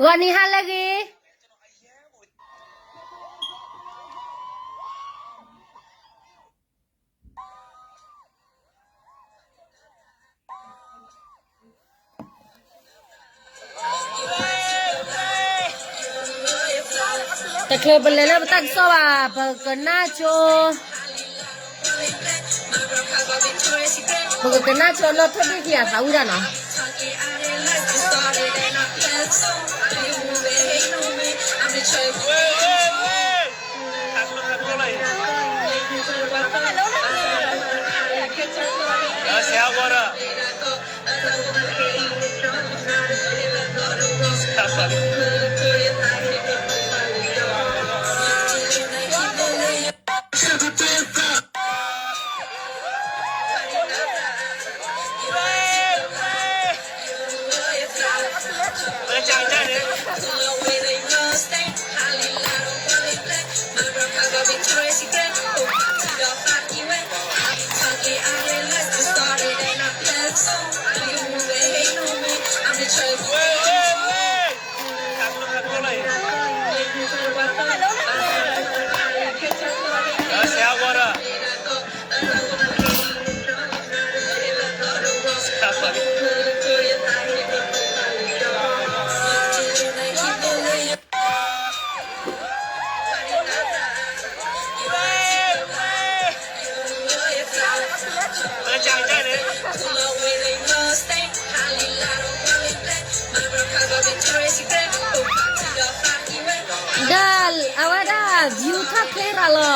ဂီၤနံၤဟါလၢအဂ့ၤ. တချုးပလဲၤလၢပတၢ်ကစီၣ်ဘၣ် ပကနၣ်ကၠိ ပကကနၣ်ကၠိနီၣ်ထိၣ်ဒ့ၣ်ခံဂၤသးဝံၣ်တၢ်နီၤ.ဒီးအဝဲဒၣ် view ထီၣ်ချ့ရၤလီၤ.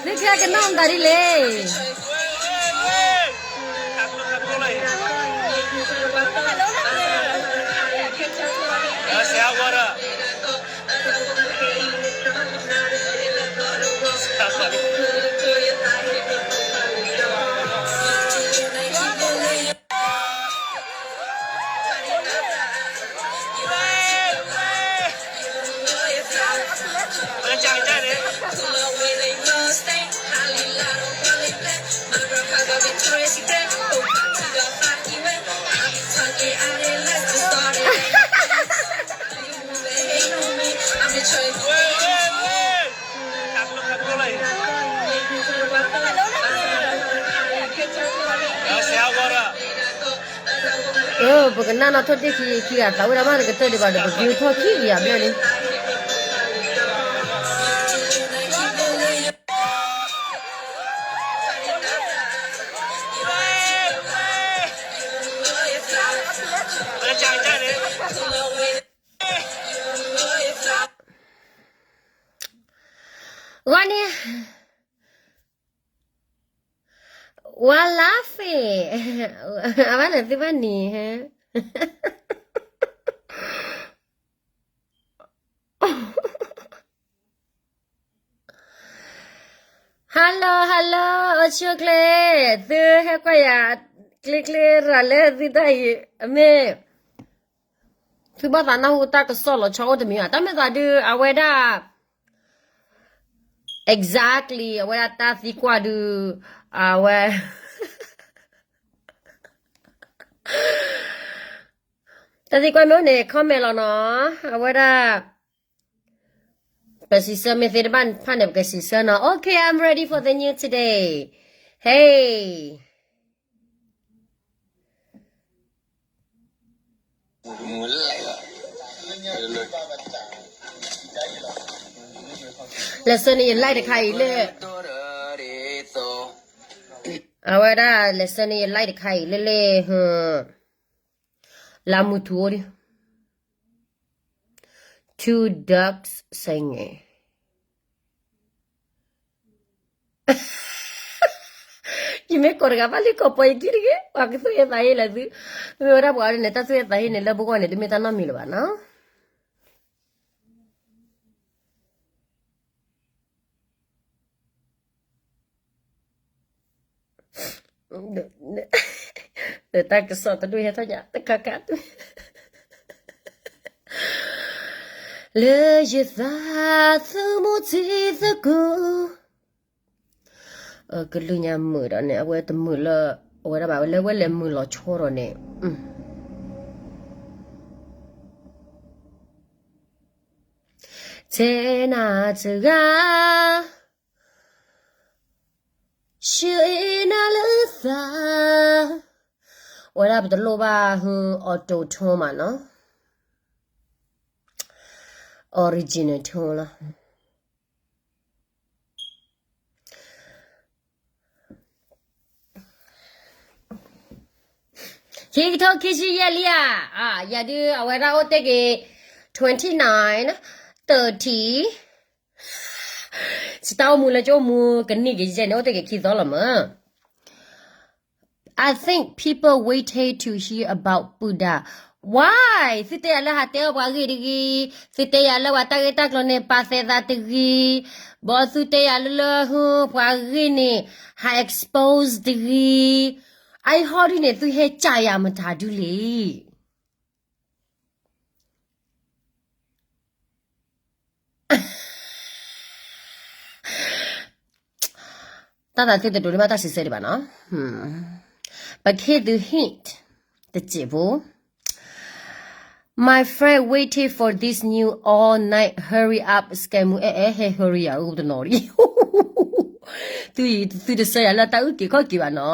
သုကကနၣ်မတၤဒ်လဲၣ်. ပကနၣ်နီၣ်ထိၣ်ဒ့ၣ်ခံဂၤသးဝံၣ်တၢ်မး တကတၢၢ်ဒံးဘၣ်ဒီး ပ view ထီၣ်ခံဂၤဘျဲၣ်န့ၣ်. ဂီၤနံၤ ဝါလါဖ့ၣ် အဘၣ်န့ၣ်သုဘၣ်နံၤဟဲ Hello hello အိၣ်ဆူၣ်ချ့ သုဟဲကွၢ်ယၤ ချ့ချ့ရၤလၢသုတၢ်အံၤ အမ့ၢ် သုဘၣ်သးနၢ်ဟူတၢ်ကစီၣ်လီၤဆီအိၣ်တမံၤဘၣ် တၢ်မ့ၢ်သးဒုး အဝဲဒၣ် exactly အဝဲဒၣ်တၢ်သံကွၢ်ဒုး အဝဲ တၢ်သံကွၢ်မ့ၢ်အိၣ်န့ၣ် comment လီၤနီၤ အဝဲဒၣ် ပစံးဆၢမ့ၢ်သ့တဘၣ်ဖၣ်န့ၣ် ပကစံးဆၢနီၤ Okay, I'm ready for the news today. Hey. မုၢ်လၢ်လီၤ. လဲၤဆှၢန့ၢ်ယ live တခါအံၤလၢ, အဝဲဒၣ်လဲၤဆှၢန့ၢ်ယ live တခါအံၤလၢလၢ, လါမူထူအိၣ်ဒီး two ducks singing. ယမ့ၢ်ကိးတဂၤဘၣ်လံ ကိးပှၤယခံတဂ့ၤ, ပှၤကသူၣ်ဟ့သးဟ့လၢသု, မ့ၢ်ဝဲဒၣ်ပှၤန့ၣ် တၢ်သူၣ်ဟ့သးဟ့န့ၣ် လၢပဂီၢ်န့ၣ် တမ့ၢ်တၢ်နီတမံၤလၢၤဘၣ်နီၤ. တၢ်ကစီၣ်တဒူၣ်ဟဲထီၣ်ညါ တခါခါ, လၢယသးသမူထံသကိး, ကလုၢ်ညါမုာ်ဒီးန့ၣ် အဝဲတမုာ်လၢ, အဝဲဒၣ်ဘၣ် လၢဝဲလဲၤမုာ်လီၤဆီဒီးန့ၣ်, ထဲနၤတဂၤ ရှ့နၤလၢသး, ဝဲဒၣ်ပတလိၣ်ဘၣ်ဟူ auto tune မးနီၤ, original tone လီၤ. ခံကထိခံဆံယဲၢ်လံဧါ, ယၤဒုးအဝဲဒၣ်အိၣ်တ့ၢ်က့ၤ twenty nine, thirty, စတၢ်အိၣ်မူလၢကအိၣ်မူကနံၣ်ကယဲၢ်န့ၣ် အိၣ်တ့ၢ်က့ၤခံသီလီၤမး. I think people waited to hear about Buddha. Why? သုတဲယၤလၢဟးတဲအီၣ်ပှၤဂ့ၢ်တဂ့ၤ, သုတဲယၤလၢပှၤတၢ်ဂ့ၢ်တၢ်ကျိၤန့ၣ် ပာ်သဲးသးတဂ့ၤ, ဘီသုတဲယၤလၢလၢဟူ ပှၤဂ့ၢ်န့ၣ် ဟး expose တဂ့ၤ. အဟီဒုန့ၣ် သုဟဲကၢ်ယၤမတၤဒုလဲၣ်. တၢ်သးသ့တဒိးန့ၢ်ဘၣ်တၢ်စံးဆၢဒံးဘၣ်နီၤ. ပကဟ့ၣ်သု hint တစဲးဖိ. My friend waiting for this new all night hurry up scam အဲအဲဟဲ hurry ယၤအိၣ်တနီၤလံ. သုတဆၢယၤလၢတၢ်အုၣ်က့ၤခီၣ်က့ၤဘၣ်နီၤ.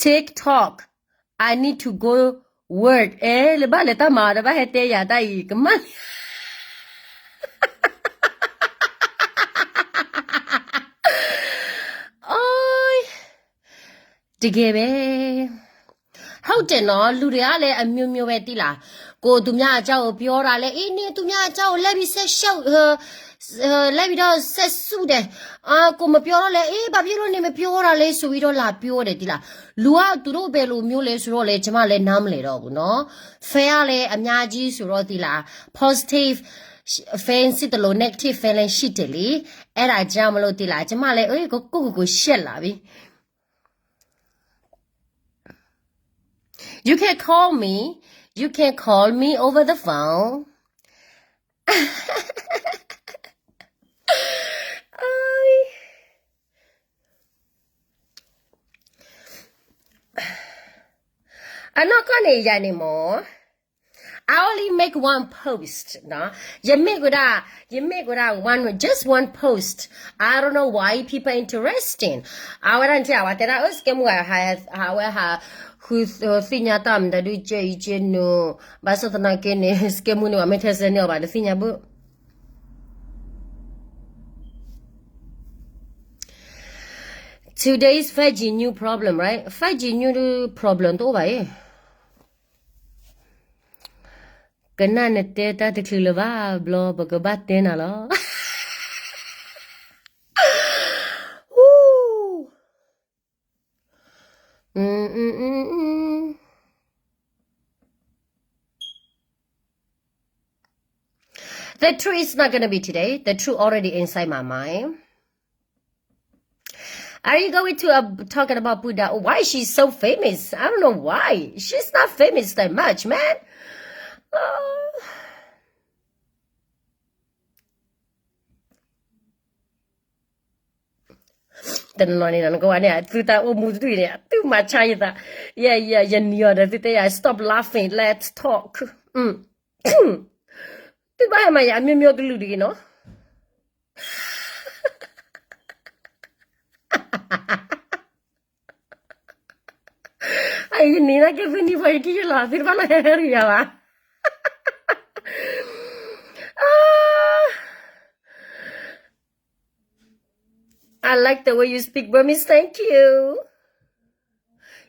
TikTok, I need to go work. အဲ လၢဘၣ်လဲၤတၢ်မၤဒီးဘၣ်ဟဲတဲယၤတၢ်အံၤ ကမၣ်လံ. အိ တကယ်ပဲ. ဟုတ်တယ်နော်, လူတွေကလည်းအမျိုးမျိုးပဲသိလား. ကိုယ်သူများအကြောင်းကိုပြောတာလည်း, အေး နင်သူများအကြောင်းကိုလိုက်ပြီးဆက်ရှုပ်, အဲ, အဲ, လိုက်ပြီးတော့ဆက်စုတယ်. အာ, ကိုယ်မပြောတော့လည်း, အေး ဘာဖြစ်လို့နင်မပြောတာလဲဆိုပြီးတော့လာပြောတယ်သိလား. လူကသူတို့ဘယ်လိုမျိုးလဲဆိုတော့လဲ, ကျမလည်းနားမလည်တော့ဘူးနော်. Fan ကလည်းအများကြီးဆိုတော့သိလား, positive fan ရှိသလို negative fan လည်းရှိတယ်လေ. အဲ့ဒါကြောင့်မလို့သိလား, ကျမလည်း, အေး ကိုယ့်ကိုယ်ကိုရှက်လာပြီ. You can call me. You can call me over the phone. အနီၢ်ကီၢ်န့ၣ်ယၤန့ၣ်မ့ၢ် I only make one post နော်. ယ make ဝဲဒၣ်, ယ make ဝဲဒၣ် one, just one post. I don't know why people interesting. အဝဲဒၣ်နထံၣ် အဝဲတဲဒၣ် အိၣ် စကဲမူ ဟး, ဟးဝဲဟး ဃုသ့ၣ်ညါတၢ်မတၤဒုကဲအံၤကဲနုာ်, ဘၣ်ဆၣ်သနာ်က့န့ၣ် စကဲမူန့ၣ် ပှၤမ့ၢ်ထဲဆၢန့ၢ်အီၤဘၣ် တသ့ၣ်ညါဘၣ်. Today's five G new problem, right? Five G new problem တအိၣ်ဘၣ်အံၤ. ကနၣ်နတဲတၢ်တချုးလၢၤဘၣ်ဘျီ ပကဘၣ်တဲနၤလီၤ. The truth is not gonna be today. The truth already inside my mind. Are you going to uh, talking about Buddha? Why she's so famous? I don't know why. She's not famous that much, man. Uh, တနီၤန့ၣ် နကဝဲန့ၣ် သုတၢ်အိၣ်မူတဒူၣ်အံၤန့ၣ် သုမၤဆါယသး, ယဲ ယဲ ယနံၤအီၤဒီး သုတဲယၤ stop laughing, let's talk. သုဘၣ်ဟဲမၤယၤ အမျိုးမျိုးကလုာ်တဂ့ၤနီၤ. အယနံၤနာ်က့ သုနံၤဖီယခံယလီၤ သုတဘၣ်လီၤဟဲဟဲရံယၤဘၣ်. I like the way you speak Burmese. Thank you.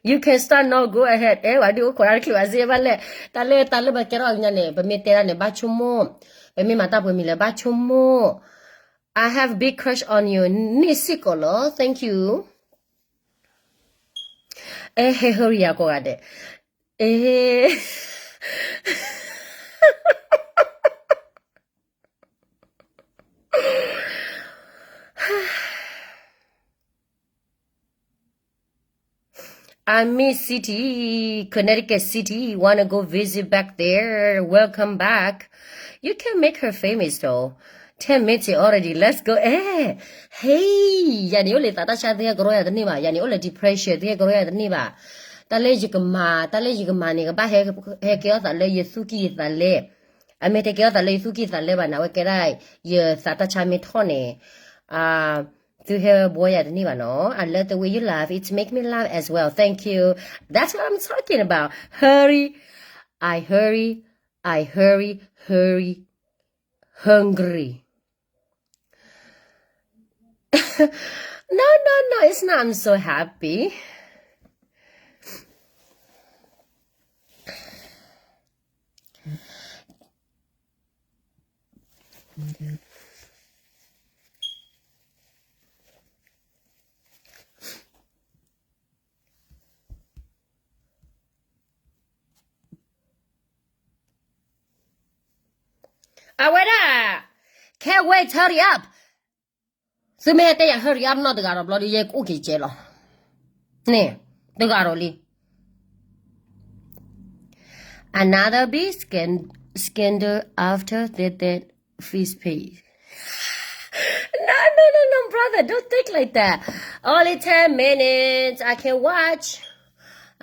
You can start now. Go ahead. အဲ ဝဲဒုးအိၣ်ခိးတၢ်တချုးဘၣ်စ့ဘၣ်လဲၣ်. တၢ်လၢ တၢ်လၢပကဲထီၣ်အကညါန့ၣ် ပမ့ၢ်တဲဒၣ်န့ၣ် ဘၣ်ဆိကမိၣ်, ပမ့ၢ်မၤတၢ်ပှဲၤမံၤလၢဘၣ်ဆိကမိၣ်. I have big crush on you. န့ၣ်စ့ၢ်ကီးလီၤ. Thank you. အဲ ဟဲ hurry ယၤကိးဂၤဒဲး. အဲ I miss City, Connecticut City. Wanna go visit back there. Welcome back. You can make her famous though. Ten minutes already. Let's go. အဲ ဟဲ ယၤန့ၣ်အိၣ်လၢသးတၢ်ဆါ သုဟဲကရီယၤတန့ၢ်ဘၣ်. ယၤန့ၣ်အိၣ်လၢ depression သုဟဲကရီယၤတန့ၢ်ဘၣ်. တၢ်လၢယကမၤ တၢ်လၢယကမၤန့ၣ် ကဘၣ်ဟဲ ဟဲကဲထီၣ်သးလၢယသူၣ်ကံၢ်ယသးလဲ. အမ့ၢ်တကဲထီၣ်သးလၢယသူၣ်ကံၢ်သးလဲဘၣ်န့ၣ် အဝဲကဲဒၣ် ယသးတၢ်ဆါမ့ၢ်ထီၣ်န့ၣ် သုဟဲဘှီယၤတန့ၢ်ဘၣ်နီၤ. I love the way you laugh. It make me laugh as well. Thank you. That's what I'm talking about. Hurry. I hurry. I hurry. Hurry. Hungry. No, no, no. It's not. I'm so happy. အဝဲဒၣ် can't wait, hurry up. သုမ့ၢ်ဟဲတဲယၤ hurry up နီၢ်တဂၤဒီးဘျီဒီး ယဲကအိၣ်က့ၤကဲလီၤ. န့ၣ် တဂၤဒီးလံ. Another big scan- scandal after the dead fish pay. No, no, no, no, brother, don't think like that. Only ten minutes, I can watch.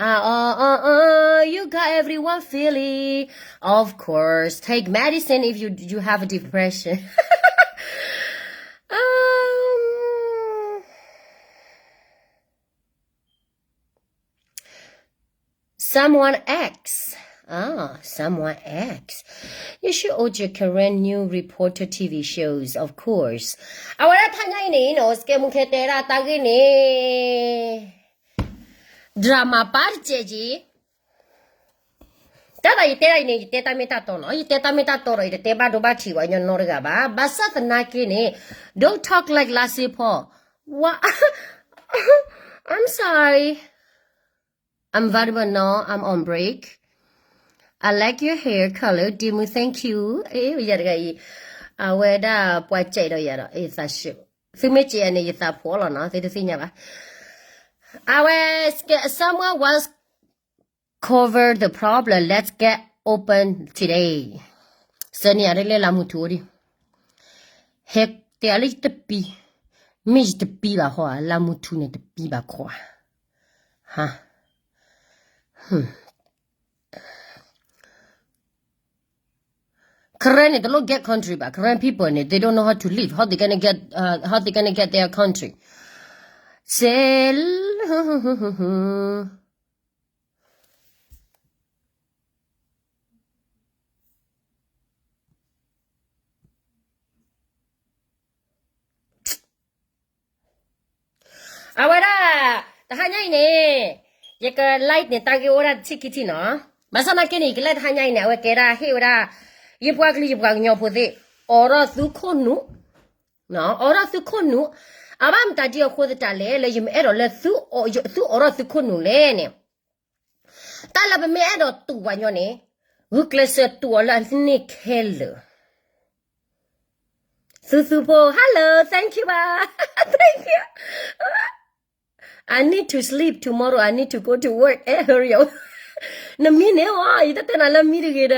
Uh, uh, uh, uh, you got everyone feeling. Of course, take medicine if you you have a depression. Um, someone asks. Ah, someone asks. You should watch your Karen new reporter T V shows, of course. အဝဲဒၣ်တဟါညါအံၤန့ၣ်နီၤ စကဲမူခဲတဲဒၣ်တၢ်ဂ့ၢ်န့ၣ် drama ပၢ်တကဲက့ၤ တၢ်သးယတဲဒၣ်အံၤန့ၣ် ယတဲတၢ်မ့ၢ်တၢ်တီနီၤ, ယတဲတၢ်မ့ၢ်တၢ်တီဒီး ယတတဲဘၣ်ဒိဘၣ်ထံးပှၤကညီနီတဂၤဘၣ်. ဘၣ်ဆၣ်သနာ်က့န့ၣ် don't talk like လါစ့ဖီ, what, I'm sorry, I'm available now, I'm on break, I like your hair color, ဒ့မုၣ် thank you, အဲ ယၤတဂၤအံၤ အဝဲဒၣ်ပှၤစဲးဒီးယၤဒီး အသးဆူၣ်, သုမ့ၢ်စဲးန့ၣ် ယသးဖှီၣ်လီၤနီၤ, သုတသ့ၣ်ညါဘၣ်. အဝဲ someone was cover the problem, let's get open today. စၢန့ၣ်အရ့လဲၣ် လါမူထူအိၣ်ဒံး, ဟဲတဲအလၢယတပံ, မ့ၢ်ယတပံဘၣ်ဃီ, လါမူထူန့ၣ်တပံဘၣ်ခွါ, ဟါ, Karen န့ၣ် တလိၣ် get country ဘၣ်, Karen people န့ၣ် they don't know how to live, how they gonna get, uh, how they gonna get their country. Say, အဝဲဒၣ် တဟါညါအံၤန့ၣ် ယက live န့ၣ် တၢ်ဂ့ၢ်အိၣ်ဒၣ်တထံၣ်ခံထံၣ်နီၤ. ဘၣ်ဆၣ်သနာ်က့န့ၣ် ယက live တဟါညါအံၤန့ၣ် အဝဲကဲဒၣ်ဟ့ၣ်ဝဲဒၣ် ယပှၤကလုာ်ယပှၤကညီဖိသ့ၣ် အိးထီၣ်သုခိၣ်နူာ်, အိးထီၣ်သုခိၣ်နူာ်, အဘၣ်မတၤဒ်အဃိသတးလဲၣ် လၢယမ့ၢ်အဲၣ်ဒိးလၢ သုအိးထီၣ်သုခိၣ်နူာ်လဲၣ်န့ၣ် တၢ်လၢပမ့ၢ်အဲၣ်ဒိးတူၢ်ပှၤကညီန့ၣ် ဂုာ်ကျဲးစၢးတူၢ်အီၤလၢအန့ၣ်ခဲလၢာ်. သုသုဖိ hello, thank you ဘၣ်, thank you. I need to sleep tomorrow, I need to go to work. အဲ hurry up. နမံန့ၣ်အီၤ ယတတဲနၤလၢမံတဂ့ၤဒီး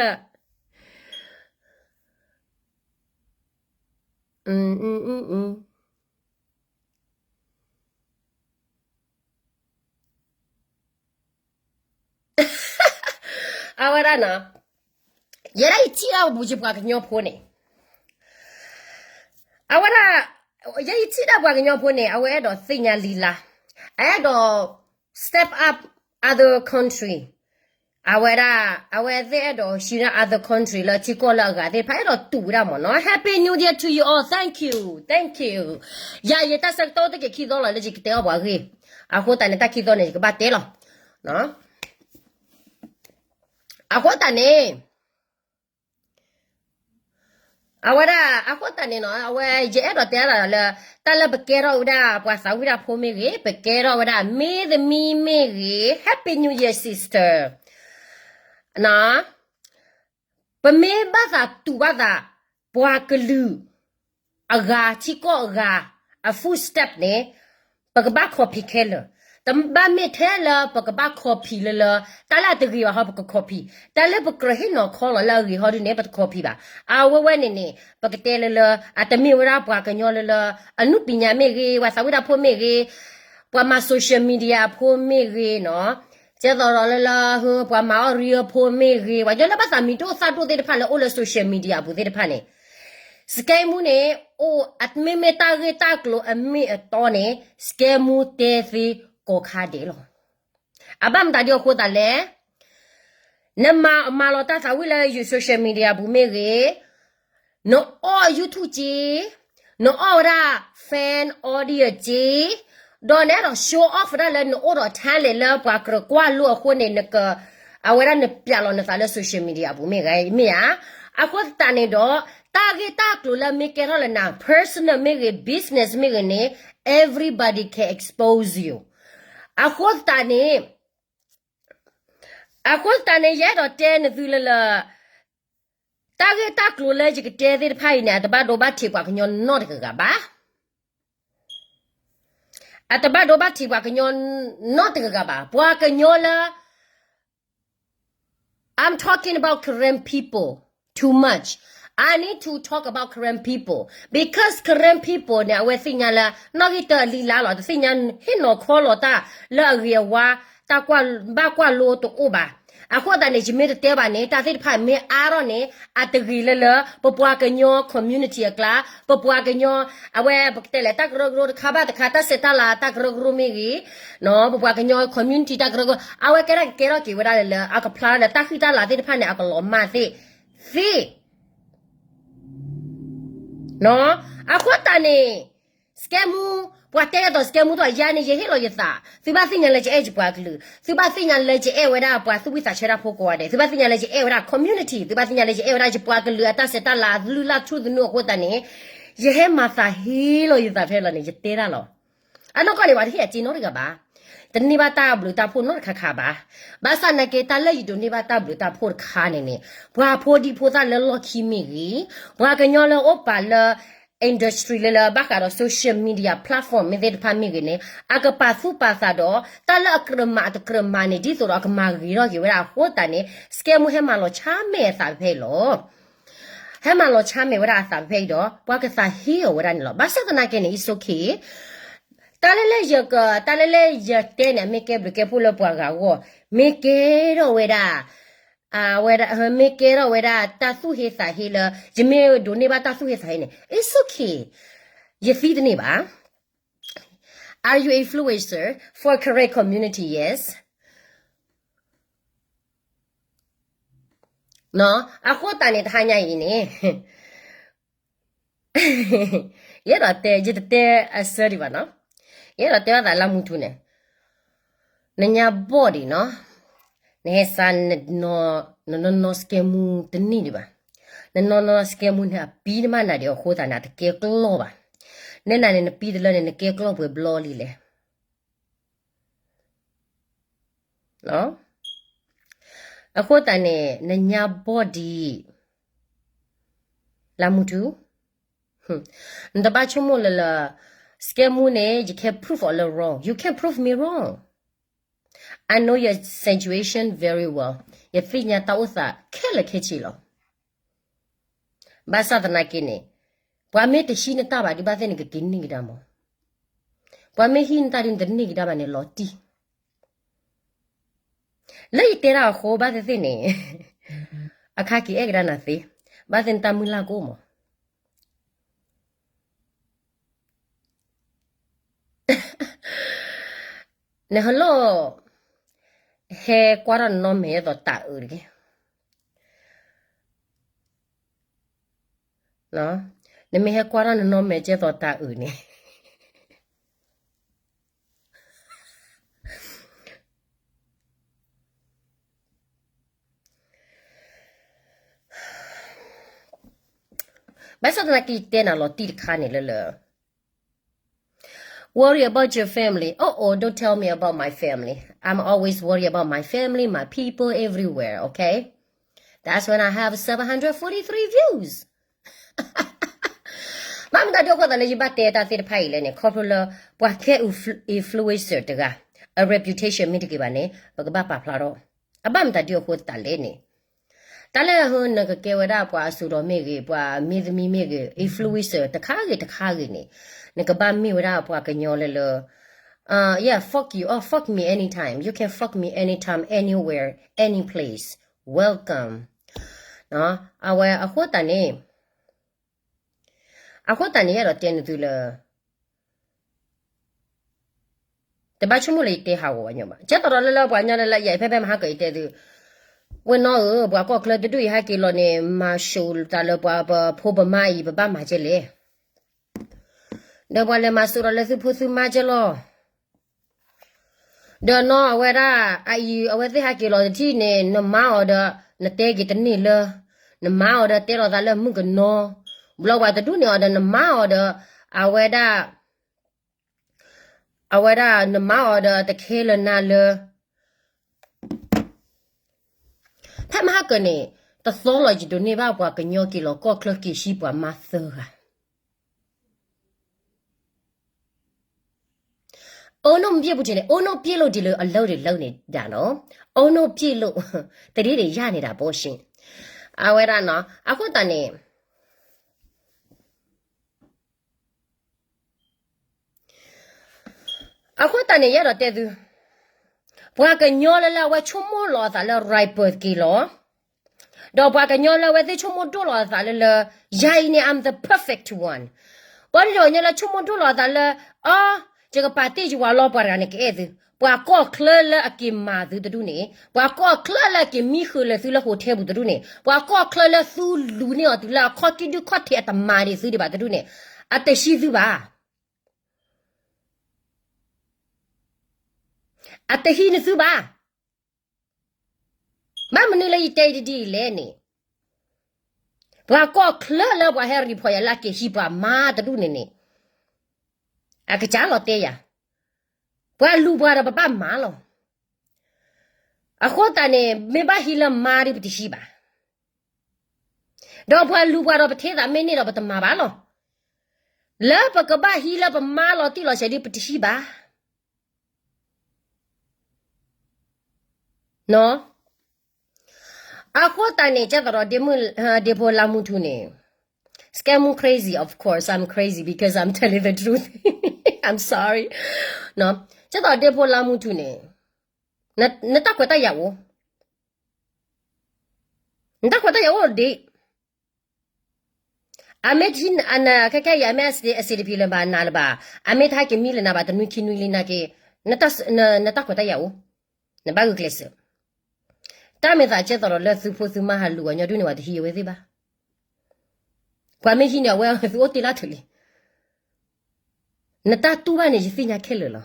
အဝဲဒၣ်နီၤ, ယဲဒၣ်ယထံၣ်ဒၣ်ပှၤကညီဖိန့ၣ်, အဝဲဒၣ်, ယဲယထံၣ်ဒၣ်ပှၤကညီဖိန့ၣ် အဝဲအဲၣ်ဒိးသ့ၣ်ညါလံလါ, အအဲၣ်ဒိး step up other country, အဝဲဒၣ် အဝဲသ့ၣ်အဲၣ်ဒိးဟံးန့ၢ် other country လၢထံကီၢ်လၢအဂၤသ့ၣ်တဖၣ် အဲၣ်ဒိးတူၢ်ဝဲဒၣ်မ့ၢ်နီၤ. Happy New Year to you all. Thank you, thank you. ယၤ ယတၢ်ဆၢကတီၢ်အိၣ်တက့ၢ်ခံသီလီၤလၢယကတဲအီၣ်ပှၤဂ့ၢ်. အဃိသတးန့ၣ် တၢ်ခံသီန့ၣ် ယကဘၣ်တဲလီၤ. အဃိသတးန့ၣ် အဝဲဒၣ် အဃိသတးန့ၣ်နီၤ အဝဲ ယအဲၣ်ဒိးတဲဒၣ်လၢ တၢ်လၢပကဲထီၣ်ဝဲဒၣ် ပှၤသးဝံၣ်တၢ်ဖိမ့ၢ်ဂ့ၤ, ပကဲထီၣ်ဝဲဒၣ် မ့ၢ်သမံမ့ၢ်ဂ့ၤ, Happy New Year, sister. နီၤ ပမ့ၢ်ဘၣ်သးတူၢ်ဘၣ်သး ပှၤကလုာ်အဂၤ ထံကီၢ်အဂၤ အ footstep န့ၣ် ပကဘၣ် copy ခဲလၢာ်. တဘၣ်မ့ၢ်ထဲလၢပကဘၣ် copy လၢလၢ တၢ်လၢအတဂ့ၤဘၣ်ဟီ ပက copy, တၢ်လၢပကြၢးဟ့ၣ်နီၤခီလီၤလၢအဂ့ၤဟီဒုန့ၣ် ပတ copy ဘၣ်. အဝဲဝဲန့ၣ်န့ၣ် ပကတဲလၢလၢ အတမ့ၢ်ဝဲဒၣ်ပှၤကညီလၢလၢ အနုပညာမ့ၢ်ဂ့ၤ, ပှၤသးဝံၣ်တၢ်ဖိမ့ၢ်ဂ့ၤ, ပှၤမၤ social media အဖိမ့ၢ်ဂ့ၤနီၤ, ကဲသိးဒီးလၢလၢ ပှၤမၤအီၣ်ရံအဖိမ့ၢ်ဂ့ၤ, ပှၤကညီလၢဘၣ်သးမံၤဒိၣ်သၣ်ဒိၣ်သ့ၣ်တဖၣ်လၢအိၣ်လၢ social media အပူၤသ့ၣ်တဖၣ်န့ၣ် scam မူန့ၣ် အိၣ် အမ့မ့ၢ်တၢ်ဂ့ၢ်တၢ်ကျိၤအမ့ၢ်အတီန့ၣ် scam မူတဲသ့ကိးခါဒဲးလီၤ. အဘၣ်မတၤဒ်အဃိသတးလဲၣ်, နမၤမၤလီၤတၢ်သးဝံၣ်လၢ social media ပူၤမ့ၢ်ဂ့ၤ, နအီၣ် YouTube က့, နအီၣ်ဝဲဒၣ် fan audio က့, ဒီးနအဲၣ်ဒိး show off ဝဲဒၣ်လၢနအိၣ်ဒီး talent လၢပှၤကြၢးကွၢ်လိအဃိန့ၣ် နက အဝဲဒၣ်နပျးလီၤနသးလၢ social media အပူၤမ့ၢ်ဂ့ၤ မ့ၢ်ဧါ. အဃိသတးန့ၣ်ဒီး တၢ်ဂ့ၢ်တၢ်ကျိၤလၢမ့ၢ်ကဲထီၣ်လၢန personal မ့ၢ်ဂ့ၤ business မ့ၢ်ဂ့ၤန့ၣ် everybody can expose you. အဃိသတးန့ၣ် အဃိသတးန့ၣ် ယအဲၣ်ဒိးတဲနသုလၢလၢ တၢ်ဂ့ၢ်တၢ်ကျိၤလၢယကတဲသ့ၣ်တဖၣ်အံၤန့ၣ် အတဘၣ်ဒိဘၣ်ထံးပှၤကညီနီတဂၤဂၤဘၣ်. အတဘၣ်ဒိဘၣ်ထံးပှၤကညီနီတဂၤဂၤဘၣ်. ပှၤကညီလၢ I'm talking about Karen people too much. I need to talk about Karen people because Karen people န့ၣ် အဝဲသ့ၣ်ညါလၢ နီၣ်ဂံၢ်တၢအလံၤလါလီၤ. တသ့ၣ်ညါဟ့ၣ်နီၤခီလီၤတၢ်လၢအဂ့ၤအဝါ, တၢ်ကွၢ်ဘၣ်ကွၢ်လိတအိၣ်ဘၣ်. အဃိသတးန့ၣ် ယမ့ၢ်တတဲဘၣ်န့ၣ် တၢ်သ့ၣ်တဖၣ်မ့ၢ်အါထီၣ်န့ၣ် အတဂ့ၤလၢလၢ ပပှၤကညီ community အကျါ, ပပှၤကညီ အဝဲပကတဲလဲၣ် တၢ်ကရၢကရိတခါဘၣ်တခါ တၢ်ဆဲးတၢ်လၤတၢ်ကရၢကရိမ့ၢ်ဂ့ၤ, ပပှၤကညီ community တၢ်ကရၢကရိ အဝဲကဲထီၣ်ကကဲထီၣ်က့ၤဝဲဒၣ်လၢလၢ အကဖျါလၢတၢ်ဃံတၢ်လၤသ့ၣ်တဖၣ်န့ၣ် အကလီၤမၢ်သ့ၣ်သ့ၣ် အဃိသတးန့ၣ် scam မူ, ပှၤတဲအသိး scam မူတအိၣ်ယၤန့ၣ် ယဟ့ၣ်လီၤယသး, သုဘၣ်သ့ၣ်ညါလၢယအဲၣ်ယပှၤကလုာ်, သုဘၣ်သ့ၣ်ညါလၢယအဲၣ်ဝဲဒၣ်ပှၤသူၣ်ဝံၣ်သးဆၢတၢ်ဖိကိးဂၤဒဲး, သုဘၣ်သ့ၣ်ညါလၢယအဲၣ်ဝဲဒၣ် community, သုဘၣ်သ့ၣ်ညါလၢယအဲၣ်ဝဲဒၣ်ယပှၤကလုာ်အတၢ်ဆဲးတၢ်လၤ လုၢ်လၢ်ထူသနူအဃိသတးန့ၣ် ယဟဲမၤသးဟ့လီၤယသးဖဲလီၤန့ၣ် ယတဲဒၣ်လီၤ. အနီၢ်ကီၢ်န့ၣ် ပှၤတဟ့ၣ်အစ့နီတဂၤဘၣ်, တန့ၢ်ဘၣ်တၢ်ဘျုးတၢ်ဖှိၣ်နီတခါခါဘၣ်. ဘၣ်ဆၣ်နာ်က့ တၢ်လၢယဒိးန့ၢ်ဘၣ်တၢ်ဘျုးတၢ်ဖှိၣ်တခါန့ၣ်န့ၣ် ပှၤဖိဒံဖိသၣ်လၢလီၢ်ခံမ့ၢ်ဂ့ၤ, ပှၤကညီလၢအိၣ်ပာ်လၢ industry လၢလၢဘၣ်ဃးဒီး social media platform မ့ၢ်သ့ၣ်တဖၣ်မ့ၢ်ဂ့ၤန့ၣ် အကပာ်သူၣ်ပာ်သးဒီး တၢ်လၢအကြၢးမၤအတကြၢးမၤန့ၣ် ဒ်သိးဒီးအကမၤဂ့ၤထီၣ်က့ၤဝဲဒၣ်အဃိသတးန့ၣ် scam မူဟဲမၤလီၤဆါမဲာ်အသးဖဲအံၤလီၤ. ဟဲမၤလီၤဆါမဲာ်ဝဲဒၣ်အသးဖဲအံၤဒီး ပှၤကသးဟ့အီၤဝဲဒၣ်န့ၣ်လီၤ. ဘၣ်ဆၣ်သနာ်က့န့ၣ် it's okay. တၢ်လၢလၢယက တၢ်လၢလၢယတဲန့ၣ် အမ့ၢ်ကဲဘျုးကဲဖှိၣ်လၢပှၤဂၤအဂီၢ်, မ့ၢ်ကဲထီၣ်ဝဲဒၣ် အဝဲဒၣ် မ့ၢ်ကဲထီၣ်ဝဲဒၣ်တၢ်သူၣ်ဟ့သးဟ့လၢ ယမ့ၢ်ဒိးန့ၢ်ဘၣ်တၢ်သူၣ်ဟ့သးဟ့န့ၣ် it's okay. ယသံတန့ၢ်ဘၣ်. Are you a influencer for Karen community? Yes. အဃိသတးန့ၣ် တဟါညါအံၤန့ၣ် ယအဲၣ်ဒိးတဲ ယတတဲအဆၢဒံးဘၣ်နီၤ, ယအဲၣ်ဒိးတဲဘၣ်သးလၢမုၢ်ထူန့ၣ်, နညါဘီၣ်ဒံးနီၤ, နဟဲစး နနီၢ်နီၢ် scam မူတန့ၢ်ဒံးဘၣ်, နနီၢ်နီၢ် scam မူန့ၣ် အပံတမၣ်နၤဒံးအဃိသတးန့ၣ် အတကဲကျီၢ်ဘၣ်, နဲနၤန့ၣ် နပံတလၢန့ၣ် နကဲကျီၢ်ပှဲၤဘျီလံလဲၣ်. အဃိသတးန့ၣ် နညါဘီၣ်ဒံး လၢမုၢ်ထူ, နတဘၣ်ဆိကမိၣ်လၢလၢ scam မူန့ၣ် ယကဲ prove အီၤလၢ wrong, you can't prove me wrong. I know your situation very well. ယသ့ၣ်ညါတၢ်အိၣ်သးခဲလၢာ်ခဲဆ့လီၤ. ဘၣ်ဆၣ်သနာ်က့န့ၣ် ပှၤမ့ၢ်တဟံးနတၢ်ဘၣ်ဒံးဘၣ်သ့ၣ်န့ၣ် ကက့ၤန့ၢ်ကဒါမး, ပှၤမ့ၢ်ဟံးနတၢ်ဒ်နတန့ၢ်ကဒါဘၣ်န့ၣ် လီၤတံၢ် လၢယတဲဒၣ်အဃိဘၣ်သ့ၣ်သ့ၣ်န့ၣ် အခါက့ၤအဲၣ်ကဒါနၤသ့, ဘၣ်သ့ၣ်နတၢ်မုၢ်လၢ်ကအိၣ်မး. နဟလီၢ် ဟဲကွၢ်ထီၣ်နနီၢ်မဲာ်ဒ်သိးတၢ်အုးတက့ၢ်. နမ့ၢ်ဟဲကွၢ်ထီၣ်နနီၢ်မဲာ်ဒ်သိးတၢ်အုးန့ၣ် ဘၣ်ဆၣ်သနာ်က့ယတဲနၤလီၤတံၢ်တခါန့ၣ်လၢလၢ Worry about your family. Oh, oh, don't tell me about my family. I'm always worry about my family, my people, everywhere, okay? That's when I have seven hundred forty-three views. ဘၣ်မတၤဒုးအဃိသတးလၢယဘၣ်တဲတၢ်သ့ၣ်တဖၣ်အံၤလဲၣ်န့ၣ် ခီဖျိလၢ ပှၤကဲ influencer တဂၤ အ reputation မ့ၢ်တဂ့ၤဘၣ်န့ၣ် ပကဘၣ်ပာ်ဖျါထီၣ်. အဘၣ်မတၤဒုးအဃိသတးလဲၣ်န့ၣ် တၢ်လၢနကကဲဝဲဒၣ်ပှၤအစိၤဒီးမ့ၢ်ဂ့ၤ ပှၤမ့ၢ်သမံမ့ၢ်ဂ့ၤ influencer တခါဂ့ၤတခါဂ့ၤန့ၣ် နကဘၣ်မ့ၢ်ဝဲဒၣ်ပှၤကညီလၢလၢ uh, yeah, fuck you, oh, fuck me anytime, you can fuck me anytime, anywhere, any place, welcome. အဝဲအဃိသတးန့ၣ် အဃိသတးန့ၣ် ယအဲၣ်ဒိးတဲနသုလၢ တဘၣ်ဆိကမိၣ်လၢယတဲဟးဂီၤဝဲညီဘၣ်. ကဲသိးဒီးလၢလၢပှၤကညီလၢလၢယဲ ဖဲဖဲမဟါကီးယတဲသု, ဝဲၢ်နီၢ်ဧၢ, ပှၤကီၢ်ချၢတဒူၣ်အံၤဟဲက့ၤလီၤန့ၣ် မၤစိာ်သးလၢပှၤပဖိပမါအံၤ ပဘၣ်မၤကဲလဲၣ်. ဒီးပှၤလဲၤမၤစိာ်ဒီးလၢသုဖိသုမါကဲလီၤ. ဒီးနီၢ်အဝဲဒၣ် အအံၤ အဝဲသ့ၣ်ဟဲက့ၤလီၤတထံၣ်န့ၣ် နမါအီၤဒီး နတဲက့ၤတန့ၢ်လၢ နမါအီၤဒီးတဲလိာ်သးလၢမုၣ်ကနီၤ, ဘျီပှၤတဒူၣ်န့ၣ်အီၤဒီး နမါအီၤဒီး အဝဲဒၣ် အဝဲဒၣ်နမါအီၤဒီးတခဲလၢာ်နၤလၢ ဖဲမဟါကီးန့ၣ် တသီလီၤ ယဒိးန့ၢ်ဘၣ်ပှၤကညီက့ၤလီၤကီၢ်ချၢက့ၤဟံးပှၤမါသၢဂၤ. အိၣ်နီၢ်မ့ၢ်ပျဲၢ်ပူၤထံးန့ၣ် အိၣ်နီၢ်ပျဲၢ်လိာ်ဒ်လၢအလၢတလၢန့ၣ်ဒၣ်နီၤ, အိၣ်နီၢ်ပျဲၢ်လိာ်, တရ့န့ၣ်ယါန့ၣ်ဒၣ်ဘိရှ့, အဝဲဒၣ်နီၤ အဃိသတးန့ၣ် အဃိသတးန့ၣ် ယအဲၣ်ဒိးတဲသု, ပှၤကညီလၢလၢအဝဲဆိကမိၣ်လီၤအသးလၢ riper က့ၤလီၤ, ဒီးပှၤကညီလၢအဝဲသ့ၣ် ဆိကမိၣ်ဒိၣ်လီၤအသးလၢလၢ ယၤအံၤန့ၣ် I'm the perfect one. ပှၤကညီလၢဆိကမိၣ်ဒိၣ်လီၤအသးလၢ အီ, ယကပာ်တ့ၢ်ယဝၤလီၤ ပှၤတဂၤန့ၣ်ကအဲၣ်သု, ပှၤကီၢ်ချၢလၢအက့ၤမၤသုတဒူၣ်န့ၣ်, ပှၤကီၢ်ချၢလၢအက့ၤမံဃုာ်လၢသုလၢ hotel ပူၤတဒူၣ်န့ၣ်, ပှၤကီၢ်ချၢလၢသုလူၤန့ၢ်အီၤတုၤလၢအခီၣ်ကံၣ်ဒုၣ်ခီၣ်ထံးအတမၤဒံးသုဒံးဘၣ်တဒူၣ်န့ၣ်, အတဟံးသုဘၣ် အတဟံးနသုဘၣ်. ဘၣ်မနုၤလၢယတဲဒ်အံၤလဲၣ်န့ၣ်, ပှၤကီၢ်ချၢလၢပှၤဟဲ report ယၤလၢအက့ၤဟံးပှၤမါတဒူၣ်န့ၣ်န့ၣ်, အကစၢ်လီၤတဲယၤ, ပှၤလူၤပှၤဒီးပဘၣ်မၤလီၤ. အဃိသတးန့ၣ် မ့ၢ်ဘၣ်ဟံးလၢမါဒီးပတဟံးဘၣ်. ဒီးပှၤလူၤပှၤဒီးပထံသးမ့ၢ်န့ၢ်ဒီးပတမၤဘၣ်လီၤ. လၢပကဘၣ်ဟံးလၢပမါလီၤတံၢ်လီၤဆဲးဒီးပတဟံးဘၣ်. အဃိသတးန့ၣ် ကဲသိးဒီး ဒ့ဖိလါမူထူန့ၣ်, scam crazy, of course I'm crazy because I'm telling the truth. I'm sorry. ကဲသိးဒီးဒ့ဖိလါမူထူန့ၣ်, နတၢ်ခွဲးတၢ်ယာ်အိၣ်, နတၢ်ခွဲးတၢ်ယာ်အိၣ်ဒံး. အမ့ၢ်ထံ, ခဲကဲအံၤ အမ့ၢ်အစံးတဖံးလၢၤဘၣ်နၤလၢၤဘၣ်, အမ့ၢ်တဟဲက့ၤမံလၢၤနၤဘၣ် တနွံခံနွံလံနာ်က့, နတၢ်ခွဲးတၢ်ယာ်အိၣ်, နဘၣ်ဂုာ်ကျဲးစၢး. တၢ်မ့ၢ်သးကဲသိးဒီးလၢသုဖိသုမါဟးလူၤအီၤညီဒုၣ်န့ၣ် ပှၤတဟံးအဝဲသ့ၣ်ဘၣ်. ပှၤမ့ၢ်ဟံးန့ၢ်အဝဲ သုအိၣ်တ့ၢ်လၢထူၣ်လံ. နတၢ်တူၢ်ဘၣ်န့ၣ် ယသ့ၣ်ညါခဲလၢာ်လီၤ.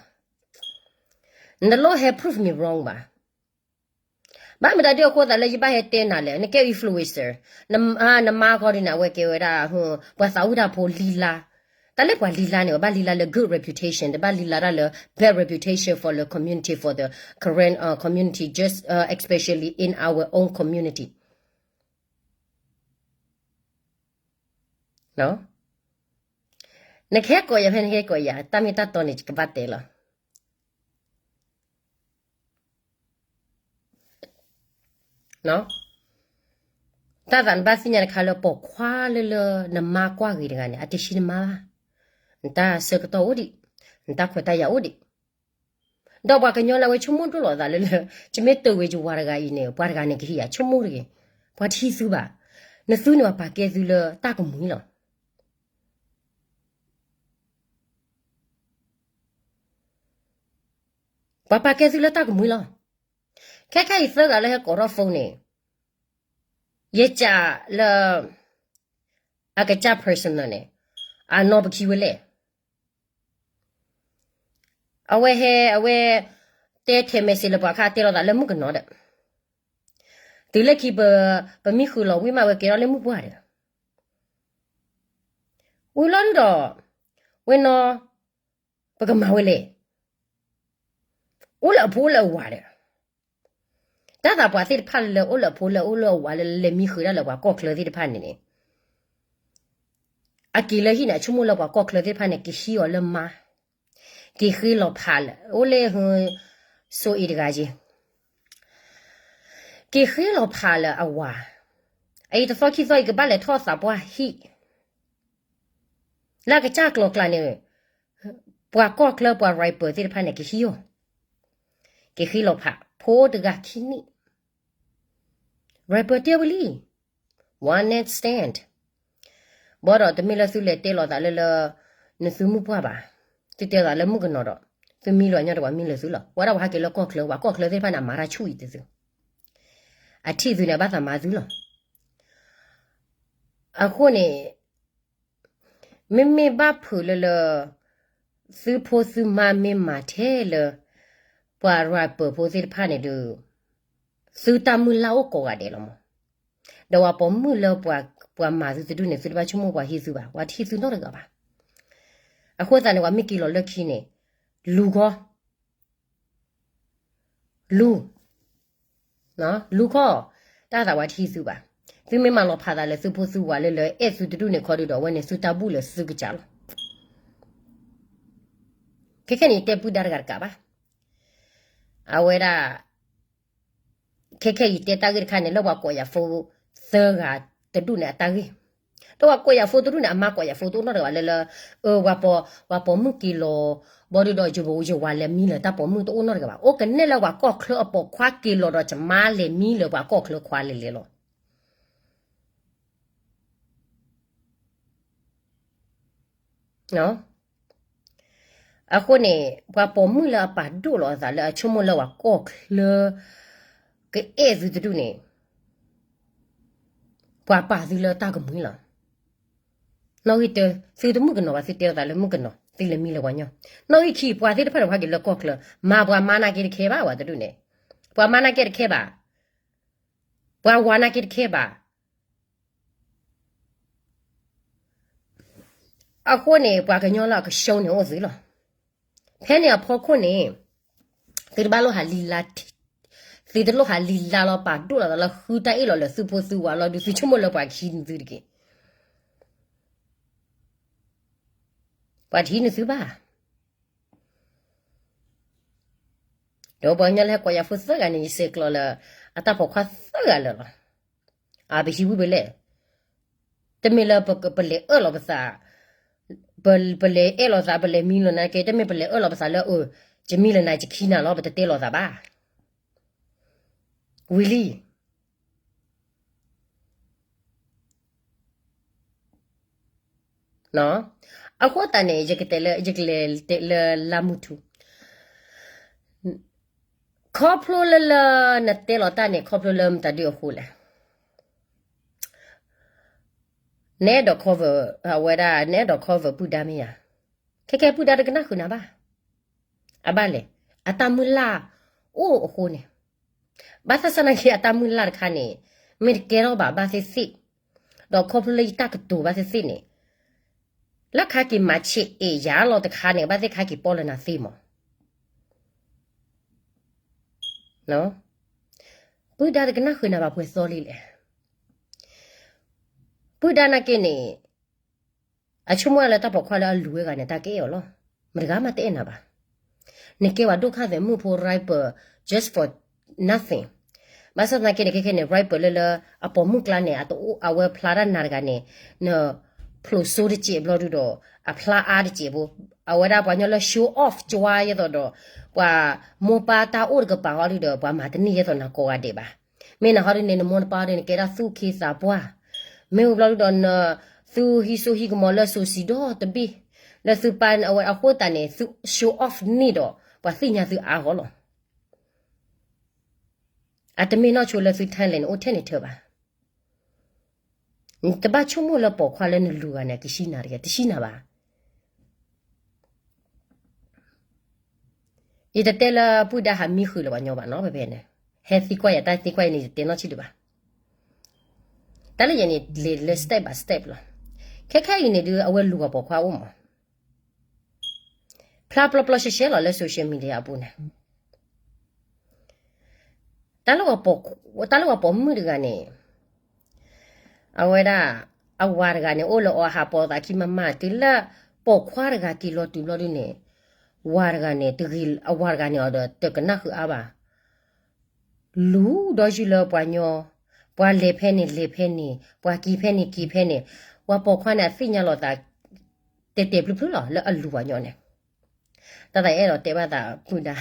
နတလိၣ်ဟဲ prove me wrong ဘၣ်. ဘၣ်မတၤဒုးအဃိသးလၢယဘၣ်ဟဲတဲနၤလဲၣ်, နကဲ influencer, နမါဃီဒ်န့ၣ် အဝဲကဲဝဲဒၣ် ပှၤသးဝံၣ်တၢ်ဖိလံၤလါ, တၢ်လၢပှၤလံၤလါန့ၣ် ဘၣ်လံၤလါလၢ good reputation, တဘၣ်လံၤလါတၢ်လၢ bad reputation for the community, for the Karen community, just especially in our own community. နကဟဲကိးယၤဖဲနကဟဲကိးယၤ, တၢ်မ့ၢ်တၢ်တီန့ၣ် ယကဘၣ်တဲလီၤ. တၢ်သးနဘၣ်သ့ၣ်ညါတခါလၢ ပိာ်ခွါလၢလၢနမါကွၢ်ဂ့ၤတဂၤန့ၣ် အတဟံးနမါဘၣ်. နတၢ်ဆၢကတီၢ်အိၣ်ဒံး, နတၢ်ခွဲးတၢ်ယာ်အိၣ်ဒံး. ဒီးပှၤကညီလၢအဝဲဆိကမိၣ်ဒိၣ်လီၤသးလၢလၢ ယမ့ၢ်တဝံၤယဝၤတဂၤအံၤန့ၣ် ပှၤတဂၤန့ၣ်ကဟံးယၤ ဆိကမိၣ်တဂ့ၤ, ပှၤတဟံးသုဘၣ်. နသုန့ၣ်ပှၤပာ်ကဲသုလၢတၢ်ကမှံၤလီၤ. ပှၤပာ်ကဲသုလၢတၢ်ကမှံၤလီၤ. ခဲခဲအံၤသၢဂၤလၢဟဲကိးထီၣ် phone န့ၣ် ယစံးလၢ အကစၢ် personal န့ၣ် အနီၢ်ပခံဝဲလဲၣ်. အဝဲဟဲ အဝဲ တဲထဲး message လၢပှၤခါတဲလိာ်သးလၢမုၣ်ကနီၤဒီး တုၤလၢခံ ပမ့ၢ်ဃုာ်လီၤဝံၤမးဝဲကဲထီၣ်လၢမုၢ်ပှၢ်ဒီး ဝံၤလီၤဒုဒီး ဝဲနီၤ ပကမၤဝဲလဲၣ်. အိၣ်လၢအဖိအိၣ်လၢအဝၤဒီး တၢ်သးပှၤသ့ၣ်တဖၣ်လၢအိၣ်လၢအဖိလၢအိၣ်လၢအဝၤလၢလဲၤမံဃုာ်ဒၣ်လၢပှၤကီၢ်ချၢသ့ၣ်တဖၣ်န့ၣ်န့ၣ် အက့ၤလၢဟံၣ်န့ၣ် အဆိကမိၣ်လၢပှၤကီၢ်ချၢသ့ၣ်တဖၣ်န့ၣ် ကဟံးအီၤလၢမါ, က့ၤဃ့လီၤဖးလၢ အိၣ်လၢ စိအ့တဂၤက့ၤ က့ၤဃ့လီၤဖးလၢအဝၤ, အအံၤတသီခံသီအံၤကဘၣ်လဲၤထီၣ်သးပှၢ်ဟံၣ် လၢအကစၢ်ကျိၤကျါန့ၣ် ပှၤကီၢ်ချၢပှၤ rapper သ့ၣ်တဖၣ်န့ၣ် ကဟံးအီၤ, က့ၤဃ့လီၤဖး ဖိတဂၤခံနံၣ် rapper တဲဝဲလံ one night stand ဘၣ်ဒီးတမ့ၢ်လၢသုလဲၤတဲလိာ်သးလၢလၢ နသုမုၣ်ပှၢ်ဘၣ်, သုတဲသးလၢမုၣ်ကနီၤဒီး သုမံလီၤညီတဝၤမံလၢသုလီၤ. ပှၤဒၣ်ပှၤဟဲက့ၤလၢကီၢ်ချၢ ပှၤကီၢ်ချၢသ့ၣ်တဖၣ်န့ၣ် အမၤတၢ်ဆူၣ်အံၤတသု, အထံၣ်သုန့ၣ် အဘၣ်သးမၤသုလီၤ. အဃိန့ၣ် မ့မ့ၢ်ဘၣ်ဖုးလၢလၢ သုဖိသုမါမ့ၢ်မၤထဲလၢ ပှၤ rapper ဖိသ့ၣ်တဖၣ်န့ၣ်ဒီး သုတၢ်မုၢ်လၢ်အိၣ်ကိးဂၤဒဲးလီၤမး, ဒီးပှၤပိာ်မုၣ်လၢပှၤမၤသုတဒူၣ်န့ၣ် သုတဘၣ်ဆိကမိၣ်ပှၤဟံးသုဘၣ်, ပှၤတဟံးသုနီတဂၤဘၣ်. အဃိသတးန့ၣ် ပှၤမ့ၢ်က့ၤလီၤလၢခံန့ၣ် လူၤခီ လူၤ လူၤခီ, တၢ်သးပှၤတဟံးသုဘၣ်. သုမ့ၢ်မၤလီၤဖးသးလၢသုဖိသုဝၤလၢလၢအဲၣ်သုတဒူၣ်န့ၣ်ခီဒုဒီး အဝဲန့ၣ်သုတၢ်ဘူၣ်လၢသုကစၢ်လီၤ. ခဲခဲန့ၣ် တဲပုၢ်ဒါတဂၤတကးဘၣ်. အဝဲဒၣ် ခဲခဲအံၤတဲတၢ်ဂ့ၢ်တခါန့ၣ် လၢပှၤကိးယၤ phone သၢဂၤတဒူၣ်န့ၣ်အတၢ်ဂ့ၢ်, ဒီးပှၤကိးယၤ phone တဒူၣ်န့ၣ် အမါကိးယၤ phone တအိၣ်နီတဂၤဘၣ်လၢလၢ အၢ ပှၤပိာ်မုၣ်က့ၤလီၤ ဘၣ်ဒုဒီး ယဝၤလဲၤမံလၢတၢ်ပိာ်မုၣ်တအိၣ်နီတဂၤဘၣ်. အိၣ်ကနဲလၢပှၤကီၢ်ချၢအပိာ်ခွါက့ၤလီၤဒီး ယမါလဲၤမံလၢပှၤကီၢ်ချၢခွါလဲၤလဲၤလီၤ. အဃိန့ၣ် ပှၤပိာ်မုၣ်လၢအပာ်ဒိၣ်လီၤအသးလၢအဆိကမိၣ်လၢပှၤကီၢ်ချၢ ကအဲၣ်သုတဒူၣ်န့ၣ် ပှၤပာ်သုလၢတၢ်ကမှံလီၤ. နီၣ်ဂံၢ်တၢ သုတမုၣ်ကနီၤဘၣ် သုတဲလိာ်သးလၢမုၣ်ကနီၤ သုလဲၤမံလၢပှၤညီ. နီၣ်ဂံၢ်ခံ ပှၤသ့ၣ်တဖၣ်န့ၣ် ဟဲက့ၤလၢကီၢ်ချၢ မၤပှၤမါနာ်က့တခဲဘၣ် ပှၤတဒူၣ်န့ၣ်, ပှၤမါနာ်က့တခဲဘၣ်, ပှၤဝၤနာ်က့တခဲဘၣ်. အဃိန့ၣ် ပှၤကညီလၢအကဆှီန့ၣ်အိၣ်သုလီၤ. ဖဲန့ၣ်အဖီခိၣ်န့ၣ် သုတဘၣ်လိၣ်ဟးလံၤလါ, သုတလိၣ်ဟးလံၤလါလီၤ ပာ်ဒိၣ်လီၤသးလၢဃုတၢ်အ့ၣ်လိာ်လၢသုဖိသုဝၤလီၤဒုး သုဆိကမိၣ်လၢပှၤကဟံးန့ၢ်သုတက့ၢ်. ပှၤတဟံးန့ၢ်သုဘၣ်. ဒီးပှၤကညီလၢဟဲကိးယၤဖိသၢဂၤန့ၣ် ယဆဲးကျိးလၢ အတၢ်ပိာ်ခွါသၢဂၤလၢာ်လီၤ. အပဟံးဝံၤပလဲၣ်, တမ့ၢ်လၢပလဲၤအၢၣ်လီၤပသး, ပလဲၤအဲၣ်လီၤသး ပလဲၤမံလီၤနၤက့ တမ့ၢ်ပလဲၤအၢၣ်လီၤပသးလၢအၢ ယမံလၢနၤ ယခံနၤလီၤ ပတတဲလိာ်သးဘၣ်. ဝံၤလံ အဃိသတးန့ၣ် ယကတဲလၢ ယကလဲၤတဲလၢလါမုၢ်ထူ, ခီဖျိလၢလၢနတဲလီၤတၢ်န့ၣ် ခီဖျိလၢမတၤဒုအဃိလဲၣ်. နအဲၣ်ဒိး cover အဝဲဒၣ် နအဲၣ်ဒိး cover ပုၢ်ဒါမ့ၢ်ဧါ. ခဲခဲပုၢ်ဒါတကနၣ်ဃုာ်နၤဘၣ်. အဘၣ်လဲၣ်, အတၢ်မုၢ်လၢ်အိၣ်အဃိန့ၣ်, ဘၣ်ဆၣ်သနာ်က့ အတၢ်မုၢ်လၢ်တခါန့ၣ် မ့ၢ်တကဲထီၣ်ဘၣ်ဘၣ်သ့ၣ်သ့ၣ်, ဒီးခီဖျိလၢယတၢ်ကတိၤဘၣ်သ့ၣ်သ့ၣ်န့ၣ် လၢခါက့ၤမၤဆံးအဲၣ်ယၤလီၤတခါန့ၣ် ဘၣ်သ့ၣ်ခါက့ၤပီၣ်လၢနၤသ့မး. ပုၢ်ဒါတကနၣ်ဃုာ်နၤဘၣ်ပှဲၤသီလံလဲၣ်. ပုၢ်ဒါနာ်က့န့ၣ် အဆိကမိၣ်လၢတၢ်ပိာ်ခွါလၢအလူၤဝဲဂၤန့ၣ် တၢ်ကအဲၣ်အီၤလီၤ. မတဂၤမးတအဲၣ်နၤဘၣ်. နကဲဝဲဒိၣ်ခၣ်သဲးမုၣ်ဖိ rapper just for nothing. ဘၣ်ဆၣ်သနာ်က့န့ၣ် ခဲခဲန့ၣ် rapper လၢလၢ အပိာ်မုၣ်ကျါန့ၣ် အတအိၣ်အဝဲဖျါတၢ်နၤတဂၤန့ၣ် နဖျိးစိတစဲးဘျီဒုဒီး အဖျါအါတစဲးဖိ, အဝဲဒၣ်ပှၤကညီလၢ show off ကၠွါယဲသိးဒီး ပှၤမိၢ်ပၢ်တၢ်အိၣ်တကပၤဟီဒုဒီး ပှၤမၤတန့ၢ်ယဲသိးနၤကိးဂၤဒဲးဘၣ်. မ့ၢ်နဟီဒုန့ၣ် နမိၢ်နပၢ်ဒုန့ၣ် ကဲဒၣ်သူၣ်က့သးပှၢ်, မ့ၢ်ဝံၤဘျီဒုဒီး နသုဟံးစိဟံးကမီၤလၢစိၤဆံးဒီတဘ့ၣ်, လၢသုပၢ်အဝဲအဃိသတးန့ၣ် သု show off န့ၢ်ဒီး ပှၤသ့ၣ်ညါသုအါဂီၢ်လီၤ. အတမ့ၢ်နီၢ်ဆိလၢသု talent န့ၣ် အိၣ်ထဲန့ၣ်ထၢဘၣ်. နတဘၣ်ဆိကမိၣ်လၢပိာ်ခွါလၢနလူၤဂၤန့ၣ် ကဆံးနၤတဂ့ၤ, တဆံးနၤဘၣ်. ယတတဲလၢပုၢ်ဒါဟးမံဃုာ်လၢပှၤညီဘၣ်နီၤ, ဖဲဖဲန့ၣ် ဟဲသံကွၢ်ယၤတၢ်သံကွၢ်အံၤန့ၣ် ယတတဲနီတဆံဒံးဘၣ်. တၢ်လၢယဲန့ၣ် လဲၤလၢ step by step လီၤ. ခဲခဲအံၤန့ၣ်ဒုး အဝဲလူၤဂၤပိာ်ခွါအိၣ်မး ဖျါပျီပျီရှဲရှဲလီၤလၢ social media အပူၤန့ၣ်. တၢ်လၢပှၤပိာ်မုၣ်တဂၤန့ၣ် အဝဲဒၣ် အဝၤတဂၤန့ၣ် အိၣ်လၢအီၤဟးပိာ်သးခံမးမး တုၤလၢပိာ်ခွါတဂၤက့ၤလီၤတုၤဘျီဒုန့ၣ် ဝၤတဂၤန့ၣ် တဂ့ၤ အဝၤတဂၤန့ၣ်အီၤဒီးတကနၣ်ဃုာ်အါဘၣ်. လူၤဒီးယုၢ်လၢပှၤညီ, ပှၤလဲၤဖဲန့ၣ်လဲၤဖဲန့ၣ်, ပှၤက့ၤဖဲန့ၣ်က့ၤဖဲန့ၣ်, ပှၤပိာ်ခွါန့ၣ် အသ့ၣ်ညါလီၤသး တဲာ်တဲာ်ဖျုးဖျုးလီၤ လၢအလူၤပှၤညီန့ၣ်. တၢ်သးအဲၣ်ဒိးတဲဘၣ်သးပုၢ်ဒါ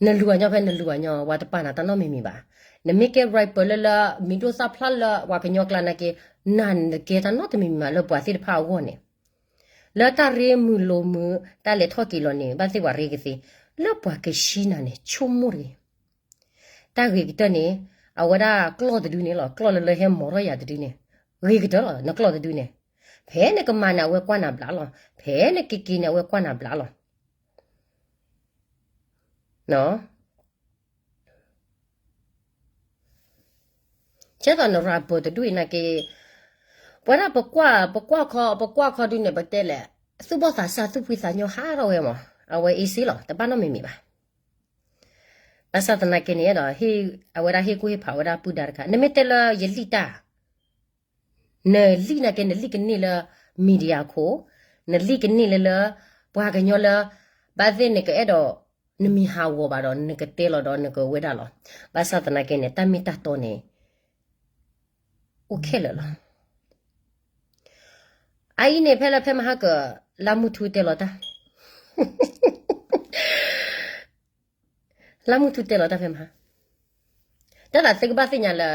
နလူၤပှၤညီဖဲနလူၤပှၤညီ ဝၤတပာ်နၤတၢ်နီတမံၤမံၤဘၣ်. နမ့ၢ်ကဲ rapper လၢလၢ မံၤဒိၣ်သၣ်ဖျါလၢပှၤကညီကျါနာ်က့ နၤနကဲတၢ်နီတမံၤမံၤဘၣ်လၢပှၤသ့ၣ်တဖၣ်အဂီၢ်န့ၣ်. လၢတၢ်ရ့မုာ်လိာ်မုာ် တၢ်လဲၤထီၣ်က့ၤလီၤန့ၣ် ဘၣ်သ့ၣ်ပှၤရ့ကသ့, လၢပှၤကဆံးနၤန့ၣ် ဆိကမိၣ်တဂ့ၤ. တၢ်ဂ့ၤကတၢၢ်န့ၣ် အဝဲဒၣ်ကျီၢ်တဒုန့ၣ်လီၤ, ကျီၢ်လၢလၢဟဲမီၤထီၣ်ယၤတဒုန့ၣ် ဂ့ၤကတၢၢ်လီၤ. နကျီၢ်တဒုန့ၣ် ဖဲနကမၤန့ၣ် အဝဲကွၢ်နၤဘျါလီၤ, ဖဲနကက့ၤန့ၣ် အဝဲကွၢ်နၤဘျါလီၤ. ကဲသိးန rapper တဒူၣ်အံၤနာ်က့ ပဝဲဒၣ်ပကွၢ် ပကွၢ်ခီ ပကွၢ်ခီဒုန့ၣ် ပတဲလဲၣ်, သူၣ်ဘီၣ်သးစၢ် သူၣ်ဖှံသးညီဟးထီၣ်ဝဲမး, အဝဲ easy လီၤ, တဘၣ်နီတမံၤမံၤဘၣ်. ဘၣ်ဆၣ်သနာ်က့န့ၣ်ဒီး အဝဲဒၣ်ဟ့ၣ်ကူၣ်ဟ့ၣ်ဖးဝဲဒၣ်ပုၢ်ဒါတခါ, နမ့ၢ်တဲလၢယလံၣ်တၢ် နလံၣ်နာ်က့ နလံၣ်ကန့ၢ်လၢ media ခိၣ်, နလံၣ်ကန့ၢ်လၢလၢ ပှၤကညီလၢ ဘၣ်သ့ၣ်နကအဲၣ်ဒိး နမံၤဟးဂီၤဘၣ်ဒီး နကတဲလီၤဒီးနကဝဲဒၣ်လီၤ. ဘၣ်ဆၣ်သနာ်က့န့ၣ် တၢ်မ့ၢ်တၢ်တီန့ၣ် အိၣ်ခဲလၢာ်လီၤ. အအံၤန့ၣ် ဖဲလၢဖဲမဟါက လါမူထူတဲလီၤတၢ် လါမူထူတဲလီၤတၢ်ဖဲမဟါ, တၢ်သးသုကဘၣ်သ့ၣ်ညါလၢ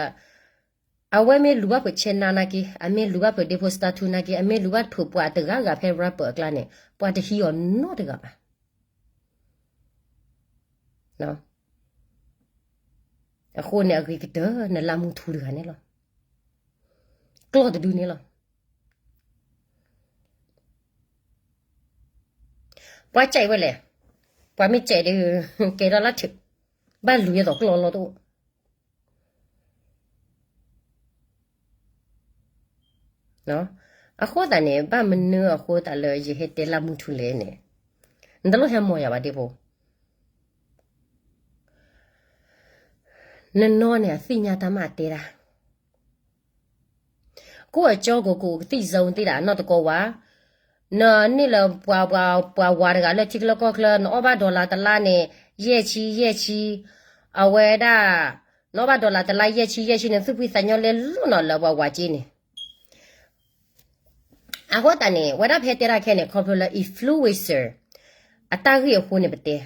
အဝဲမ့ၢ်လူၤဘၣ်ဖုး channel နာ်က့, အမ့ၢ်လူၤဘၣ်ဖုး ဒ့ဖိ status နာ်က့, အမ့ၢ်လူၤဘၣ်ဖုးပှၤတဂၤဂၤဖဲ rapper အကျါန့ၣ် ပှၤတဟံးအီၤနီတဂၤဘၣ်. အဃိန့ၣ် အဂ့ၤကတၢၢ် နလါမူထူတဂၤန့ၣ်လီၤ. ကျီၢ်တဒုန့ၣ်လီၤ. ပှၤစဲးဝဲလဲၣ်, ပှၤမ့ၢ်စဲးဒီး ကဲထီၣ်လၢထုး, ဘၣ်လူၤယဲသိးကျီၢ်လီၢ်တအိၣ်. အဃိသတးန့ၣ် ဘၣ်မနုၤအဃိသတးလၢယဟဲတဲလါမူထူလဲၣ်န့ၣ်, နတလိၣ်ဟဲမီၢ်ယၤဘၣ်ဒ့ဖိ. နနီၢ်န့ၣ် အသ့ၣ်ညါတၢ်မးအတဲဒၣ် ကိၣ်အကၠီကိၣ်ကိၣ်ကသံၣ် zone သ့ၣ်ဒၣ်အနီၢ်တကီဝါ, နန့ၢ်လၢပှၤ ပှၤဝၤတဂၤလၢထံချၢကီၢ်ချၢ နအီၣ်ဘၣ် dollar တလါန့ၣ် ယဲၢ်ဆံ ယဲၢ်ဆံ, အဝဲဒၣ် နအီၣ်ဘၣ် dollar တလါယဲၢ်ဆံ ယဲၢ်ဆံန့ၣ် သူၣ်ဖှံသးညီလဲလိာ်နီၤလၢပှၤဝၤက့န့ၣ်. အဃိသတးန့ၣ် ဝဲဒၣ်ဖဲတဲတၢ်ခဲန့ၣ် ခီဖျိလၢ influencer အတၢ်ဂ့ၢ်အဃိန့ၣ်ပတဲ,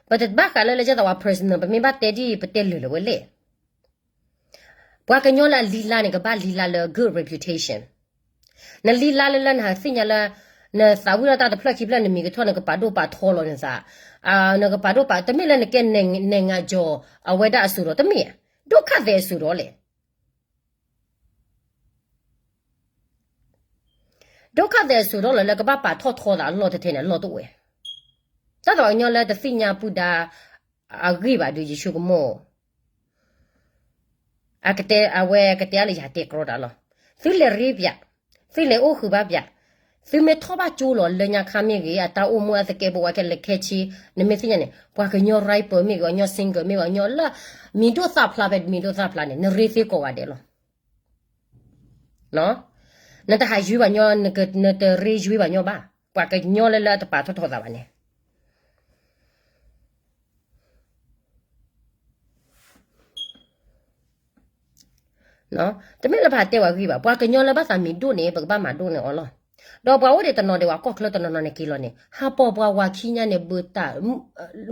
ပတဘၣ်ဃးလၢလၢကဲသိးပှၤ personal ပမ့ၢ်ဘၣ်တဲဒ်အံၤ ပတဲလၢာ်လၢာ်ဝဲလဲၣ်. ပှၤကညီလၢအလံလါန့ၣ် ကဘၣ်လံလါလၢ good reputation. နလံလါလၢလၢနဟးသ့ၣ်ညါလၢ နသးဝံၣ်ထီၣ်တၢ်တဖျၢၣ်ခံဖျၢၣ် နမံၤကထီၣ် နကပာ်ဒိၣ်ပာ်ထီလီၤနသး, နကပာ်ဒိၣ်ပာ် တမ့ၢ်လၢနကဲ နိုင်ငံကျော် အဝဲဒၣ်အစိၤဒီး တမ့ၢ်, ဒိၣ်ခါသဲးအစိၤဒီးလဲၣ်. ဒိၣ်ခါသဲးအစိၤဒီးလၢ လၢကဘၣ်ပာ်ထီၣ်ထီသးအလီၢ်တထဲန့ၣ် အလီၢ်တအိၣ်ဝဲ. တၢ်သးပှၤကညီလၢတသ့ၣ်ညါပုၢ်ဒါ အဂ့ၢ်ဘၣ်ဒီးယဆိကမိၣ် အကတဲ အဝဲကတဲအါလၢယတဲကြီတၢ်လီၤ. သုလဲၤရ့ပၠး, သုလဲၤအိၣ်ဃုာ်ဘၣ်ပၠး, သုမ့ၢ်ထီၣ်ဘၣ်ကၠိလီၤလၢညါခါမ့ၢ်ဂ့ၤ, အတၢ်အိၣ်မူအသကဲးပဝးခဲလၢာ်ခဲဆ့, နမ့ၢ်သ့ၣ်ညါန့ၣ် ပှၤကညီ rapper မ့ၢ်ဂ့ၤ, ကညီ singer မ့ၢ်ဂ့ၤ, ကညီလၢ မံၤဒိၣ်သၣ်ဖျါဖဲမံၤဒိၣ်သၣ်ဖျါန့ၣ် နရ့သ့ကိးဂၤဒဲးလီၤ. နတဟးယွ့ဘၣ်ညီ, နတရ့ယွ့ဘၣ်ညီဘၣ်, ပှၤကညီလၢလၢတပာ်ထီၣ်ထီသးဘၣ်န့ၣ် တမ့ၢ်လၢပဟးတဲဝဲဂံၢ်ဘၣ်, ပှၤကညီလၢဘၣ်သးမံၤဒိၣ်န့ၣ် ပကဘၣ်မၤဒိၣ်န့ၢ်အီၤလီၤ. ဒီးပှၤအိၣ်ဒံးတနီၤဒံးဝဲ ကီၢ်ချၢတနီၤနီၤန့ၣ်က့ၤလီၤန့ၣ် ဟးပိာ်ပှၤဝၤခံညါန့ၣ် ဘုးတၢ်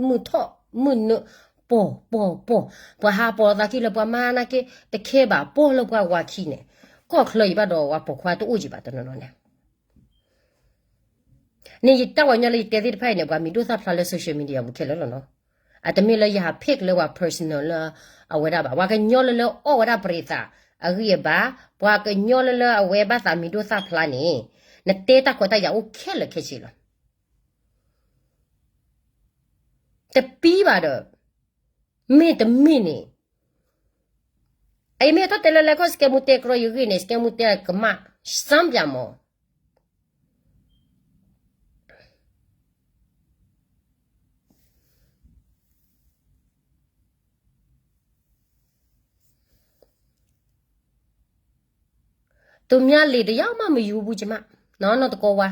မုၢ်ထီၣ်မုၢ်နုာ် ပိာ်ပိာ်ပိာ်, ပှၤဟးပိာ်သးခံလၢပှၤမၤနာ်က့ တခဲဘၣ် ပိာ်လၢပှၤဝၤခံန့ၣ်, ကီၢ်ချၢအံၤဘၣ်ဒီး ပှၤပိာ်ခွါတအိၣ်ကံဘၣ်တနီၤနီၤန့ၣ် န့ၣ်ယတၢ်ဝဲညီလၢယတဲသ့ၣ်တဖၣ်အံၤန့ၣ် ပှၤမံၤဒိၣ်သၣ်ဖျါလၢ social media ပူၤခဲလၢာ်လီၤနီၤ. အတမ့ၢ်လၢယဟး pick လၢပှၤ personal လၢအဝဲဒၣ်ဘၣ်. ပှၤကညီလၢလၢအီၣ်ဝဲဒၣ်ပရံးသးအဂံၢ်အဘါ, ပှၤကညီလၢလၢအဝဲဘၣ်သးမံၤဒိၣ်သၣ်ဖျါန့ၣ်, နတဲတၢ်ခွဲးတၢ်ယာ်အိၣ်ခဲလၢာ်ခဲဆ့လီၤ. တပံဘၣ်ဒီး, မ့ၢ်တမ့ၢ်န့ၣ်, အအံၤမ့ၢ်ထီၣ်တဲလၢလဲၤခီၣ် စကဲမူတဲကြီယဂ့ၢ်န့ၣ်, စကဲမူတဲကမၣ်, စမ်းပြမီၤ. သူများလင်တယောက်မှမယူဘူးကျမ, နီၢ်တကီဝါ.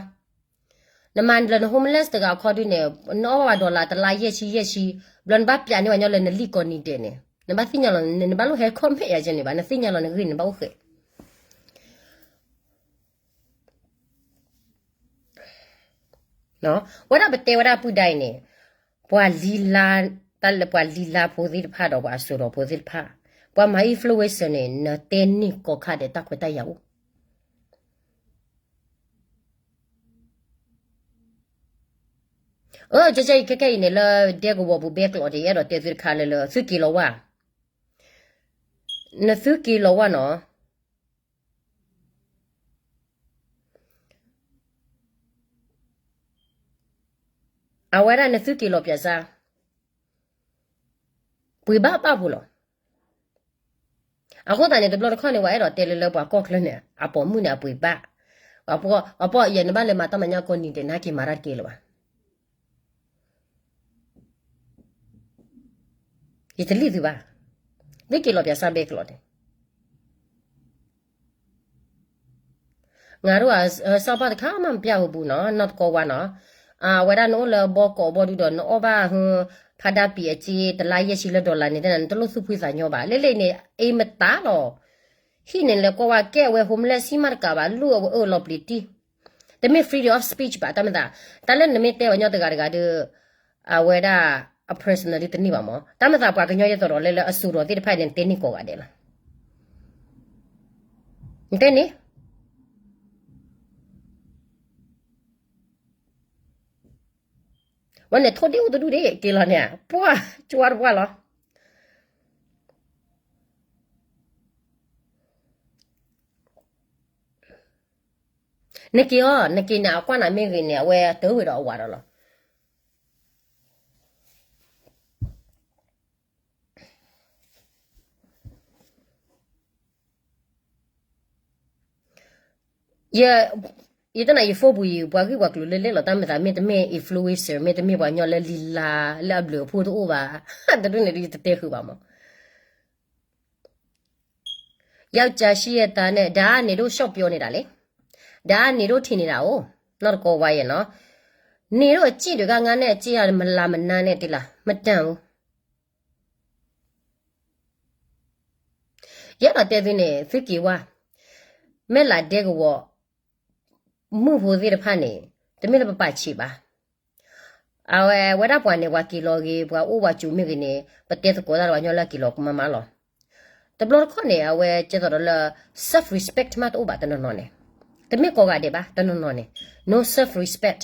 နမၤလၢန homeless တဂၤအခီဒုန့ၣ်, နအီၣ်ဘၣ် dollar တလါယဲၢ်ဆံယဲၢ်ဆံ, ဘျီနဘၣ်ပျးန့ၢ်ပှၤကညီလၢနလံၣ်ကိးနံၤဒဲးန့ၣ်, နဘၣ်သ့ၣ်ညါလီၤ, နဘၣ်လိၣ်ဟဲ comment ယၤကဲန့ၣ်ဘၣ်, နသ့ၣ်ညါလီၤနဂ့ၢ်န့ၣ် နဘၣ်အိၣ်ဃဲး ဝဲဒၣ်ပတဲဝဲဒၣ်ပုၢ်ဒါအံၤန့ၣ်, ပှၤလံၤလါ, တၢ်လၢပှၤလံၤလါဖိသ့ၣ်တဖၣ်ဒီးပှၤအစိၤဒီးဖိသ့ၣ်တဖၣ်, ပှၤမၤ influencer န့ၣ် နတဲန့ၢ်ကိးခါဒဲးတၢ်ခွဲးတၢ်ယာ်အိၣ်. အၢ ကဲကဲအံၤခဲခဲအံၤန့ၣ် လၢဒဲကဝီၤပူၤဘဲကျိးဒ် ယအဲၣ်ဒိးတဲသုတခါလၢလၢ သုက့ၤလီၤဝါ, နသုက့ၤလီၤဝါနီၤ. အဝဲဒၣ်နသုက့ၤလီၤပၠးစါ, ပှ့ၤဘၣ်ဘၣ်ပူၤလီၤ. အဃိသတးန့ၣ် တဘျီတခီၣ်န့ၣ် ပှၤအဲၣ်ဒိးတဲလၢလၢပှၤကီၢ်ချၢန့ၣ် အပိာ်မုၣ်န့ၣ် အပှ့ၤဘၣ်, ပှၤပီၢ်ယဲနဘၣ်လဲၤမၤတၢ်မၤညါကိးနံၤဒဲး နဟဲက့ၤမၤတၢ်တက့ၢ်လၢၤဘၣ်. ယတလံၣ်သုဘၣ်, သုက့ၤလီၤပၠးစါဘဲကျိးန့ၣ် နၤဒိၣ်အစီၤပၤတခါမး မပျၢ်ဝဲဘူးနီၤ, နီၢ်တကီဝါနီၤ. အဝဲဒၣ်နအိၣ်လၢဘီကိးဘီဒုဒီး နအီၣ်ဘၣ်ဟ ဖးဒါပံၤအစ့ တလါယဲၢ်ဆံလၢ dollar န့ၣ် တဲနၤ နတလိၣ်သူၣ်ဖှံသးညီဘၣ်. လၢလၢန့ၣ် အ့မတၤလီၤ. ဟံၣ်န့ၣ်လဲၤကွၢ်ဝဲ ကဲဝဲ homeless ဟံၣ်မးတကးဘၣ် လူၢ်အဝဲအၢၣ်လီၤပျံၤတံၢ်. တမ့ၢ် freedom of speech ဘၣ် တၢ်မၤသး, တၢ်လၢနမ့ၢ်တဲပှၤကညီတဂၤတဂၤဒီး အဝဲဒၣ်အ personal ဒ်တန့ၢ်ဘၣ်မး. တၢ်မၤသးပှၤကညီယဲသိးဒီးလၢလၢအစိၤဒီးသ့ၣ်တဖၣ်န့ၣ် နတဲန့ၢ်ကိးဂၤဒဲးလီၤ. နတဲန့ၣ် ဝဲန့ၣ်ထိၣ်ဒ့အိၣ်တဒူၣ်ဒ့ က့ၤလီၤန့ၣ် ပှၢ် ကၠွါတပှၢ်လီၤ. နက့ၤအီၤ နက့ၤန့ၣ် အကွၢ်နၤမ့ၢ်ဂ့ၤန့ၣ် အဝဲတၢ်ဝဲဒီးအဝၤဒီးလီၤ. ယတဲနၤ ယ phone ပူၤအံၤ ပှၤဂ့ၢ်ပှၤကျိၤလၢလဲၣ်လီၤ တၢ်မၤသး မ့တမ့ၢ် influencer မ့တမ့ၢ်ပှၤကညီလၢလံၤလါ လၢအဘျုးအဖှိၣ်တအိၣ်ဘၣ် တဒူၣ်န့ၣ်ဒ်ယတတဲဃုာ်ဘၣ်မး. ယကၢ်ရှံယတၢ်န့ၣ် ဒါန့ၣ်ဒိၣ် ရှော့ပြောနေတာလေ, ဒါန့ၣ်ဒိၣ်ထံၣ်န့ၢ်ဒၣ်အိၣ်, နီၢ်တကီဝါယဲနီၤ, န့ၣ်ဒိၣ်အစ့ၣ်ဒုးကငါန့ၣ် အစ့ၣ်မလၤမနါန့ၣ်တ့ၢ်လၢ မတန်ဘူး. ယအဲၣ်ဒိးတဲသုန့ၣ် သုက့ၤဝါ, မဲၢ်လးဒဲကဝီၤ မုၣ်ဖိသ့ၣ်တဖၣ်န့ၣ် တမ့ၢ်လၢပပာ်ဆံးဘၣ်. အဝဲဝဲဒၣ်ပှၤန့ၣ် ပှၤက့ၤလီၤဂ့ၤ ပှၤအိၣ်ပှၤစူၤမ့ၢ်ဂ့ၤန့ၣ် ပတဲသကိးတၢ်ဒီးပှၤကညီလၢအက့ၤလီၤကမါမါလီၤ. တဘျီတခီၣ်န့ၣ် အဝဲကဲသိးဒီးလၢ self respect မးတအိၣ်ဘၣ်တနီၤနီၤန့ၣ်, တမ့ၢ်ကိးဂၤဒဲးဘၣ် တနီၤနီၤန့ၣ် no self respect.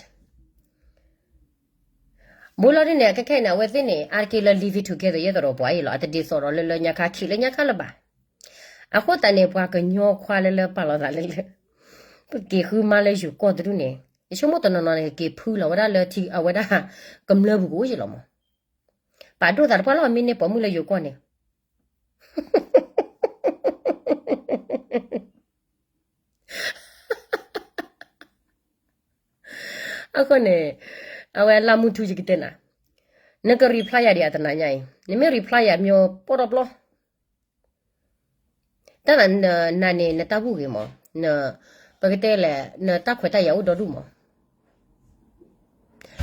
ဘူးလီၤဒ်န့ၣ် ခဲခဲအံၤန့ၣ် အဝဲသ့ၣ်န့ၣ် အါတက့ၢ်လၢ living together ယဲသိးဒီးပှၤအံၤလီၤ. အတဒ်သိးဒီးလၢလၢညါခါခံးလၢညါခါလၢၤဘၣ်. အဃိသတးန့ၣ် ပှၤကညီခွါလၢလၢပာ်လီၤသးလၢလၢ ပက့ၤဃုမါလၢယိၤကီၢ်တဒူၣ်န့ၣ် ယဆိကမိၣ်တနီၤနီၤန့ၣ် က့ၤဖုလီၤဝဲဒၣ်လၢထံ အဝဲဒၣ်ကမျၢၢ်ပူၤကအိၣ်ယံၤလီၤမး. ပာ်ဒိၣ်သးတပှၢ်လီၤ မ့ၢ်န့ၢ်ပိာ်မုၣ်လၢယိၤကီၢ်န့ၣ် အဃိန့ၣ် အဝဲလၢမုၢ်ထူယကတဲနၤ, နက reply ယၤဒံးအတနၤညါအံၤ, နမ့ၢ် reply ယၤ မ့ၢ်ပီၣ်ထီၣ်ပျီ, တၢ်နၤန့ၣ် နတၢ်ဘူၣ်ဂ့ၤမး, ပကတဲလဲၣ် နတၢ်ခွဲးတၢ်ယာ်အိၣ်ဒီဒူၣ်မး,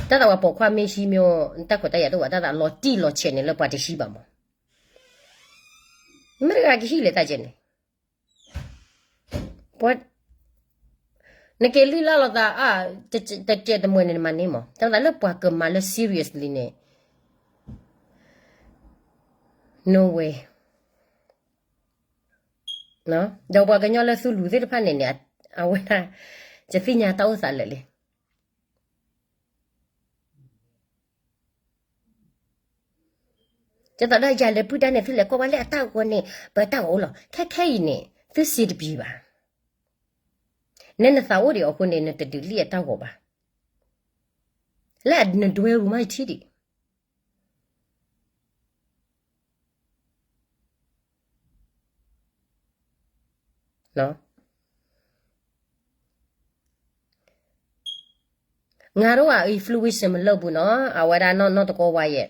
တၢ်သးပှၤပိာ်ခွါမ့ၢ်ဟံးမ့ၢ် နတၢ်ခွဲးတၢ်ယာ်တအိၣ်ဘၣ်, တၢ်သးလီၤတံၢ်လီၤဆဲးန့ၣ်လၢပှၤတဟံးဘၣ်မး, မ့ၢ်တဂၤကဟံးလဲၣ်တၢ်ကဲန့ၣ် ပှၤ နက့ၤလုၢ်လၢ်လိာ်သး အါ တကဲတမှဲၤန့ၣ် နမၤန့ၢ်မး, တၢ်သးလၢပှၤကမၤလၢ seriously န့ၣ် no way. ဒီးပှၤကညီလၢသူလူၤသ့ၣ်တဖၣ်န့ၣ်န့ၣ် အဝဲဒၣ် ယသ့ၣ်ညါတၢ်အိၣ်သးလၢာ်လံ. ဒ်သိးဒီးယၤလၢပုၢ်ဒါန့ၣ် သုလဲၤကွၢ်ဝဲလၢအတၢ်ဂီၤန့ၣ် ပတၢ်ဂီၤအိၣ်လီၤ. ခဲခဲအံၤန့ၣ် သုစံးတပျံၤဘၣ်. နဲနသးအိၣ်ဒံးအဃိန့ၣ် နတဒုးလံၣ်အတၢ်ဂီၤဘၣ်. လၢနဒွဲရူမးယထံၣ်ဒံး ငါတို့က influence မလုပ်ဘူးနော်, အဝဲဒၣ်နီၢ်နီၢ်တကီဝါယဲ,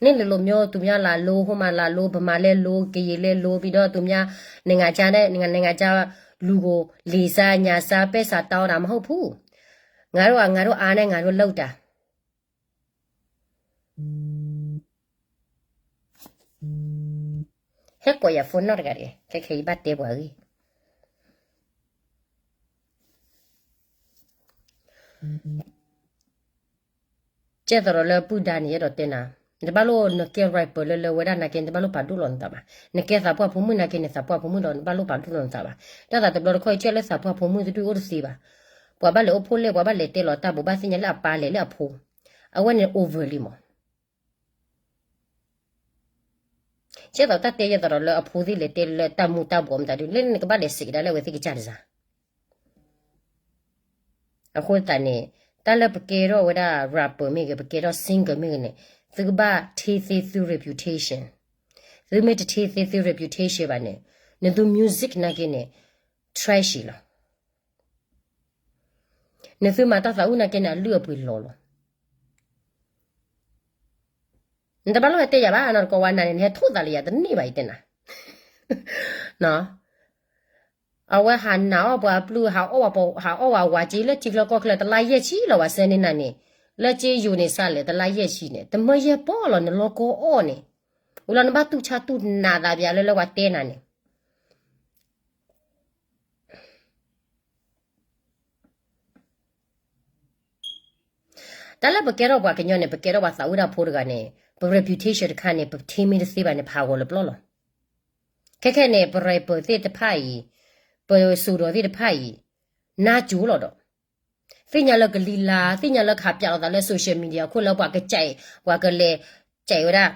န့ၣ်လၢလိုမျိုးသူများလာလို့ ဟိုမှာလာလို့ ဗမာလည်းလို့ ကရင်လည်းလို့ ပြီးတော့သူများနိုင်ငံခြားနဲ့နိုင်ငံခြားလူကိုလေစားညှပ်စားပဲစားတောင်းတာမဟုတ်ဘူး. ငါတို့က ငါတို့အားနဲ့ ငါတို့လုပ်တာ. ဟဲကိးယၤ phone နီၢ်တဂၤတဂ့ၤ, ခဲခဲယဘၣ်တဲပှၤဂ့ၢ်. ကဲသိးဒီးလၢပုၢ်ဒါန့ၣ် ယအဲၣ်ဒိးတဲနၤ, နတဘၣ်လိၣ်နကဲ rapper လၢလၢဝဲဒၣ်နာ်က့ နတဘၣ်လိၣ်ပာ်ဒိၣ်လီၤနသးဘၣ်. နကဲသးပှၢ်ဖိမုၣ်နာ်က့ နသးပှၢ်ဖိမုၣ်ဒီး နဘၣ်လိၣ်ပာ်ဒိၣ်လီၤနသးဘၣ်. တၢ်သးတဘျီတခီၣ် ယကဲလၢသးပှၢ်ဖိမုၣ်တဒူၣ်အိၣ်တသ့ဘၣ်. ပှၤဘၣ်လဲၤအိၣ်ဖှိၣ်လဲၣ် ပှၤဘၣ်လဲၤတဲလီၤတၢ်ဘိးဘၣ်သ့ၣ်ညါလၢအပၢ်လဲၤလၢအဖိ, အဝဲန့ၣ် over လံမး. ကဲသိးတၢ်တဲယဲသိးဒီးလၢအဖိသ့ၣ်လဲၤတဲလၢတၢ်မူၤတၢ်ဘှီးမတၤဒုး လၢနကဘၣ်လဲၤစံးကဒါလၢအဝဲသ့ၣ်ကစၢ်တစၢ်. အဃိသတးန့ၣ် တၢ်လၢပကဲထီၣ်ဝဲဒၣ် rapper မ့ၢ်ဂ့ၤ ပကဲထီၣ် singer မ့ၢ်ဂ့ၤန့ၣ် သုကဘၣ် take သု reputation. သုမ့ၢ်တ take သု reputation ဘၣ်န့ၣ် နသု music နာ်က့န့ၣ် trash လီၤ. နသုမၤတၢ်သးအုးနာ်က့န့ၣ် အလုၢ်အပှ့ၤလီၤလီၤ. နတဘၣ်လိၣ်ဟဲတဲယၤဘၣ် နီၢ်တကီဝါနၤန့ၣ် နဟဲထိၣ်သးလၢယၤတန့ၢ်ဘၣ် ယတဲနၤ. အဝဲဟးနာ်အီၣ်ပှၤပျုၢ် ဟးအီၣ်ဝဲဝၤက့လၢထံချၢကီၢ်ချၢ တလါယဲၢ်ဆံလီၤ ဝဲစဲန့ၢ်နၤန့ၣ်, လၢက့ယိၤန့ၣ်စးလဲၣ် တလါယဲၢ်ဆံန့ၣ် တမၢယဲၢ်ပီၢ်လီၤနလီၢ်ကီအီၣ်န့ၣ်, ဝံၤလီၤနဘၣ်တူၢ်ဆါတူၢ်နးသးပၠးလၢလၢပှၤတဲနၤန့ၣ် တၢ်လၢပကဲထီၣ်ပှၤကညီန့ၣ် ပကဲထီၣ်ပှၤသးဝံၣ်တၢ်ဖိတဂၤန့ၣ် ပ reputation တခါန့ၣ် ပ take မ့ၢ်တသ့ဘၣ်န့ၣ် ဖးဂီၤလၢပျီလီၤ. ခဲခဲန့ၣ် ပ rapper သ့ၣ်တဖၣ်အံၤ, ပစိၤဒီးသ့ၣ်တဖၣ်အံၤ, နါစိၤလီၤဒီး, သ့ၣ်ညါလၢကလံၤလါ, သ့ၣ်ညါလၢကဟးပၠးလိာ်သးလၢ social media အခိၣ်လၢပှၤကစဲး, ပှၤကလဲၤစဲးဝဲဒၣ်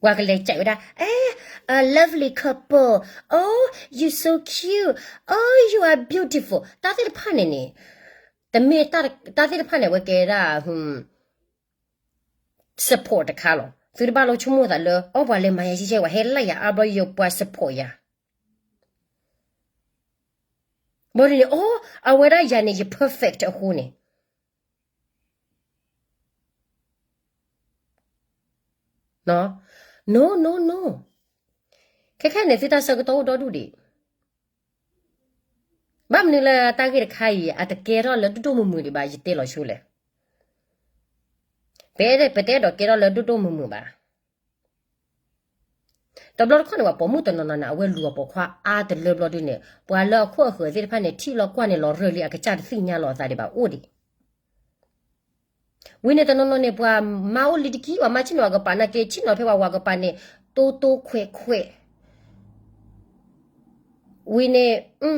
ပှၤကလဲၤစဲးဝဲဒၣ် a lovely couple, oh, you so cute, oh, you are beautiful တၢ်သ့ၣ်တဖၣ်န့ၣ်န့ၣ်, တမ့ၢ်တၢ်သ့ၣ်တဖၣ်န့ၣ် အဝဲကဲဒၣ် support တခါလီၤ. သုတဘၣ်လိၣ်ဆိကမိၣ်သးလၢ အိၣ်ပှၤလဲၤမၤယၤယဲၢ်ယဲၢ် ပှၤဟဲလၢယၤအါဘျီ ယပှၤ support ယၤ ဘၣ်ဒ်န့ၣ် အိၣ် အဝဲဒၣ်ယၤန့ၣ် ယ perfect အဃိန့ၣ် no no no, ခဲခဲန့ၣ် သုတၢ်ဆၢကတီၢ်အိၣ်ဒီဒူၣ်ဒံး, ဘၣ်မနုၤလၢတၢ်ဂ့ၢ်တခါအံၤ အတကဲထီၣ်လၢဒိၣ်ဒိၣ်မုၢ်မုၢ်ဒံးဘၣ် ယတဲလီၤဆိလဲၣ်, ပ ပတအဲၣ်ဒိးကဲထီၣ်လၢဒိၣ်ဒိၣ်မုၢ်မုၢ်ဘၣ်. တဘျီတခီၣ်န့ၣ် ပှၤပိာ်မုၣ်တနီၤနီၤန့ၣ် အဝဲလူၤအပိာ်ခွါအါတလၢဘျီဒုန့ၣ် ပှၤလၢအခိၣ်အဃၢၤသ့ၣ်တဖၣ်န့ၣ် ထံၣ်လီၤကွၢ်န့ၣ်လီၤရၢၢ်လံ အကစၢ်တသ့ၣ်ညါလီၤအသးဒံးဘၣ်အိၣ်ဒံး ဝံၤန့ၣ်တနီၤနီၤန့ၣ် ပှၤမါအိၣ်လံတကံၢ် ပှၤမါဆ့ၣ်နီၤကပၤနာ်က့ ဆ့ၣ်နီၤဖဲပှၤဝၤကပၤန့ၣ် တိတိခွဲးခွဲး, ဝံၤန့ၣ် ထံ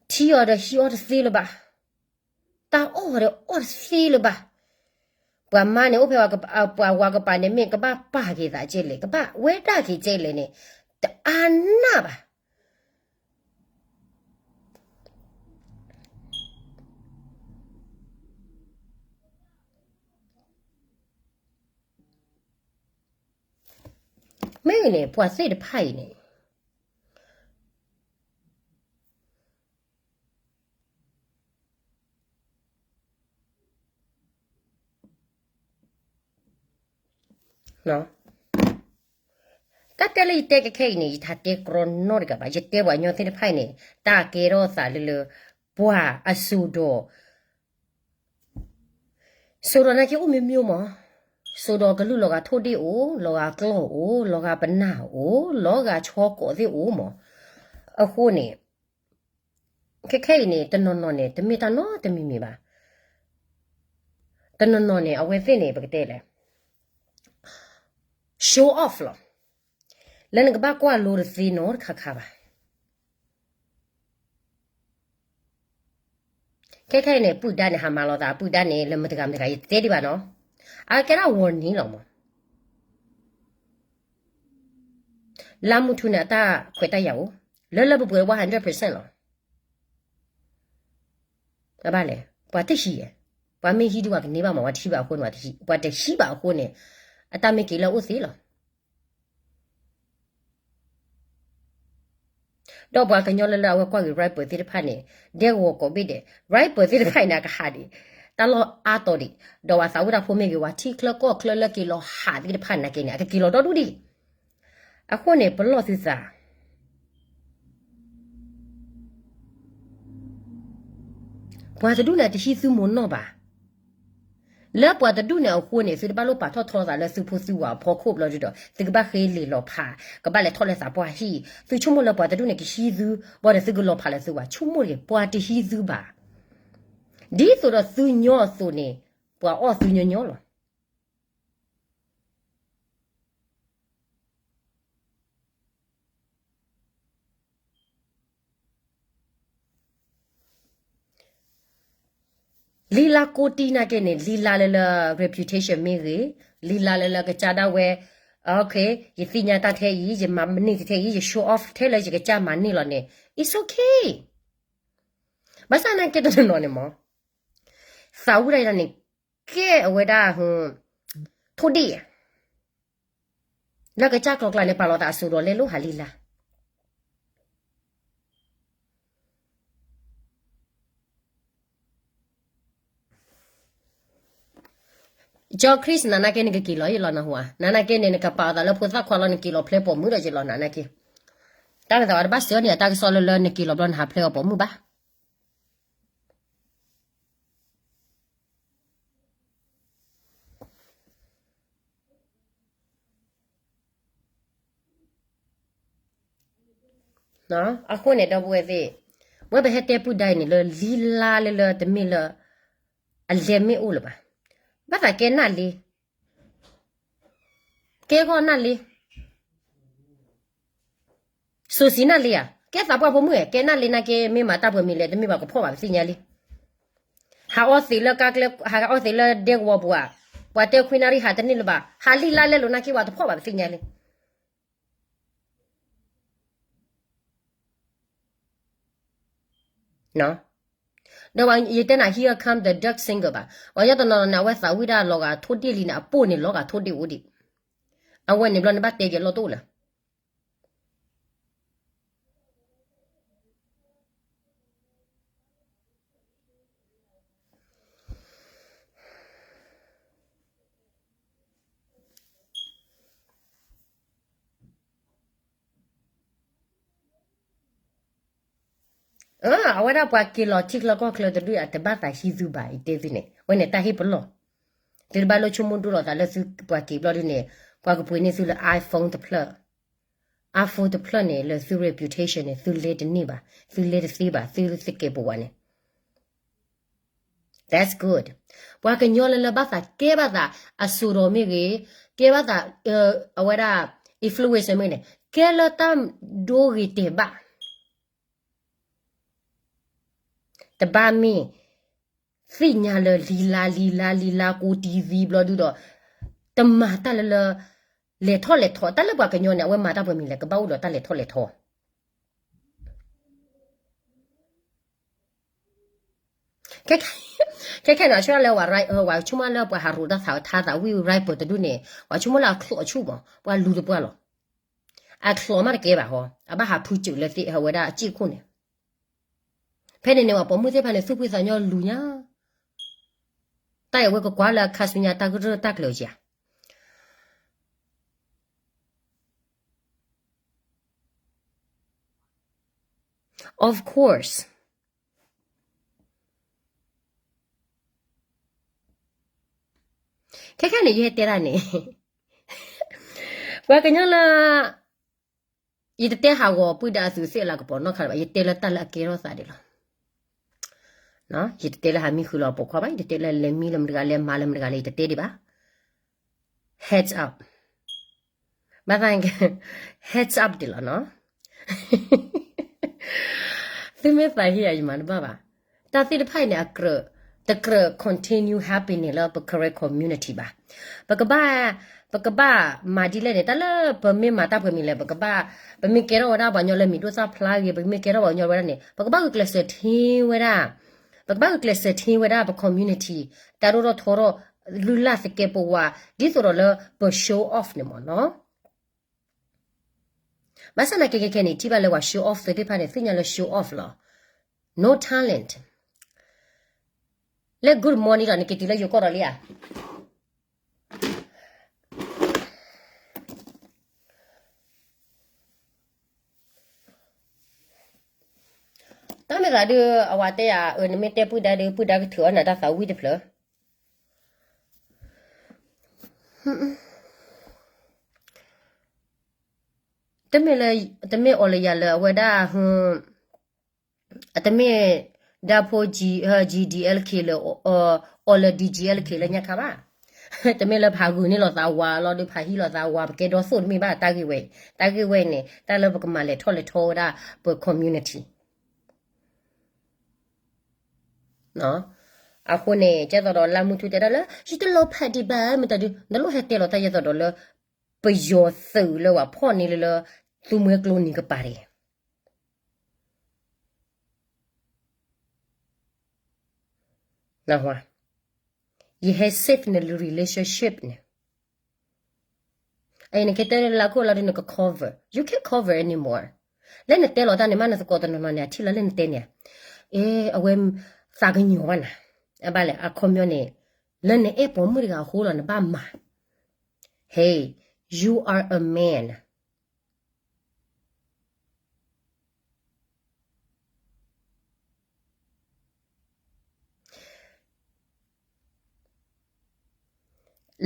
အီၤဒီးဟံးအီၣ်တသ့လၢၤဘၣ်, တၢ်အီၣ်ဒီးအီၣ်တသ့လၢၤဘၣ်. ပှၤမါန့ၣ် အိၣ်ဖဲပှၤဝၤကပၤန့ၣ် မ့ၢ်ကဘၣ်ပာ်က့ၤသးကဲလဲၣ် ကဘၣ်ဝဲဒၣ်က့ၤကဲလဲၣ်န့ၣ် တအါနၢ်ဘၣ်. မ့ၢ်ဂ့ၤန့ၣ် ပှၤသ့ၣ်တဖၣ်အံၤန့ၣ် တၢ်တဲလၢယတဲကဲခဲအံၤန့ၣ် ယထးတဲကြီနီတဂၤဘၣ်, ယတဲပှၤကညီသ့ၣ်တဖၣ်အံၤန့ၣ် တၢ်ကဲထီၣ်သးလၢလၢ ပှၤအစိၤဒီး စိၤဒီးနာ်က့အိၣ်မ့ၢ်မ့ၢ်မး, စိၤဒီးကလုၢ်လီၤဂာ်ထိၣ်ဒ့ၣ်အိၣ်, လီၤဂာ်ကျီၢ်အိၣ်, လီၤဂာ်ပနၢ်အိၣ်, လီၤဂာ်ဆီကိးသ့ၣ်အိၣ်မး. အဃိန့ၣ် ခဲခဲအံၤန့ၣ် တနီၤနီၤန့ၣ် တမ့ၢ်တၢ်နီတမံၤမံၤဘၣ်. တနီၤနီၤန့ၣ် အဝဲသ့ၣ်န့ၣ် ပကတဲလဲၣ် show off လီၤ. လၢနကဘၣ်ကွၢ်လိတသ့နီတခါခါဘၣ်. ခဲခဲအံၤန့ၣ် ပုၢ်ဒါန့ၣ် ဟးမၤလိာ်သး ပုၢ်ဒါန့ၣ် လၢမတၤတဂၤမတၤတဂၤ ယတတဲဒံးဘၣ်နီၤ. အကဲဒၣ် warning လီၤမး. လါမူထူန့ၣ် အတၢ်ခွဲးတၢ်ယာ်အိၣ် လၢလၢပှဲၤပှဲၤ one hundred percent လီၤ. ဘၣ်လဲၣ်, ပှၤတဟံး, ပှၤမ့ၢ်ဟံးဒုး ပှၤကန့ၢ်ဘၣ်မး, ပှၤတဟံးဘၣ်အဃိန့ၣ်, ပှၤတဟံးဘၣ်အဃိန့ၣ်, အတၢ်မ့ၢ်က့ၤလၢအအိၣ်သ့လီၤ. ဒီးပှၤကညီလၢလၢအဝဲကွၢ်က့ၤ rapper သ့ၣ်တဖၣ်န့ၣ်, ဒဲကဝီၤကိးဘ့ၣ်ဒဲး rapper သ့ၣ်တဖၣ်အံၤန့ၣ် အကဟးဒံး, တၢ်လီၢ်အါတီၤဒံး, ဒီးပှၤသးဝံၣ်တၢ်ဖိမ့ၢ်ဂ့ၤ ပှၤထံချၢကီၢ်ချၢလၢက့ၤလီၤဟးသ့ၣ်တဖၣ်နာ်က့န့ၣ် အကက့ၤလီၤဒီဒူၣ်ဒံး. အဃိန့ၣ် ပလီၢ်သုသး ပှၤတဒူၣ်န့ၣ် တဟံးသုမိၢ်နီၢ်ဘၣ်. လၢပှၤတဒူၣ်န့ၣ်အဃိန့ၣ် သုတဘၣ်လိၣ်ပာ်ထီၣ်ထီသးလၢသုဖိသုဝၤအဖီခိၣ်ဘျီဒုဒီး သုကဘၣ်ဃ့လံာ်လီၤဖး, ကဘၣ်လဲၤထီၣ်လဲၤသးပှၢ်ဟံၣ်, သုဆိကမိၣ်လၢပှၤတဒူၣ်န့ၣ် ကဟံးသု, ဘၣ်ဒီးသုကလီၤဖးလၢသုဝၤ, ဆိကမိၣ်တဂ့ၤ, ပှၤတဟံးသုဘၣ်. ဒ်သိးဒီးသုညီအသိးန့ၣ်, ပှၤအီၣ်သုညီညီလီၤ. လံာ်လါကိးတံၢ်နာ်က့န့ၣ် လံာ်လါလၢလၢ reputation မ့ၢ်ဂ့ၤ, လံာ်လါလၢလၢကစၢ်ဒၣ်ဝဲ, okay, ယသ့ၣ်ညါတၢ်ထဲအံၤ, ယမၤန့ၢ်ထဲအံၤ, ယ show off ထဲလၢယကစၢ်မၤန့ၢ်လီၤန့ၣ်, it's okay. ဘၣ်ဆၣ်နာ်က့တနီၤနီၤန့ၣ်မး, သးဝံၣ်ဒၣ်န့ၣ် ကဲအဝဲဒၣ် ထိၣ်ဒ့ၣ်, လၢကစၢ်ကျီကျါန့ၣ် ပာ်လီၤသးအစိၤဒီးလဲလိာ်ဟးလံာ်လါ. ကၠီခရံာ်နၤနာ်က့ နကက့ၤလီၤယလီၤနဟူဧါ, နၤနာ်က့န့ၣ် နကပာ်အသးလၢဖိသၣ်ခွါလီၤ နက့ၤလီၤဖျဲပိာ်မုၣ်ဒီးယလီၤနၤနာ်က့. တၢ်န့ၣ်သးဝဲတဘၣ်စၢၤန့ၣ် အတၢ်ကစီၣ်လၢလၢနက့ၤလီၤဘျီနဟးဖျဲအီၤပိာ်မုၣ်ဘၣ်. အဃိန့ၣ် ဒီပုၢ်ဝဲၢ်သ့ၣ်, ဝဲပဟဲတဲပုၢ်ဒၢအံၤန့ၣ်လၢ လံာ်လါလၢလၢတမ့ၢ်လၢ အလဲၤမ့ၢ်အိၣ်လၢၤဘၣ်. ဘၣ်သးကဲနၢ်လ့, ကဲဂီၢ်နၢ်လ့ စိၤစံးနၢ်လ့ဧါ, ကဲသးပှၢ်ဖိမုၣ်ဧါ, ကဲနၢ်လ့နာ်က့ မ့ၢ်မၤတၢ်ပှဲၤမံၤလဲၣ် တမ့ၢ်ဘၣ်ကဖီၣ်ဘၣ်ပသ့ၣ်ညါလံ. ဟးအီသံးလၢကါကျဲ, ဟးအီသံးလၢဒဲကဝီၤပူၤဧါ, ပှၤတဲခွံနၣ်ရံၣ်ဟးတန့ၢ်လၢၤဘၣ်, ဟးလံာ်လါလဲလိာ်နာ်က့ ပှၤတဖီၣ်ဘၣ်ပသ့ၣ်ညါလံ. ဒီးယတဲနၤ here come the dark singer ဘၣ်, ပှၤညီတနီၤန့ၣ် အဝဲသးဝံၣ်ဒၣ်လီၤဂာ်ထိၣ်ဒ့ၣ်လံန့ၣ် အပိၢ်န့ၣ်လီၤဂာ်ထိၣ်ဒ့ၣ်အိၣ်ဒံး, အဝဲန့ၣ်ဘျီန့ၣ်ဘၣ်တဲက့ၤလီၢ်တအိၣ်လၢ အဝဲဒၣ်ပှၤက့ၤလီၤထံချၢကီၢ်ချၢတဒူၣ်အတဘၣ်သးဟံးသုဘၣ် ယတဲသုန့ၣ် ဝဲန့ၣ်တၢ်ဟ့ၣ်ပလီၢ်, သုတဘၣ်လိၣ်ဆိကမိၣ်ဒိၣ်လီၤသးလၢသုပှၤက့ၤဘျီဒုန့ၣ် ပှၤကပှ့ၤန့ၢ်သုလၢ iPhone တဖျၢၣ်, iPhone တဖျၢၣ်န့ၣ် လၢသု reputation န့ၣ် သုလဲတန့ၢ်ဘၣ်, သုလဲတသ့ဘၣ်, သုသကဲးပဝးန့ၣ် That's good. ပှၤကညီလၢလၢဘၣ်သးကဲဘၣ်သး အစိၤဒီးမ့ၢ်ဂ့ၤ, ကဲဘၣ်သး အဝဲဒၣ် influencer မ့ၢ်ဂ့ၤန့ၣ် ကဲလၢတၢ်ဒိဂ့ၤတဲာ်ဘၣ်, တဘၣ်မ့ၢ်သ့ၣ်ညါလၢလံာ်လါလံာ်လါလံာ်လါကိးတံၢ်သံဘျီဒုဒီး တမၤတၢ်လၢလၢ လဲၤထီၣ်လဲၤထီ တၢ်လၢပှၤကညီန့ၣ် အဝဲမၤတၢ်ပှဲၤမံၤလဲၣ် ကဘၣ်အိၣ်ဒီးတၢ်လဲၤထီၣ်လဲၤထီ ခဲခဲန့ၣ် အဆိကမိၣ်လၢပှၤ ပှၤဆိကမိၣ်လၢပှၤဟးရိးတၢ်သးဝံၣ် rapper တဒူၣ်န့ၣ် ပှၤဆိကမိၣ်လၢအချိၣ်အဆူၣ်မး ပှၤလူၤတပှၢ်လီၤ. အချိၣ်မးတကဲဘၣ်ဟီ အဘၣ်ဟးဖုစၢၤလၢသ့ၣ်ဟဲဝဲဒၣ်အစ့ၢ်ခိၣ်န့ၣ် ဖဲန့ၣ်န့ၣ် ပှၤပိာ်မုၣ်သ့ၣ်တဖၣ်န့ၣ် သူၣ်ဖှံသးညီလူၤညါ တၢ်အံၤဝဲကကွၢ်လၢအခါဆူညါတၢ်ကရၢတၢ်ကျၢၤဧါ Of course. ခဲခဲန့ၣ် ယဟဲတဲဒၣ်န့ၣ် ပှၤကညီလၢ ယတတဲဟးဂီၤပုၢ်ဒါအသူးသ့ၣ်လၤကပီၤနီတခါလၢၤဘၣ်, ယတဲလၢတၢ်လၢအကဲထီၣ်သးဒံးလီၤ. ယတတဲလၢဟးမံဃုာ်လီၤပိာ်ခွါဘၣ်, ယတတဲလၢလဲၤမံလၢမတဂၤ လဲၤမၤလၢမတဂၤလၢၤ ယတတဲဒံးဘၣ်. Heads up. ဘၣ်သး heads up ဒံးလီၤနီၤ. သုမ့ၢ်သးဟ့ယၤ ယမၤတဘၣ်ဘၣ်. တၢ်သ့ၣ်တဖၣ်အံၤန့ၣ် အကြၢး တကြၢး continue happening လၢပ Karen community ဘၣ်. ပကဘၣ်, ပကဘၣ်မၤဒ်လဲၣ်န့ၣ် တၢ်လၢပမ့ၢ်မၤတၢ်ပှဲၤမံၤလဲၣ် ပကဘၣ်, ပမ့ၢ်ကဲထီၣ်ဝဲဒၣ်ပှၤကညီလၢမံၤဒိၣ်သၣ်ဖျါဂ့ၤ ပမ့ၢ်ကဲထီၣ်ပှၤကညီဝဲဒၣ်န့ၣ် ပကဘၣ်ဂုာ်ကျဲးစၢးထံဝဲဒၣ်, ပကဘၣ်ဂုာ်ကျဲးစၢးထံဝဲဒၣ်ပ community တၢ်ဒိၣ်ထီၣ်ထီထီၣ် လုၢ်လၢ်သကဲးပဝး ဒ်သိးဒီးလၢပ show off န့ၣ်မ့ၢ်နီၤ. ဘၣ်ဆၣ်သနာ်က့ခဲခဲန့ၣ် ထံၣ်ဘၣ်လၢပှၤ show off သ့ၣ်တဖၣ်န့ၣ် သ့ၣ်ညါလၢ show off လီၤ. No talent. လၢ good morning ဒီး နက့ၤတုၤလၢယိၤကီၢ်ဒီးလံဧါ. တၢ်မ့ၢ်သးဒုး အဝၤတဲယၤ အၢ နမ့ၢ်တဲပုၢ်ဒါဒုး ပုၢ်ဒါကထုးအီၣ်နၤတၢ်သးဝံၣ်တဖျၢၣ်. တမ့ၢ်လၢ, တမ့ၢ်အီၤလၢယၤလၢအဝဲဒၣ်, အတမ့ၢ်ဒၣ်ဖိ G, GDLK လၢ, အီၤလၢ DGLK လၢညါခါဘၣ်. တမ့ၢ်လၢဖးဂုာ်န့ၢ်လိာ်သးဝၤလီၤဒီး ဖးဟံးလိာ်သးဝၤ ပကဲဒီသိၣ်တမ့ၢ်ဘၣ် တၢ်ဂ့ၢ်ဝဲ, တၢ်ဂ့ၢ်ဝဲန့ၣ် တၢ်လၢပကမၤလဲၤထီၣ်လဲၤထီဝဲဒၣ်ပ community အဃိန့ၣ် ကဲသိးဒီးလၢမုၢ်ထူၣ်တဲဒၣ်လၢ ယတလီၤဖးဒံးဘၣ် မတၤဒုး နလိၣ်ဟဲတဲလီၤတၢ်ယဲသိးဒီးလၢ ပယီၤသုးလၢပှၤဖီၣ်န့ၢ်လၢလၢ သူမွဲကျိနံၤကပၤတဂ့ၤ. ယဟဲ save န relationship န့ၣ် အံၤနကတဲလၢလၢခိၣ်လီၤဒုးနက cover, you can't cover anymore. လၢနတဲလီၤတၢ်န့ၣ် မ့ၢ်နသကိးတနီၤနီၤန့ၣ် အထံၣ်လီၤလၢနတဲန့ၣ်, အ့ အဝဲသးကညီၤဘၣ်နၤ, အဘၣ်လဲၣ် အခီပညီန့ၣ် လၢနအဲၣ်ပိာ်မုၣ်တဂၤအဃိလီၤ နဘၣ်မၤ, hey, you are a man.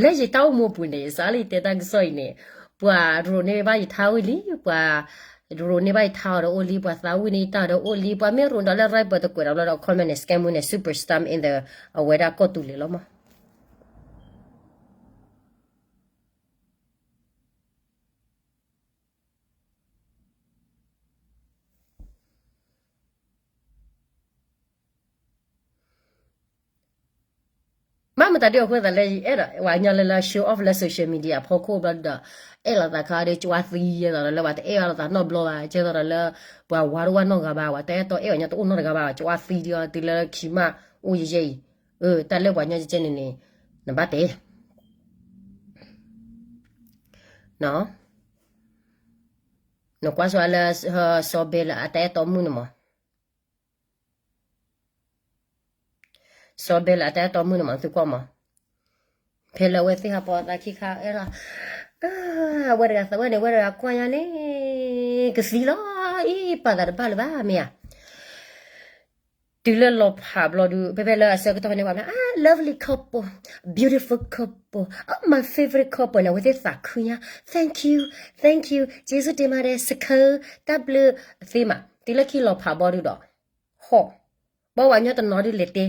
လၢယတၢ်အိၣ်မူပူၤန့ၣ် စးလၢယတဲတၢ်ကစီၣ်အံၤန့ၣ် ပှၤရိးန့ၢ်ဘၣ်ယထါအိၣ်လံ, ပှၤရိးန့ၢ်ဘၣ်ယထါအီၤဒီးအိၣ်လံ, ပှၤသးဝံၣ်န့ၢ်ယတၢ်အီၤဒီးအိၣ်လံ, ပှၤမ့ၢ်ရိးဒီးလၢ right ပတကွဲးဒီးဘျီဒီး comment န့ၣ် scam န့ၣ် super star in the အဝဲဒၣ်ကီၢ်သူလ့ၤလီၤမး. ဘၣ်မတၤဒ်အဃိသတးလၢယအဲၣ်ဒိး ပှၤကညီလၢလၢ show off လၢ social media အဖီခိၣ်ဘျီဒီး အဲၣ်လိာ်သးခါဒီး ကဝါသံယဲသိးဒီးလၢပှၤတအဲၣ်ဘၣ်လိာ်သးနီတဘျီဘၣ်, ကဲသိးဒီးလၢ ပှၤဝါတအိၣ်ဘၣ်နီတဂၤဘၣ်, ပှၤတအဲၣ်တီအဲၣ်အီၤညီတအိၣ်နီတဂၤဘၣ်, ကဝါသံဒီးတုၤလၢခံမးအိၣ်ယဲယဲအံၤ, တၢ်လၢပှၤကညီကဲန့ၣ်န့ၣ် နဘၣ်တဲ နကွၢ်ဆိလၢ စီၤဘဲလၢအတၢ်အဲၣ်တီမုၣ်န့ၣ်မး, စီၤဘဲလၢအတၢ်အဲၣ်တီမုၣ်န့ၣ်မး သုကွၢ်မး, ဖဲလၢအဝဲသ့ၣ်ဟးပိာ်သးခံခါအဲၣ်လီၤ, အဝဲတဂၤသးဝဲန့ၣ် ဝဲတဂၤကွၢ်ညါန့ၣ် ကသံလီၤ, အံၤပာ်သးတဘၣ်လၢၤဘၣ်မ့ၢ်ဧါ. တုၤလၢလီၤဖးဘျီဒုး ဖဲဖဲလၢအဆၢကတီၢ်ဖဲန့ၣ် ပှၤမ့ၢ် ah, lovely couple, beautiful couple, oh, my favorite couple န့ၣ် အဝဲသ့ၣ်သးခုညါ, thank you, thank you, ကျေးဇူးတင်ပါတယ်, စခၢ, တၢ်ဘျုးသ့မး, တုၤလၢခံလီၤဖးဘျီဒုးဒီး ဟီၣ်, ဘၣ်ပှၤကညီတနီၤဒုးလဲၤတဲ,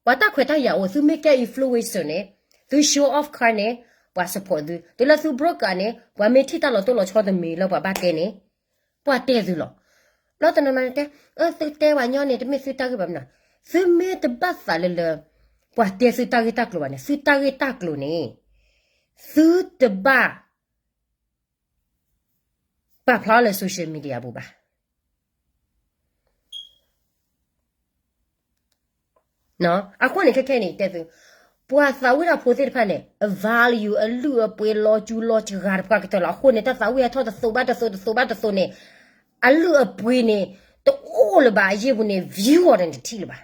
ပှၤတၢ်ခွဲးတၢ်ယာ်အိၣ်, သုမ့ၢ်ကဲ influencer န့ၣ်, သု show off car န့ၣ်, ပှၤ support သု, တုၤလၢသု broke န့ၣ်, ပှၤမ့ၢ်ထံၣ်တၢ်လီၤတိၢ်လီၤဆီတမံၤလၢပှၤဘၣ်တဲန့ၣ်, ပှၤတဲသုလီၤ. လီၤတနီၤနီၤတဲ, သုတဲပှၤကညီန့ၣ် တမ့ၢ်သုတၢ်ဂ့ၢ်ဘၣ်မနုၤ, သုမ့ၢ်တဘၣ်သးလၢလၢ ပှၤတဲသုတၢ်ဂ့ၢ်တၢ်ကျိၤဘၣ်န့ၣ် သုတၢ်ဂ့ၢ်တၢ်ကျိၤန့ၣ် သုတဘၣ် ပာ်ဖျါလၢ social media ပူၤဘၣ်. အဃိန့ၣ်ခဲခဲန့ၣ် တဲသု, ပှၤသးဝံၣ်တၢ်ဖိသ့ၣ်တဖၣ်န့ၣ် အ value အလုၢ်အပှ့ၤလီၤစူၤလီၤစှၤတဖၣ်ကတၢၢ်လီၤ. အဃိန့ၣ် တၢ်သးဝံၣ်ဟဲထီၣ်တသိးဘၣ်တသိး တသိးဘၣ်တသိးန့ၣ် အလုၢ်အပှ့ၤန့ၣ် တအိၣ်လၢၤဘၣ် အယ့ၢ်ပူၤန့ၣ် view အီၤန့ၣ်တထံၣ်လၢၤဘၣ်.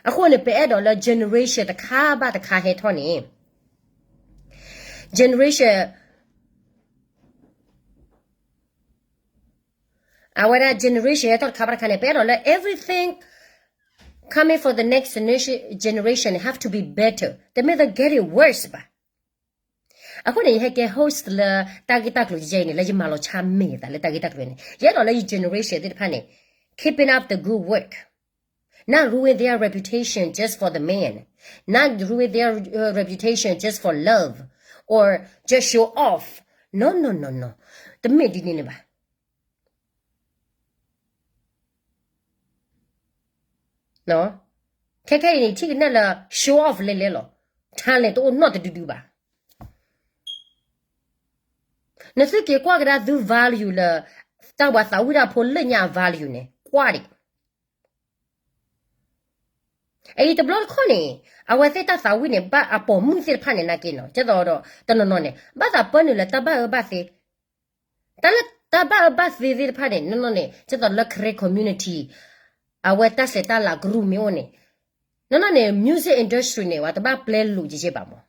အဃိန့ၣ် ပအဲၣ်ဒိးလၢ generation တခါဘၣ်တခါဟဲထီၣ်န့ၣ် generation အဝဲဒၣ် generation ဟဲထီၣ်တခါဘၣ်တခါန့ၣ် ပအဲၣ်ဒိးလၢ everything coming for the next generation, generation have to be better, တမ့ၢ်သး get it worse ဘၣ်. အဃိန့ၣ် ယဟဲကဲ host လၢတၢ်ဂ့ၢ်တၢ်ကျိၤယဲအံၤန့ၣ် လၢယမၤလီၤဆါမ့ၢ်သးလၢတၢ်ဂ့ၢ်တၢ်ကျိၤန့ၣ် ယအဲၣ်ဒိးလၢယ generation သ့ၣ်တဖၣ်န့ၣ် keeping up the good work, not ruin their reputation just for the man, not ruin their uh, reputation just for love or just show off. No, no, no, no. တမ့ၢ်ဒ်န့ၣ်န့ၣ်ဘၣ်. ခဲခဲအံၤန့ၣ် ထံၣ်ကနၣ်လၢ show off လဲၤလဲၤလီၤ. talent တအိၣ်နီတဒုဒုဘၣ်. နသုက့ၤကွၢ်ကဒါသု value လၢ တၢ်ပှၤသးဝံၣ်တၢ်ဖိလၢညါအ value န့ၣ် ကွၢ်ဒံး. အအံၤတဘျီတခီၣ်န့ၣ် အဝဲသ့ၣ်တၢ်သးဝံၣ်န့ၣ် ဘၣ်အပိာ်မုၣ်သ့ၣ်တဖၣ်န့ၣ်နာ်က့နီၤ, ကသိးဒီး တနီၤနီၤန့ၣ် ဘၣ်သးပၢနုာ်လၢတၢ်ဘၣ်အၢဘၣ်သီ, တၢ်လၢတၢ်ဘၣ်အၢဘၣ်သီသ့ၣ်တဖၣ်န့ၣ် နီၢ်နီၢ်န့ၣ် ကသိးလၢ Karen community အဝဲတၢ်စဲးတၢ်လၤကရူၢ်မ့ၢ်အိၣ်န့ၣ်, နီၢ်နီၢ်န့ၣ် music industry န့ၣ် ပှၤတဘၣ်ပျဲလူၤကဲကဲဘၣ်မး.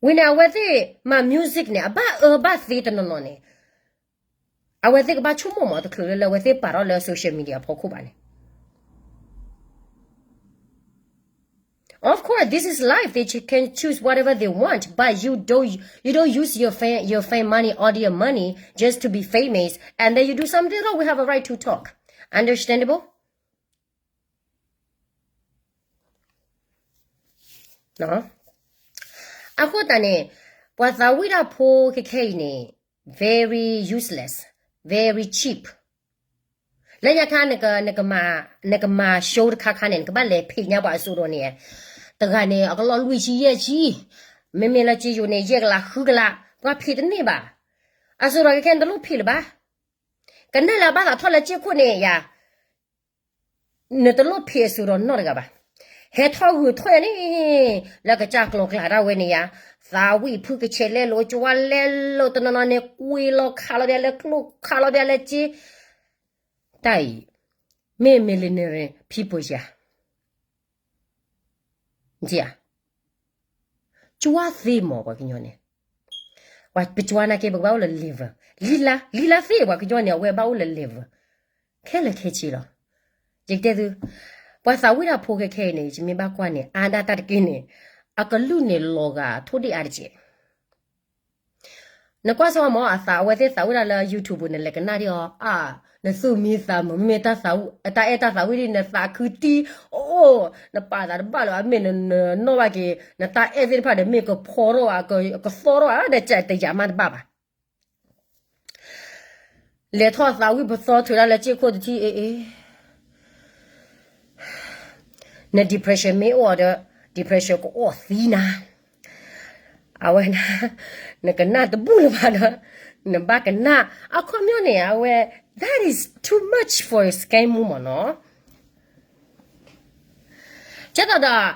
ဝံၤန့ၣ် အဝဲသ့ၣ်မၤ music န့ၣ် အဘၣ်အၢဘၣ်သီတနီၤနီၤန့ၣ် အဝဲသ့ၣ်ကဘၣ်ဆိကမိၣ်မး တချုးလၢ လၢအဝဲသ့ၣ်ပာ်ထီၣ်လၢ social media အဖီခိၣ်ဘၣ်န့ၣ်. Of course, this is life. They ch- can choose whatever they want, but you don't, you don't use your fame, your fame money, all your money, just to be famous, and then you do something wrong, we have a right to talk. Understandable? အဃိသတးန့ၣ် ပှၤသးဝံၣ်တၢ်ဖိခဲခဲအံၤန့ၣ် very useless, very cheap. လၢညါခါ နကမၤ show တခါခါန့ၣ် နကဘၣ်လဲၤဖံးညါပှၤအစိဒီးန့ၣ်, တဂၤန့ၣ် အကလီၢ်လွံၢ်ဆံယဲၢ်ဆံ, မ့မ့ၢ်လၢက့ယိၤန့ၣ် ယဲၢ်ကလးဃုကလး, ပှၤဖံးတန့ၢ်ဘၣ်. အစိဒီးခဲခဲနတလိၣ်ဖံးလၢၤဘၣ်. ကနၣ်လၢအဘၣ်သးထီၣ်လၢက့ခိၣ်န့ၣ်ယၤ နတလိၣ်ဖံးအစိဒီးနီတဂၤဘၣ်. ဟဲထီၣ်ဂုာ်ထီၣ်ယၤန့ၣ် လၢကစၢ်ကျိၤကျါဒၣ်ဝဲန့ၣ်ယၤ, သးဝံၣ်ဖုကဆဲးလဲလိာ် ကဝါလဲလိာ် တနီၤနီၤန့ၣ် ကွံာ်လီၤခးလီၤဘၣ်လၢကျိၣ် ခးလီၤဘၣ်လၢက့, တၢ်အံၤ မ့ၢ် millionaire people ယၤ ကဝါသ့မး ပှၤကညီန့ၣ်, ပကဝါနာ်က့ ပကဘၣ်အိၣ်လၢ level, လံလါ လံလါသ့ ပှၤကညီန့ၣ် အဝဲဘၣ်အိၣ်လၢ level ခဲလၢာ်ခဲဆ့လီၤ. ယကတဲသု, ပှၤသးဝံၣ်တၢ်ဖိခဲခဲအံၤန့ၣ် ယမ့ၢ်ဘၣ်ကွၢ်န့ၣ် အါဒၣ်တၢ်တက့ၢ်န့ၣ် အကလုၢ်န့ၣ်လီၤဂာ်ထိၣ်ဒ့ၣ်အါတက့ၢ်. နကွၢ်ဆိမး အသး အဝဲသ့ၣ်သးဝံၣ်ဒၣ်လၢ YouTube န့ၣ် နလဲၤကနၣ်ဒံးအီၤ, အါ, နသူၣ်မံသးမုာ် မ့ၢ်တၢ်အဲၣ်တၢ်သးဝံၣ်ဒ် နသးခုတံၢ်, အိၣ်, နပာ်သးတဘၣ်လၢၤဘၣ် မ့ၢ်နနီၣ်ဘၣ်က့ၤ နတၢ်အဲၣ်သ့ၣ်တဖၣ်ဒီး မ့ၢ်ကဖီထီၣ်ဘၣ် ကသီထီၣ်ဘၣ်ဒီး တယာ်မးတဘၣ်ဘၣ်. လဲၤထီၣ်သးဝံၣ်ပသီထုးဒၣ်လၢက့ခိၣ်တထံၣ်အ့ၣ်အ့ၣ် န depression မ့ၢ်အိၣ်အီၤဒီး depression ကအိၣ်သံနၤ, အဝဲနၤ, နကနၣ်တဘူၣ်လၢၤဘၣ်ဒီး နဘၣ်ကနၣ်, အခီပညီန့ၣ် အဝဲ that is too much for a scam မ့ၢ်နီၤ. ကဲသိးဒီး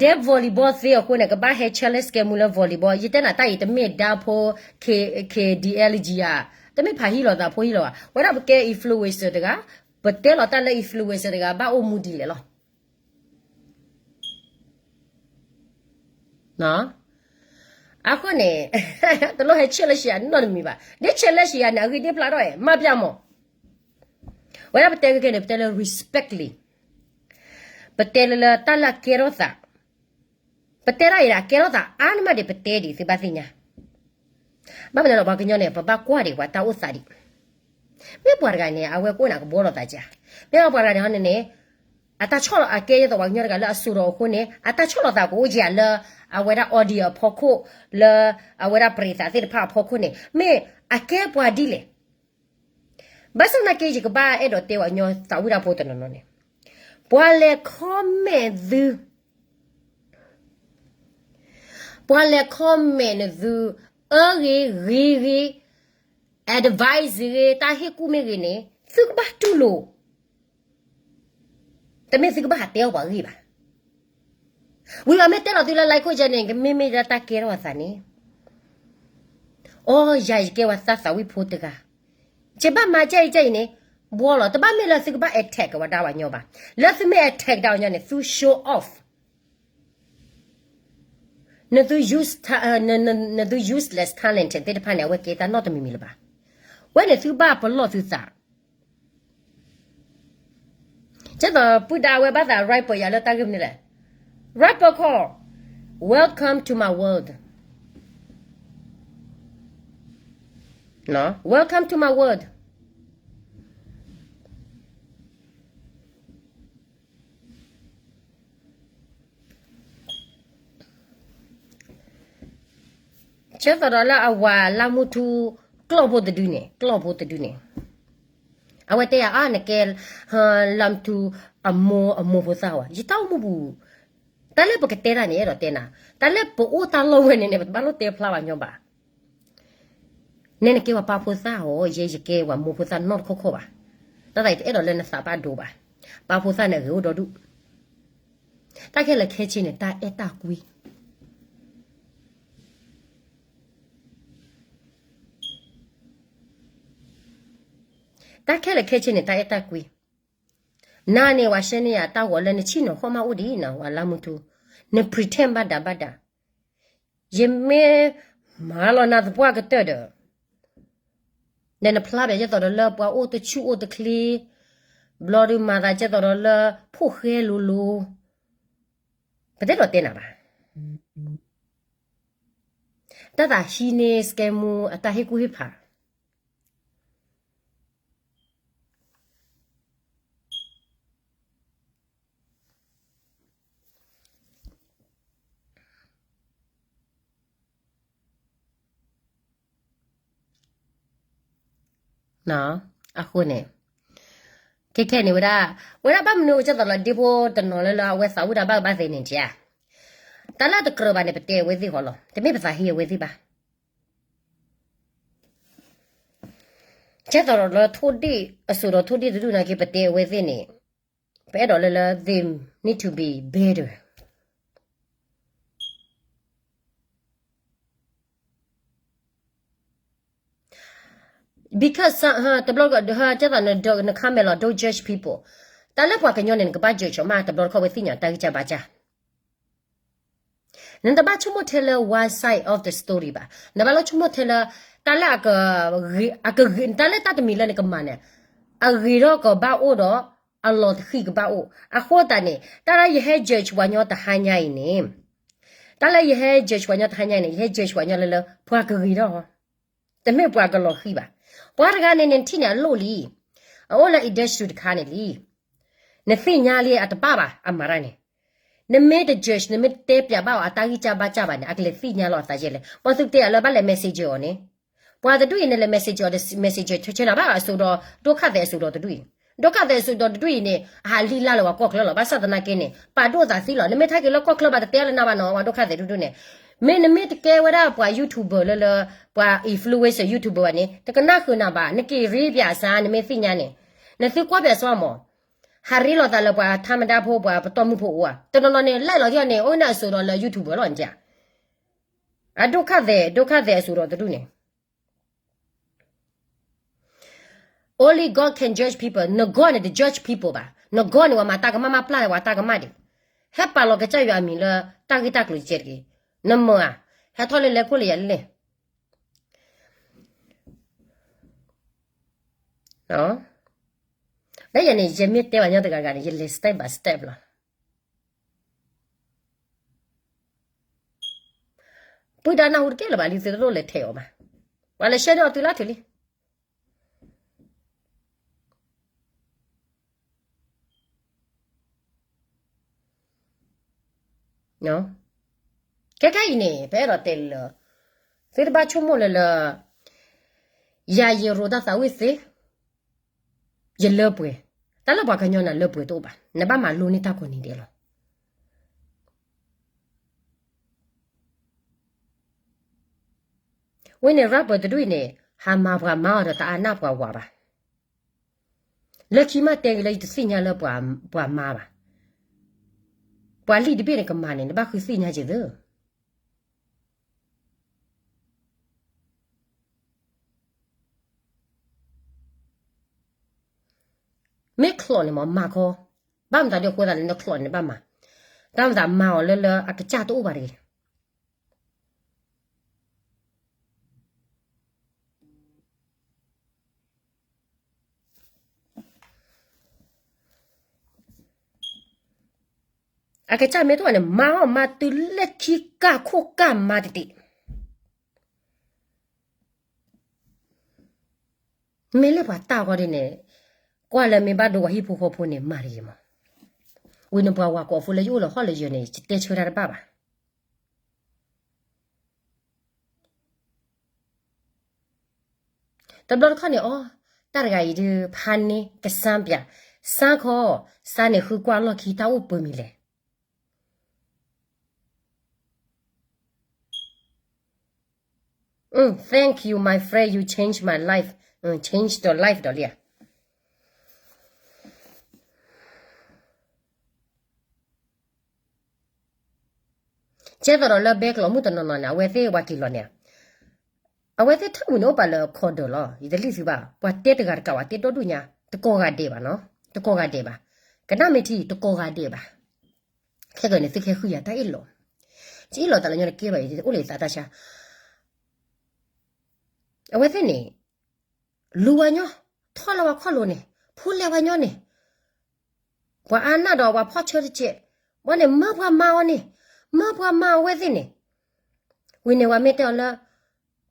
ဒဲ volleyball သ့အဃိန့ၣ် ကဘၣ်ဟဲ challenge ကဲမူလၢ volleyball ယတဲနၤတၢ်အံၤ တမ့ၢ်ဒါဖိ K, K D L G ဧါ, တမ့ၢ်ဖးဟံၣ်လီၤသးဖိဟံၣ်လီၤဘၣ်, ဝဲဒၣ်ပကဲ influencer တဂၤ, ပတဲလီၤတၢ်လၢ influencer တဂၤ ဘၣ်အိၣ်မူဒ်လဲၣ်လီၤ. အဃိန့ၣ် တလိၣ်ဟဲ challenge ယၤနီတမံၤဘၣ်, ဒ် challenge ယၤန့ၣ် အဂ့ၢ်ဒ်ဖျါထီၣ်အံၤ မၤပျၢ်မး, ဝဲဒၣ်ပတဲကဲန့ၣ် ပတဲလၢ respectfully, ပတဲလၢလၢတၢ်လၢအကဲထီၣ်သး, ပတဲဒၣ်အံၤဒၣ်ကဲထီၣ်သးအါန့ၢ်မးဒံး ပတဲဒံးသုဘၣ်သ့ၣ်ညါ, ဘၣ်မနုၤလဲၣ် ပှၤကညီန့ၣ် ပဘၣ်ကွၢ်ဒံးပှၤတၢ်အိၣ်သးဒံး, မ့ၢ်ပှၤတဂၤန့ၣ် အဝဲကအိၣ်န့ၣ် ကဘှီလီၤသးက, မ့ၢ်ပှၤတဂၤန့ၣ်ဟီန့ၣ်န့ၣ် အတၢ်ဆီၣ်လီၤအကဲယဲသိးပှၤကညီတဂၤလၢအစိဒီးအဃိန့ၣ် အတၢ်ဆီၣ်လီၤသးကအိၣ်က့ၤလၢ အဝဲဒၣ် audience အဖီခိၣ်, လၢ အဝဲဒၣ်ပရံးသးသ့ၣ်တဖၣ်အဖီခိၣ်န့ၣ် မ့ၢ်အကဲပှၤဒ်လဲၣ်. ဘၣ်ဆၣ်သနာ်က့ ယကဘၣ်အဲၣ်ဒိးတဲပှၤကညီသးဝံၣ်တၢ်ဖိတနီၤနီၤန့ၣ်, ပှၤလဲၤ comment သု ပှၤလဲၤ comment န့ၣ်သု, အၢဂ့ၤဂ့ၤဂ့ၤ, advice ဂ့ၤ, တၢ်ဟ့ၣ်ကူၣ်မ့ၢ်ဂ့ၤန့ၣ် သုကဘၣ်တူၢ်လိာ်, တမ့ၢ်သုကဘၣ်ဟးတဲအီၣ်ပှၤဂ့ၢ်ဘၣ်. ဝံၤဘၣ်မ့ၢ်တဲလီၤသုလၢ like ခိၣ်ယဲန့ၣ် ကမ့မ့ၢ်ဒၣ်တၢ်ကဲထီၣ်အသးန့ၣ်, အိ ယၤယကဲပှၤသးသးဝံၣ်ဖိတဂၤ, ယဘၣ်မၤကဲအံၤကဲအံၤန့ၣ်, ဘှီလီၤ, တဘၣ်မ့ၢ်လၢသုကဘၣ် attack ဝဲဒၣ်ပှၤကညီဘၣ်. လၢသုမ့ၢ် attack ဒၣ်ပှၤကညီန့ၣ် သု show off နသု use, နသု useless talent သ့ၣ်တဖၣ်န့ၣ် အဝဲကဲတၢ်နီတမံၤမံၤလၢၤဘၣ်. ဝဲန့ၣ်သုဘၣ်ပလီၢ်သုသး, ကဲသိးပုၢ်ဒါဝဲဘၣ်သး rapper ယၤလၢတၢ်ဂ့ၢ်မနုၤလဲၣ်, rapper ခီ, welcome to my world, welcome to my world. ကဲသိးဒီးလၢအဝၤလၢမူထူ ကျီၢ်ဖိတဒုန့ၣ်, ကျီၢ်ဖိတဒုန့ၣ်, အဝဲတဲယၤ အါ နကဲ လၢမထူ အမိၢ် အမိၢ်ဖိသၣ်ဝဲ ယတၢ်အိၣ်မူပူၤ, တၢ်လၢပကတဲတၢ်န့ၣ် အဲၣ်ဒိးတဲနၤ, တၢ်လၢပအိၣ်တၢ်လီၢ်ဝဲန့ၣ်န့ၣ် ပတဘၣ်လိၣ်တဲဖျါဘၣ်ညီဘၣ်. နဲနကဲပှၤပၢ်ဖိသၣ်ဧိၤ ယဲယကဲပှၤမိၢ်ဖိသၣ်နီတခီခီဘၣ်. တၢ်သးအံၤတအဲၣ်ဒိးလၢနသးဘၣ်ဒိဘၣ်. ပၢ်ဖိသၣ်န့ၣ်အဂ့ၤအိၣ်ဒီဒူၣ်. တၢ်ခဲလၢာ်ခဲဆ့န့ၣ် တၢ်အဲၣ်တၢ်ကွံ တၢ်ခဲလၢာ်ခဲဆ့န့ၣ် တၢ်အဲၣ်တၢ်ကွံ. နၤန့ၣ် ဝဲရှဲန့ၢ်ယၤတၢ်ဂီၤလၢနဆ့ၣ်နီၤဃီမးအိၣ်ဒံးနၤ ဝဲလါမူထူ, န pretend ဘၣ်ဒးဘၣ်ဒး, ယမ့ၢ်မၤလီၤနၤသပှၢ်ကတၢၢ်ဒီး, ဒီးနဖျါဘၣ်ကဲသိးဒီးလၢပှၤအိၣ်တဆူၣ်အိၣ်တချ့, ဘျီဒုးမၤသးကဲသိးဒီးလၢ ဖိၣ်ဃဲလိၤလိၤ, ပတအဲၣ်ဒိးတဲနၤဘၣ်. တၢ်သးဟံးန့ၢ် စကဲမူ အတၢ်ဟ့ၣ်ကူၣ်ဟ့ၣ်ဖး အဃိန့ၣ်, ခဲခဲန့ၣ်ဝဲဒၣ်, ဝဲဒၣ်ဘၣ်မနုၤကဲသိးလီၤ ဒ့ဖိတနီၤလၢလၢအဝဲသးဝံၣ်တၢ်ဘၣ်ကဘၣ်သ့န့ၣ်ဧါ, တၢ်လၢတကြၢးဘၣ်န့ၣ် ပတဲအဝဲသ့ၣ်ဃီလီၤ, တမ့ၢ်ပသးဟ့အဝဲသ့ၣ်ဘၣ်. ကဲသိးဒီးလၢထိၣ်ဒ့ၣ်အစိၤဒီးထိၣ်ဒ့ၣ်တဒူၣ်နာ်က့ ပတဲအဝဲသ့ၣ်န့ၣ်, ပအဲၣ်ဒိးလၢလၢ they need to be better. Because တဘျီကဲသိးန comment လီၤ don't judge people. တၢ်လၢပှၤကညီန့ၣ် နကဘၣ် judge အီၤမး တဘျီတခီၣ်ဝဲသ့ၣ်ညါတၢ်ဂံၢ်စၢ်ဘါစၢ် နတဘၣ်ဆိကမိၣ်ထဲလၢ one side of the story ဘၣ်, နဘၣ်လီၤဆိကမိၣ်ထဲလၢ တၢ်လၢအကဂ့ၤ, အကဂ့ၤ, တၢ်လၢတၢ်တမံၤလၢနကမၤန့ၣ်, အဂ့ၤထီၣ်ကဘၣ်အိၣ်ဒီး အလီၤတဃံၣ်ကဘၣ်အိၣ်. အဃိသတးန့ၣ် တၢ်လၢယဟဲ judge ပှၤညီတဟါညါအံၤန့ၣ်, တၢ်လၢယဟဲ judge ပှၤညီတဟါညါအံၤန့ၣ် ယဟဲ judge ပှၤညီလၢလၢ ပှၤကဂ့ၤထီၣ် တမ့ၢ်ပှၤကလီၤဃံၣ်ဘၣ်. ပှၤတဂၤန့ၣ် နထံၣ်န့ၣ်အလိၣ်လံ, အအိၣ်လၢ industry တခါန့ၣ်လံ. နသ့ၣ်ညါလံအတဘၣ်ဘၣ် အမၤတၢ်န့ၣ်. နမ့ၢ်တ judge နမ့ၢ်တတဲပၠးဘၣ်အီၤအတၢ်ဂံၢ်စၢ်ဘါစၢ်ဘၣ်န့ၣ် အကလဲၤသ့ၣ်ညါလီၤအသးယဲလဲၣ်. ပှၤသုးတဲအလၢဘၣ်လဲၤ messenger အီၤန့ၣ်, ပှၤတဒူၣ်အံၤန့ၣ်လဲၤ messenger အီၤ messenger ဆၢဆၢနၤဘၣ်အစိၤဒီး ဒိၣ်ခါသဲးအစိၤဒီးတဒူၣ်အံၤ, ဒိၣ်ခါသဲးအစိၤဒီးတဒူၣ်အံၤန့ၣ် အဟးလံလါလၢပှၤကီၢ်ချၢလီၤ. ဘၣ်ဆၣ်သနာ်က့န့ၣ် ပာ်ဒိၣ်သးသံလီၤ. နမ့ၢ်ထါက့ၤလၢကီၢ်ချၢဘၣ်တတဲလၢနၤဘၣ်နီၤ ပှၤဒိၣ်ခါသဲးတဒူၣ်န့ၣ်. မ့ၢ်နမ့ၢ်တကဲဝဲဒၣ်ပှၤ YouTuber လၢလၢ ပှၤ influencer YouTuber ဘၣ်န့ၣ် တကနၣ်ဃုာ်နၤဘၣ်. နက့ၤရ့ပၠးစါ နမ့ၢ်သ့ၣ်ညါန့ၣ်, နသုကွၢ်ပၠးစါမး, ဟးရ့လိာ်သးလၢပှၤထါမဒါဖိ ပှၤပတီၢ်မုၢ်ဖိအိၣ်ဧါ. တနီၤနီၤန့ၣ် လဲၣ်လီၤက့ၤအီၤန့ၣ် အိၣ်န့ၢ်အစိၤဒီးလၢ YouTuber လီၤန့ၣ်ဧါ. အဒိၣ်ခါသဲး ဒိၣ်ခါသဲးအစိၤဒီးတဒူၣ်န့ၣ် Only God can judge people. န God န့ၣ် တ judge people ဘၣ်. န God န့ၣ် ပှၤမၤတၢ်ကမၣ်မၤပျၢ်ဝဲတၢ်ကမၣ်ဒံး. ဟဲပာ်လီၤကစၢ်ယွၤအမံၤလၢတၢ်ဂ့ၢ်တၢ်ကျိၤကဲတဂ့ၤ. နမၤဧါ, ဟဲထီၣ်လၢလဲၤခိၣ်လၢယၤလံလဲၣ်. လၢယၤန့ၣ် ယမ့ၢ်တဲပှၤညီတဂၤဂၤန့ၣ် ယလဲၤ step by step လီၤ. ပုၢ်ဒါနၢ်ဟူတကဲလၢၤဘၣ် လံသုတလိၣ်လဲၤထဲးအီၤဘၣ်. ပှၤလဲၤ share န့ၢ်အီၤတုၤလၢတုၤလံ. ခဲခဲအံၤန့ၣ် ပအဲၣ်ဒိးတဲလၢ သုတဘၣ်ဆိကမိၣ်လၢလၢ ယၤယရိၤတၢ်သးဝံၣ်သ့ ယလၢပှဲၤ, တၢ်လၢပှၤကညီနၤလၢပှဲၤတအိၣ်ဘၣ်, နဘၣ်မၤလိန့ၢ်တၢ်ကိးနံၤဒဲးလီၤ. ဝဲန့ၣ် rapper တဒူၣ်အံၤန့ၣ် ဟးမၤပှၤမါအီၤဒီးတအါနၢ်ပှၤဝၤဘၣ်. လၢခံမးတဲဂ့ၤလၢယတသ့ၣ်ညါလၢပှၤမါဘၣ်. ပှၤလံာ်တဘ့ၣ်န့ၣ်ကမၤန့ၣ် နဘၣ်ဃုသ့ၣ်ညါက့ၤသၢ မ့ၢ်ချီးန့ၣ်မ့ၢ်မၤခီ, ဘၣ်မတၤဒ်အဃိသတးန့ၣ် နချီးန့ၣ်ဘၣ်မၤ, တၢ်မတၤမၤအီၤလၢလၢအကစၢ်တအိၣ်ဘၣ်တဂ့ၤ. အကစၢ်မ့ၢ်တအိၣ်န့ၣ် မၤအီၣ်မၤတုၤလၢခံကၢ်ခိၣ်ကၢ်မၤတတ့ၢ်. မ့ၢ်လၢပှၤတၢ်ဂီၤဒ်န့ၣ်, ကွၢ်လၢမ့ၢ်ဘၣ်ဒိပှၤဟံၣ်ဖိဃီဖိန့ၣ် မၤတဂ့ၤမး. ဝံၤနပှၤဝၤကိးဖိလၢယအိၣ်လၢဟီၣ်လၢယၢၤန့ၣ် ယတဲဆၢတၢ်တဘၣ်ဘၣ်. တဘျီတခီၣ်န့ၣ် အီ, တ တၢ်တဂၤအံၤဒုး ဖါန့ၢ်ကစၢ်ပျၢ်, စၢ်ခီ, စၢ်န့ၣ်ဃုကွၢ်လီၢ်ခံတၢ်အိၣ်ပၢၤမံၤလဲၣ်. Mm, thank you, my friend, you change my life. Mm, change the life ဒီးလံဧါ. ကဲသိးဒီးလၢဘဲကလီၤမုၣ်တနီၤနီၤန့ၣ် အဝဲသ့ၣ်ဝဲက့ၤလီၤန့ၣ်, အဝဲသ့ၣ်ထၢမုၢ်န့ၣ်အိၣ်ပာ်လၢအခီဒၢးလီၤ. ယတလံၣ်သုဘၣ်, ပှၤတဲတဂၤတကးဝဲတဲဒီဒူၣ်ညါ, တကိးဂၤဒဲးဘၣ်နီၤ, တကိးဂၤဒဲးဘၣ်, ကနၣ်မ့ၢ်ထံ တကိးဂၤဒဲးဘၣ်. ခဲကနံၣ်န့ၣ် သုကဟဲဃုယၤတၢ်အ့ၣ်လိာ်, ယအ့ၣ်လိာ်သးလၢညီတကဲဘၣ်, ယအိၣ်လၢယသးတၢ်ဆါ. အဝဲသ့ၣ်န့ၣ် လူၤဝဲညီ, ထီၣ်လၢဝဲခီၣ်လိၤန့ၣ်, ဖူလဲဝဲညီန့ၣ်, ပှၤအါနၢ်ဒီးပှၤဖီၣ်ဆၢတကဲး, ဘၣ်န့ၣ် မၢပှၤမါအီၤန့ၣ်, မၢပှၤမါအဝဲသ့ၣ်န့ၣ်, ဝံၤန့ၣ် ပှၤမ့ၢ်တဲအီၤလၢ,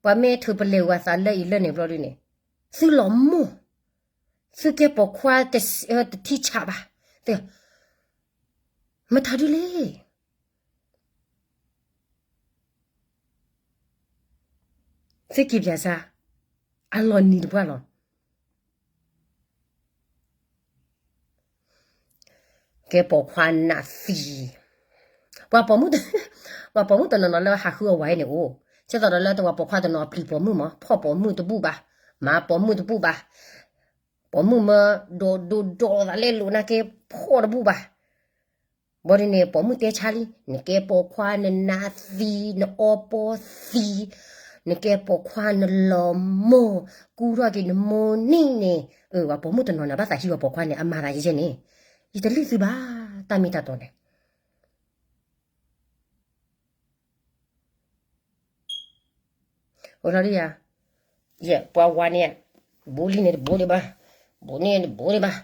ပှၤမ့ၢ်ထုးပလဲၤဝဲသးလၢအံၤလၢန့ၣ်ဘျီဒုန့ၣ်, သုလီၤမိၢ်, သုကဲပိာ်ခွါတထံၣ်ဆးဘၣ်, မတၤဒုလဲၣ်. သုက့ၤပၠးစၢ်, အလီၤနံၤတပှၢ်လီၤ. ကဲပိာ်ခွါနးသံ, ပှၤပိာ်မုၣ်, ပှၤပိာ်မုၣ်တနီၤနီၤလၢဟးဃုအဝဲန့ၣ်အိၣ်, ကဲသိးဒီးလၢတဝဲပိာ်ခွါတနီၤပျံၤပိာ်မုၣ်မး, ဖီၣ်ပိာ်မုၣ်တဘူၣ်ဘၣ်, မၤပိာ်မုၣ်တဘူၣ်ဘၣ်, ပိာ်မုၣ်မၢဒိးဒိးဒိးသးလဲလိာ်နာ်က့ ဖီၣ်တဘူၣ်ဘၣ်. ဘၣ်ဒုန့ၣ် ပိာ်မုၣ်တဲဆါလံ, နကဲပိာ်ခွါနနးသံ, နအီပီသံ, နကဲပိာ်ခွါနလီၤမိၢ်, ကူထီၣ်က့ၤနမိၢ်နံၤန့ၣ်, အၢ ပှၤပိာ်မုၣ်တနီၤန့ၣ် ဘၣ်သးဟံးပှၤပိာ်ခွါန့ၣ် အမၤသးယဲယဲန့ၣ်, ယတလံၣ်သုဘၣ်, တၢ်မ့ၢ်တၢ်တီန့ၣ် အိၣ်လီၤဒ်ယၤ, ယပှၤဝၤန့ၣ်, ဘူးလံန့ၣ်တဘူးဒံးဘၣ်, ဘူးန့ၣ်တဘူးဒံးဘၣ်,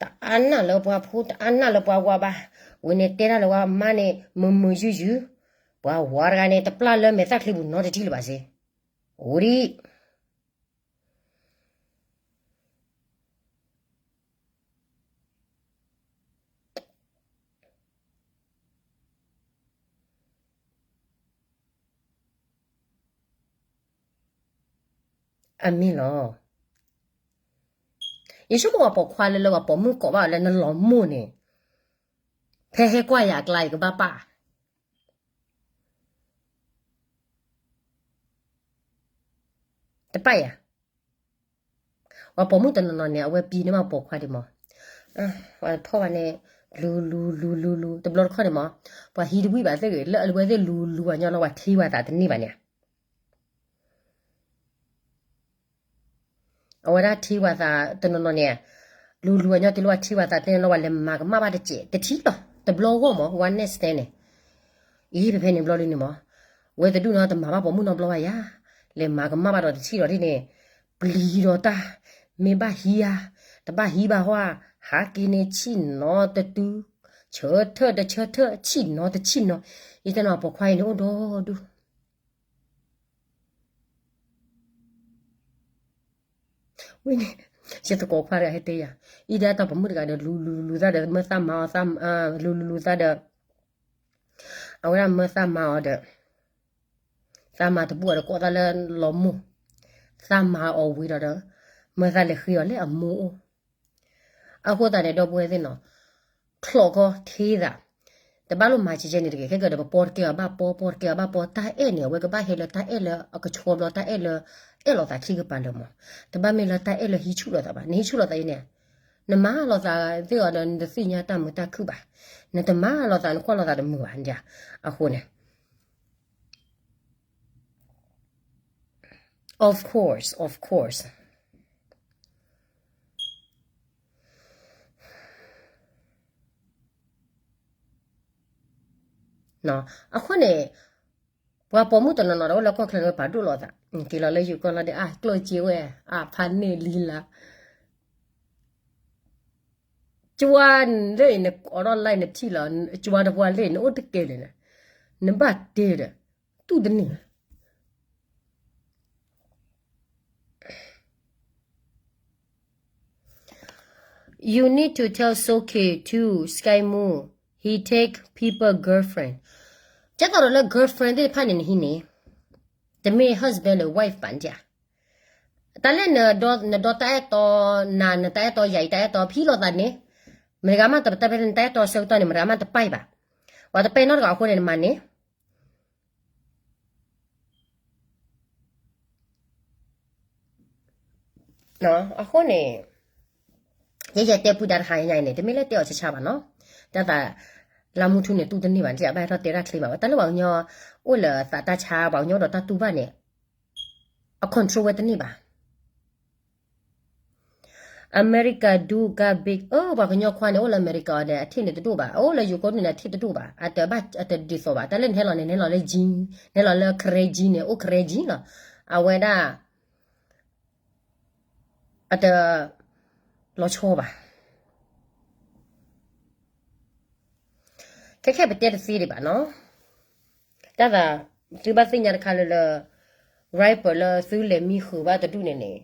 တအါနၢ်လၢပှၤဖိ တအါနၢ်လၢပှၤဝၤဘၣ်, ဝံၤန့ၣ်တဲတၢ်လၢပှၤမါန့ၣ် မုာ်မုာ်ယုယု, ပှၤဝၤတဂၤန့ၣ် တပျၢ်လၢမဲာ်သၣ်ချံပူၤနီတထံၣ်လၢၤဘၣ်စ့, အိၣ်ဒံး အမ့ၢ်လီၤ. ယဆိကမိၣ်ပှၤပိာ်ခွါလၢလၢပှၤပိာ်မုၣ်ကိးဘၣ်လၢနလီၤမိၢ်န့ၣ်, ဖဲဟဲကွၢ်ယၤအကျါ ယကဘၣ်ပာ် တပာ်ယၤ, ပှၤပိာ်မုၣ်တနီၤနီၤန့ၣ် အဝဲပံၤန့ၢ်ဘၣ်ပိာ်ခွါဒံးမး, ပှၤဖီၣ်ဘၣ်န့ၣ် လူၤလူၤလူၤလူၤလူၤ တဘျီတခီၣ်န့ၣ်မး, ပှၤဟံးတဝံၣ်ဘၣ်သ့ၣ်ဂ့ၤ လၢအဝဲသ့ၣ်လူၤလူၤအညီလီၤ ပှၤထံၣ်ဝဲသးတန့ၢ်ဘၣ်န့ၣ် အဝဲဒၣ်ထံၣ်ဝဲသးတနီၤနီၤန့ၣ်, လူၤလူၤအညီတုၤလၢပှၤထံၣ်ဝဲသးတန့ၢ်လီၤ ပှၤလဲၤမၤကမၣ်ဘၣ်တစဲး တထံၣ်လီၤ တဘျီဂီၢ်မး one night stand န့ၣ်, အံၤဖဲဖဲန့ၣ်ဘျီဒုန့ၣ်မး, ဝဲတဒူၣ်နီၤ တမၤဘၣ်ပိာ်မုၣ်နီတဘျီဘၣ်ယၤ, လဲၤမၤကမၣ်ဘၣ်ဒီးတထံၣ်လီၤဒ်န့ၣ်, ပျံၤဒီးတၢ်, မ့ၢ်ဘၣ်ဟံးဧါ, တဘၣ်ဟံးဘၣ်ဟီဧါ, ဟးက့ၤန့ၣ်ဆံၣ်နီၤတတုၤ, ဆၢထၢၣ်တဆၢထၢၣ် ဆံၣ်နီၤတဆံၣ်နီၤ, ယတဲနီၤပိာ်ခွါအံၤန့ၣ်အိၣ်ဒီဒူၣ် ဝံၤန့ၣ်, ယသကိးခွါတဂၤဟဲတဲယၤ, အံၤဒၣ်တၢ်ပိာ်မုၣ်တဂၤဒီး လူၤလူၤလူၤသးဒီး မၢသးမၤအီၤ, လူၤလူၤလူၤသးဒီး, အဝဲဒၣ်မၢသးမၤအီၤဒီး, သးမၤတဘူၣ်အီၤဒီးကိးသးလၢလီၤမိၢ်, သးမၤအီၤဝံၤဒီးဒီး, မၢသးလဲၤဃ့အီၤလၢအမိၢ်အိၣ် အဃိသတးန့ၣ် ဒီပုၢ်ဝဲၢ်သ့ၣ်နီၤ, ချီၣ်ကီထ့သး, တဘၣ်လိၣ်မၤကဲကဲန့ၣ်တဂ့ၤ, ခဲကဒီး ပပီတကဲအီၤဘၣ်ပီ, ပီတကဲအီၤဘၣ်ပီ, တၢ်အဲၣ်န့ၣ် အဝဲကဘၣ်ဟဲလၢတၢ်အဲၣ်လၢအကဆှီဘျီ တၢ်အဲၣ်လၢအဲၣ်လီၤသးခံကပၤလၢာ်မး, တဘၣ်မ့ၢ်လၢတၢ်အဲၣ်လၢဟံးဆူၣ်လိာ်သးဘၣ်, နဟံးဆူၣ်လိာ်သးအံၤန့ၣ်, နမၤလိာ်သးသ့ၣ်အီၤဒီး နတသ့ၣ်ညါတၢ်မုာ်တၢ်ခုၣ်ဘၣ်, နတမၤလိာ်သး နကွၢ်လိာ်သးတမုာ်ဘၣ်, အဃိန့ၣ် Of course, of course. အဃိန့ၣ်, ပှၤပိာ်မုၣ်တနီၤနီၤဒီးအိၣ်လၢကီၢ်ချၢန့ၣ် ပာ်ဒိၣ်လိာ်သး, က့ၤလီၤလၢယိၤကီၢ်လီၤဒီး အကျိၣ်စ့ဝဲ, အဖးန့ၢ်လံလၢ ကၠွါလၢအံၤ နအိးထီၣ်လၢအံၤ နထံၣ်လီၤ, ကၠွါတပှၢ်လၢအံၤ နအိၣ်တကဲလၢာ်န့ၣ်, နဘၣ်တဲဒီး တူၢ်တန့ၢ် You need to tell Soke to Sky Moo, he take people girlfriend. ကဲသိးဒီးလၢ girlfriend သ့ၣ်တဖၣ်န့ၣ် နဟံးန့ၣ်, တမ့ၢ် husband လၢ wife ဘၣ်န့ၣ်ဧါ. တၢ်လၢနဒီ နဒီတၢ်အဲၣ်တီ နၤ နတၢ်အဲၣ်တီ ယၤအံၤတၢ်အဲၣ်တီ ဖံလီၤသးန့ၣ်, မတၤဂၤမးတပတၢ်ဖဲနတၢ်အဲၣ်တီဆၢကတီၢ်န့ၣ် မတၤဂၤမးတပာ်အံၤဘၣ်. ပှၤတပာ်နီတဂၤအဃိန့ၣ် နမၤန့ၣ် အဃိန့ၣ် ယဲယတဲပုၢ်ဒါတဟါညါအံၤန့ၣ် တမ့ၢ်လၢတဲအီၤဆါဆါဘၣ်နီၤ, တၢ်သး လၢမူထူန့ၣ် တူၢ်တန့ၢ်ဘၣ် တဘၣ်ဟဲထီၣ်တဲတၢ်ချ့ဘၣ်, တၢ်လၢပှၤကညီ အိၣ်လၢသးတၢ်ဆါ ပှၤကညီဒီးတၢ်တူၢ်ဘၣ်န့ၣ် အ control ဝဲတန့ၢ်ဘၣ်. အမဲရကၤ do got big အၢ ပှၤကညီခွါန့ၣ် အိၣ်လၢအမဲရကၤအီၤဒီး အထံၣ်န့ၣ်တဒိၣ်ဘၣ်, အိၣ်လၢယိၤကီၢ်ဒူၣ်န့ၣ် အထံၣ်တဒိၣ်ဘၣ်, အတဘၣ် အတဒ်သိးဘၣ်, တၢ်လၢနဟဲလီၤန့ၣ် နဟဲလီၤလၢ jean, နဟဲလီၤလၢ ခရဲ jean န့ၣ် အိၣ် ခရဲ jean လီၤ, အဝဲဒၣ် အတ လီၤဆီဘၣ်. ခဲခဲပတဲတသ့ဒံးဘၣ်နီၤ, တၢ်သး သုဘၣ်သ့ၣ်ညါတခါလၢလၢ rapper လၢသုလဲၤမံဃုာ်ဘၣ်တဒူၣ်န့ၣ်န့ၣ်,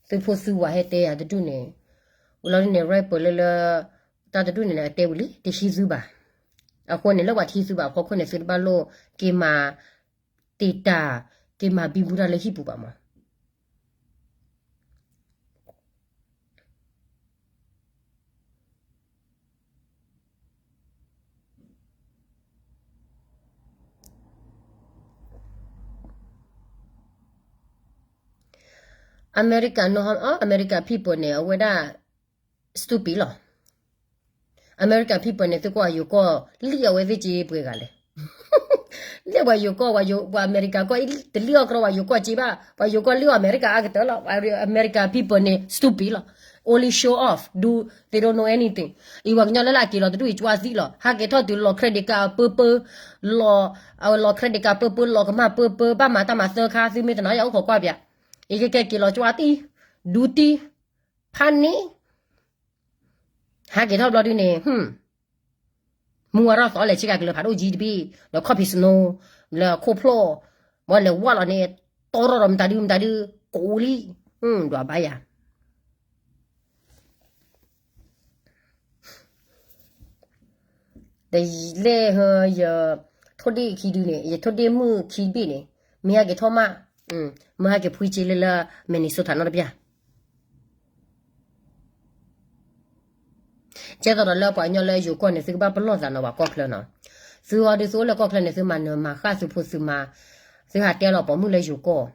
သုဖိသုဝၤဟဲတဲယၤတဒူၣ်န့ၣ်, ဝံၤလီၤဒ်န့ၣ် rapper လၢလၢ တၢ်တဒူၣ်န့ၣ်န့ၣ် အတဲဝံၤလံ တဟံးသုဘၣ်. အဃိန့ၣ် လၢပှၤတဟံးသုဘၣ်အဖီခိၣ်န့ၣ် သုတဘၣ်လိၣ်က့ၤမၤ တံာ်တာ် က့ၤမၤဘံဘူတၢ်လၢဟံၣ်ပူၤဘၣ်မး. အမဲရကၤ နီၢ်ဟီ အမဲရကၤ people န့ၣ် အဝဲဒၣ် stupid လီၤ. အမဲရကၤ people န့ၣ် သုကွၢ်ယိၤကီၢ် လံၣ်အဝဲသ့ၣ်က့ပှဲၤဂၤလဲၣ်. လၢပှၤယိၤကီၢ် ပှၤအမဲရကၤကီၢ် တလံၣ်အီၣ်ကရီပှၤယိၤကီၢ်က့ဘၣ်, ပှၤယိၤကီၢ်လံၣ်အီၣ်အမဲရကၤအါကတၢၢ်လီၤ. အမဲရကၤ people န့ၣ် stupid လီၤ. Only show off, do, they don't know anything. အံၤပှၤကညီလၢလၢအက့ၤလီၤတဒူၣ်အံၤကွၢ်သံလီၤ. ဟးက့ၤထီၣ်တုၤလီၤ credit card ပၢပၢ, လီၤ လီၤ credit card ပၢပၢ, လီၤကမၣ်ပၢပၢ, ဘၣ်မၤတၢ်မၤသၢခါ သုမ့ၢ်တနီၤ ယအိၣ်ခိးကွၢ်ပၠး, အံၤကကဲက့ၤလီၤကွၢ်သံ, ဒူသံ, ဖးန့ၣ် ဟးက့ၤထီၣ်ဘျီဒုန့ၣ် မူဝါထီၣ်သီလဲၤဆ့ကၤက့ၤလၢဖးဒိၣ်ကံတဘ့ၣ်, လၢ coffee snow, လၢခိၣ်ဖျီၣ်, ဘၣ်လဲၤဝါလီၤန့ၣ် တီထီၣ်ဒီးမတၤဒုမတၤဒု ကိးလံ, ဒွးဘါယၤ ဒီးလဲၣ်ဟၢ ယထိၣ်ဒ့ၣ်ခံဒုန့ၣ် ယထိၣ်ဒ့ၣ်မုၣ်ခံဘ့ၣ်န့ၣ် မ့ၢ်ဟဲက့ၤထီၣ်မး, မ့ၢ်ဟဲက့ၤဖှံစ့လၢလၢ Minnesota နီတဘျီ. ကဲသိးဒီးလၢပှၤကညီလၢယိၤကီၢ်န့ၣ် သုကဘၣ်ပလီၢ်သးနီၤ ပှၤကီၢ်ချၢနီၤ. သုအီၤဒုးသုအိၣ်လၢကီၢ်ချၢန့ၣ် သုမၤနၢၤမၤဃၣ်သုဖိသုမါ, သုဟးတဲလီၤပိာ်မုၣ်လၢယိၤကီၢ်,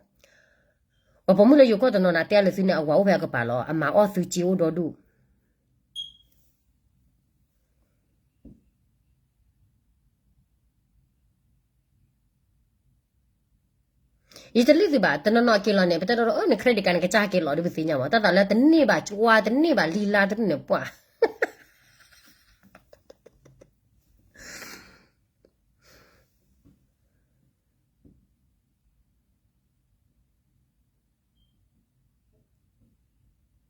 ပှၤပိာ်မုၣ်လၢယိၤကီၢ်တနီၤနၤတဲလၢသုန့ၣ် အဝၤအိၣ်ဖဲအကပၤလီၤ အမၤအီၣ်သုစ့အိၣ်ဒီဒူၣ် ယတလံၣ်သုဘၣ် တနီၤနီၤက့ၤလီၤန့ၣ် ပတဲဒီး အၢ န credit card နကစၢ်က့ၤလီၤဒ်ပသ့ၣ်ညါမး တၢ်သးလၢတန့ၢ်ဘၣ်ကွၢ် တန့ၢ်ဘၣ်လံလါတန့ၢ်ပှၢ်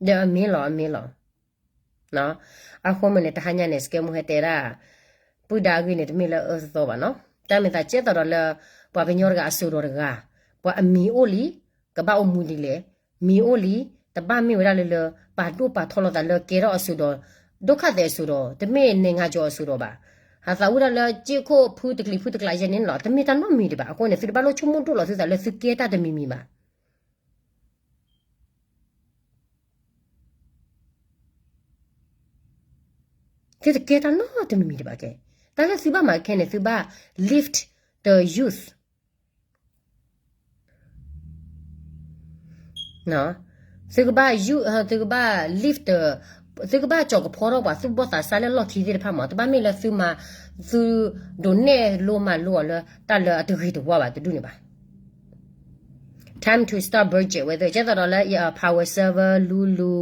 ဒီးအမ့ၢ်လီၤ အမ့ၢ်လီၤ. အဃိမ့ၢ်န့ၣ် တဟါညါန့ၣ် စကဲမူဟဲတဲဒၣ် ပုၢ်ဒါအဂ့ၢ်န့ၣ် တမ့ၢ်လၢအအၢသီသီဘၣ်နီၤ. တၢ်မ့ၢ်သးကဲသိးဒီးလၢ ပှၤကညီတဂၤအစိၤဒီးတဂၤ, ပှၤအမံၤအိၣ်လံ, ကဘၣ်အိၣ်မူဒ်လဲၣ်, မံၤအိၣ်လံ, တဘၣ်မ့ၢ်ဝဲဒၣ်လၢလၢ ပာ်ဒိၣ်ပာ်ထီလီၤသးလၢကဲထီၣ်အစိၤဒီး ဒိၣ်ခၣ်သဲးအစိၤဒီး တမ့ၢ်နဲၣ်ငါကၠီၤအစိၤဒီးဘၣ်. ဟးသးဝံၣ်ဒၣ်လၢက့ၢ်ခိၣ်ဖုတကျံၤဖုတကျါယဲၢ်န့ၣ်လီၤ. တမ့ၢ်တၢ်နီတမံၤဒံးဘၣ်. အဃိန့ၣ် သုတဘၣ်လိၣ်ဆိကမိၣ်ဒိၣ်လီၤသုသးလၢသုကဲတၢ်တမံၤမံၤဘၣ်. သုတကဲတၢ်နီတမံၤမံၤဒံးဘၣ်ကဲ. တၢ်လၢသုဘၣ်မၤခဲန့ၣ် သုဘၣ် lift the youth သုကဘၣ် သုကဘၣ် lift the သုကဘၣ်ကၠီၤကဖီထီၣ်ပှၤသူၣ်ဘီၣ်သးစၢ်လၢလီၢ်ခံသ့ၣ်တဖၣ်မး. တဘၣ်မ့ၢ်လၢသုမၤ သုဒိးနဲၣ်လိမၤလိအီၤလၢတၢ်လၢအတဂ့ၤတဝါဘၣ်တဒူၣ်န့ၣ်ဘၣ်. Time to start budget ဝဲသ့ၣ် ကဲသိးဒီးလၢ Power Server လူလူ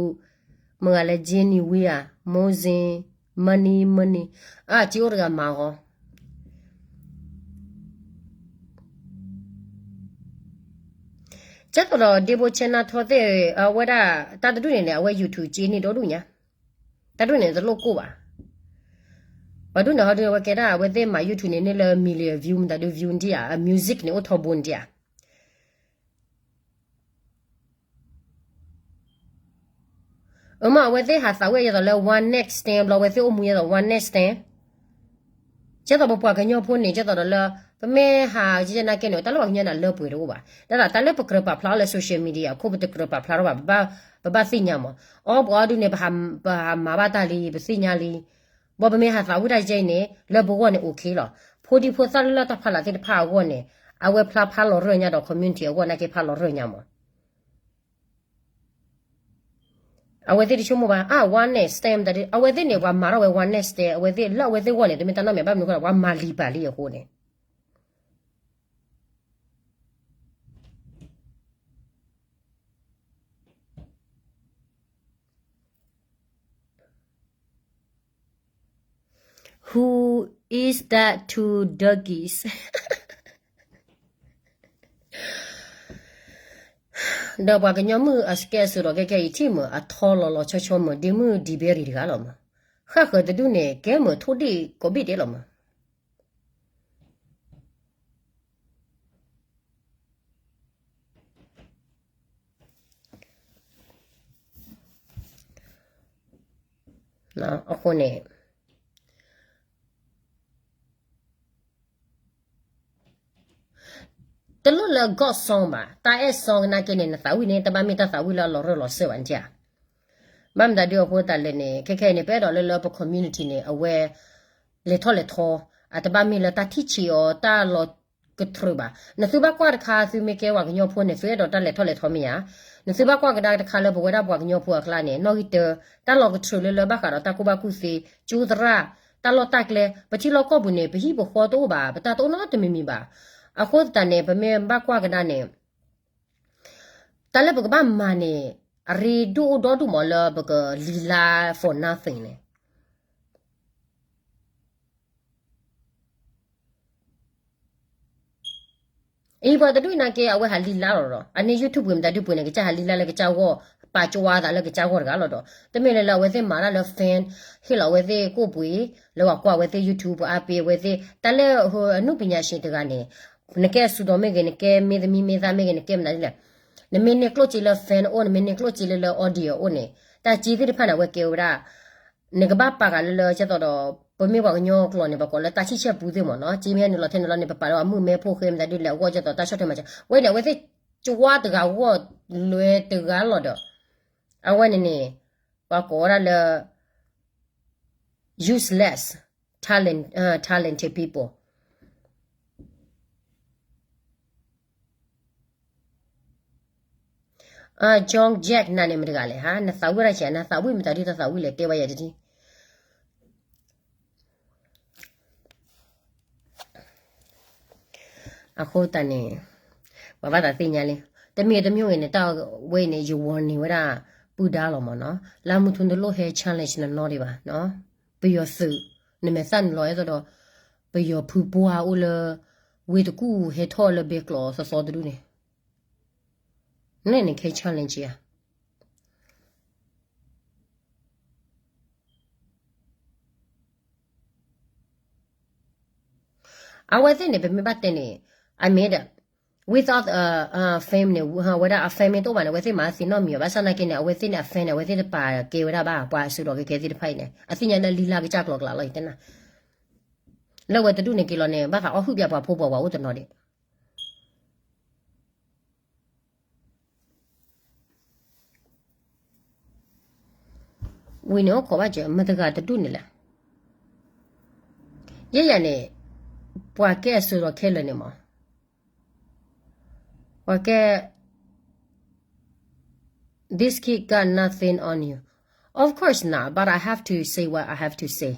မ့ၢ်ဂၤလၢ Jenny Wee ဧါ Mozin Money Money အစ့အိၣ်တဂၤမၤဃီ ကဲသိးဒီး Debo China ထီသ့ၣ် အဝဲဒၣ် တၢ်တဒူၣ်န့ၣ်န့ၣ် အဝဲ YouTube စ့န့ၢ်ဒီဒူၣ်ညါ တၢ်ဒူၣ်န့ၣ်တလိၣ်ကိၢ်ဘၣ်. ပှၤဒူၣ်န့ၣ်ဟီဒုး အဝဲကဲဒၣ် အဝဲသ့ၣ်မၤ YouTube န့ၣ် န့ၢ်လၢ million view မတၤဒုး view ဒံးဧါ အ music န့ၣ်အိၣ်ထီဘိန့ၣ်ဒံးဧါ အမ့ၢ်အဝဲသ့ၣ်ဟးသးဝဲဒ်သိးလၢ one night stand ဘျီ အဝဲသ့ၣ်အိၣ်မူဒ်သိး one night stand ကဲသိးပပှၤကညီဖိန့ၣ် ကဲသိးဒီးလၢ ပမ့ၢ်ဟးကဲနာ်က့န့ၣ် တၢ်လၢပှၤကညီန့ၣ်လၢပှဲၤတအိၣ်ဘၣ်. ဒ်သိးတၢ်လၢပကြၢးပာ်ဖျါအီၤလၢ social media အခိၣ် ပတကြၢးပာ်ဖျါထီၣ်ဘၣ်, ပဘၣ်သ့ၣ်ညါမး. အီ ပှၤအီၤဒုန့ၣ် ပဟးမၤဘၣ်တၢ်လံ ပသ့ၣ်ညါလံ. ဘၣ်ပမ့ၢ်ဟးသးဝံၣ်တၢ်ကဲအံၤန့ၣ် လၢပဂီၢ်န့ၣ် okay လီၤ. ဖိဒံဖိသၣ်လၢလၢတၢ်ဖီလာ်သ့ၣ်တဖၣ်အဂီၢ်န့ၣ် အဝဲဖျါဖးလီၤရၢၢ်ညါဒီး community အဂီၢ်နာ်က့ဖးလီၤရၢၢ်ညါမး. အဝဲသ့ၣ်တဆိကမိၣ်ဘၣ် အါ one night stand အဝဲသ့ၣ်န့ၣ် ပှၤမၤထီၣ်ဝဲ one night stand အဝဲသ့ၣ်လၢအဝဲသ့ၣ်ဂီၢ်န့ၣ် တမ့ၢ်တၢ်နီတမံၤ ဘၣ်မနုၤအဃိဒီး ပှၤမၤလံၤပာ်လံအဃိန့ၣ် Who is that two doggies? ဒီးပှၤကညီမုၣ်အကဲအစိၤဒီးကဲကဲအံၤထံၣ်မုၢ်အထီလီၤလီၤဆီဆီမုၢ် ဒ့မုၣ်ဒံဘဲရံၤတဂၤလီၤမး. ဃၣ်ဃၢၤတဒူၣ်န့ၣ် ကဲမုၢ်ထိၣ်ဒ့ၣ်ကိးဘ့ၣ်ဒဲးလီၤမး. အဃိန့ၣ် တလိၣ်လၢ God song ဘၣ်, တၢ်အဲၣ် song နာ်က့န့ၣ် နသးဝံၣ်န့ၣ် တဘၣ်မ့ၢ်တၢ်သးဝံၣ်လၢအလီၤရၢၢ်လီၤစၢၢ်ဘၣ်န့ၣ်ဧါ. ဘၣ်မတၤဒုအဃိသတးလဲၣ်န့ၣ် ခဲခဲအံၤန့ၣ် ပအဲၣ်ဒိးလၢလၢပ community န့ၣ် အဝဲ လဲၤထီၣ်လဲၤထီ, အတဘၣ်မ့ၢ်လၢတၢ်ထံၣ်ဆံးအီၤတၢ်လီၤကတြူာ်ဘၣ်. နသုဘၣ်ကွၢ်တခါ သုမ့ၢ်ကဲပှၤကညီဖိန့ၣ် သုအဲၣ်ဒိးတၢ်လဲၤထီၣ်လဲၤထီမ့ၢ်ဧါ. နသုဘၣ်ကွၢ်ကဒါတခါလၢပဝဲဒၣ်ပှၤကညီဖိအကျါန့ၣ် နီၣ်ဂံၢ်တၢ တၢ်လီၤကတြူာ်လၢလၢဘၣ်ဃးဒီးတၢ်ကူၣ်ဘၣ်ကူၣ်သ့, ကၠိသရၣ်, တၢ်လီၢ်တၢ်ကျဲ, ပထံလီၢ်ကီၢ်ပူၤန့ၣ် ပဟံၣ်ပဃီတအိၣ်ဘၣ်, ပတၢ်တအိၣ်နီတမံၤမံၤဘၣ်. အဃိသတးန့ၣ် ပမ့ၢ်ဘၣ်ကွၢ်ကဒါန့ၣ် တၢ်လၢပကဘၣ်မၤန့ၣ် အရ့ဒိၣ်အိၣ်ဒီဒူၣ်မးလၢပကလံၤလါ for nothing န့ၣ် အံၤပှၤတဒူၣ်နာ်က့ အဝဲဟးလံၤလါလီၤဒီး အန့ၣ် YouTube ပှ့ၤမတၤဒုပှ့ၤန့ၣ် ကစၢ်ဟးလံၤလါလၢကစၢ်ဂီၢ်, ပာ်ကဝါသးလၢကစၢ်ဂီၢ်တဂၤလီၤဒီး တမ့ၢ်လၢလၢအဝဲသ့ၣ်မၤတၢ်လၢ fan, ဟ့ၣ်လီၤအဝဲသ့ၣ်ကိၣ်ပှ့ၤ, လၢပှၤကွၢ်အဝဲသ့ၣ် YouTube ပှၤအါပ့ၤအဝဲသ့ၣ် တၢ်လၢအနုပညာရှင်တဂၤန့ၣ် နကဲအစူၤဒီးမ့ၢ်ဂ့ၤ, နကဲမ့ၢ်သမံမ့ၢ်သၣ်မ့ၢ်ဂ့ၤ, နကဲမနုၤလဲၣ်, နမ့ၢ်န့ၢ်ကျိၣ်စ့လၢ fan အိၣ်, နမ့ၢ်န့ၢ်ကျိၣ်စ့လၢလၢ audio အိၣ်န့ၣ် တၢ်စ့သ့ၣ်တဖၣ်န့ၣ် အဝဲကဲဝဲဒၣ် နကဘၣ်ပာ်ဃာ်လၢလၢ ကဲသိးဒီး ပမ့ၢ်ပှၤကညီကျိာ်န့ၣ် ပကိးလၢတၢ်ဆံၣ်ဆဲၣ်ပူသ့ၣ်မးနီၤ, စ့မ့ၢ်ဟဲနုာ်လီၤထဲန့ၣ်လီၤန့ၣ် ပပာ်လၢအမုၢ်မဲဖိဃဲမတၤဒုလဲၣ်အဂီၢ် ကဲသိးတၢ်ဆီၣ်ထွဲမၤစၢၤ ဝဲန့ၣ် အဝဲသ့ၣ်ကဝါတဂၤဂီၢ်လွဲတဂၤလီၤဒီး အဝဲန့ၣ်န့ၣ် ပှၤကိးဝဲဒၣ်လၢ useless talent, talented people. John Jack နၤန့ၣ်မတဂၤလဲၣ်, နသးဝံၣ်ရၣ်ဆဲး, နသးဝံၣ်မတၤဒုတသးဝံၣ်လဲၣ်, တဲဝဲယၤတထံၣ်. အဃိသတးန့ၣ် ပှၤဘၣ်သးသ့ၣ်ညါလံ. တမံၤတမံၤဂ့ၤန့ၣ် တၢ်ဝဲအံၤန့ၣ် ယ warning ဝဲဒၣ် ပုၢ်ဒါလီၤမးနီၤ. လၢမုၢ်ထူနတလိၣ်ဟဲ challenge နနီၢ်ဒံးဘၣ်နီၤ. ပယီၤသုး နမဲာ်သၣ်နုာ်လီၤအဲၣ်သိးဒီး ပယီၤဖုပှၢ်အိၣ်လၢ ဝ့ၢ်တကူၣ်ဟဲထီၣ်လၢဘဲကျိးသီသီတဒူၣ်န့ၣ် နန့ၣ်ခဲ challenge ဧါ. အဝဲသ့ၣ်န့ၣ် ပမ့ၢ်ဘၣ်တဲန့ၣ် အမ့ၢ်ဒီး without fame န့ၣ် ဝဲဒၣ်အ fame န့ၣ်တအိၣ်ဘၣ်န့ၣ် အဝဲသ့ၣ်မၤသ့နီတမံၤဘၣ်. ဘၣ်ဆၣ်သနာ်က့န့ၣ် အဝဲသ့ၣ်န့ၣ် အ fan န့ၣ် အဝဲသ့ၣ်တပာ်ကဲဝဲဒၣ်ဘၣ် ပှၤအစုဒီးကဲကဲသ့ၣ်တဖၣ်အံၤန့ၣ် အသ့ၣ်ညါလၢလံလါကစၢ်ကျိၤကျါလီၤ ယတဲနၤ. လၢဝဲတဒူၣ်န့ၣ်က့ၤလီၤန့ၣ် ဘၣ်သးအီၣ်ဟုၣ်ပၠးပှၤဖိပှၤဝၤအိၣ်တနီၤဒံး ဝံၤန့ၣ်အိၣ်ခိးဘၣ်စၢၤ မတဂၤတဒူၣ်န့ၣ်လဲၣ်. ယဲယၤန့ၣ် ပှၤကဲအစိၤဒီးခဲလၢာ်န့ၣ်မး ပှၤကဲ this kid got nothing on you. Of course not, but I have to say what I have to say.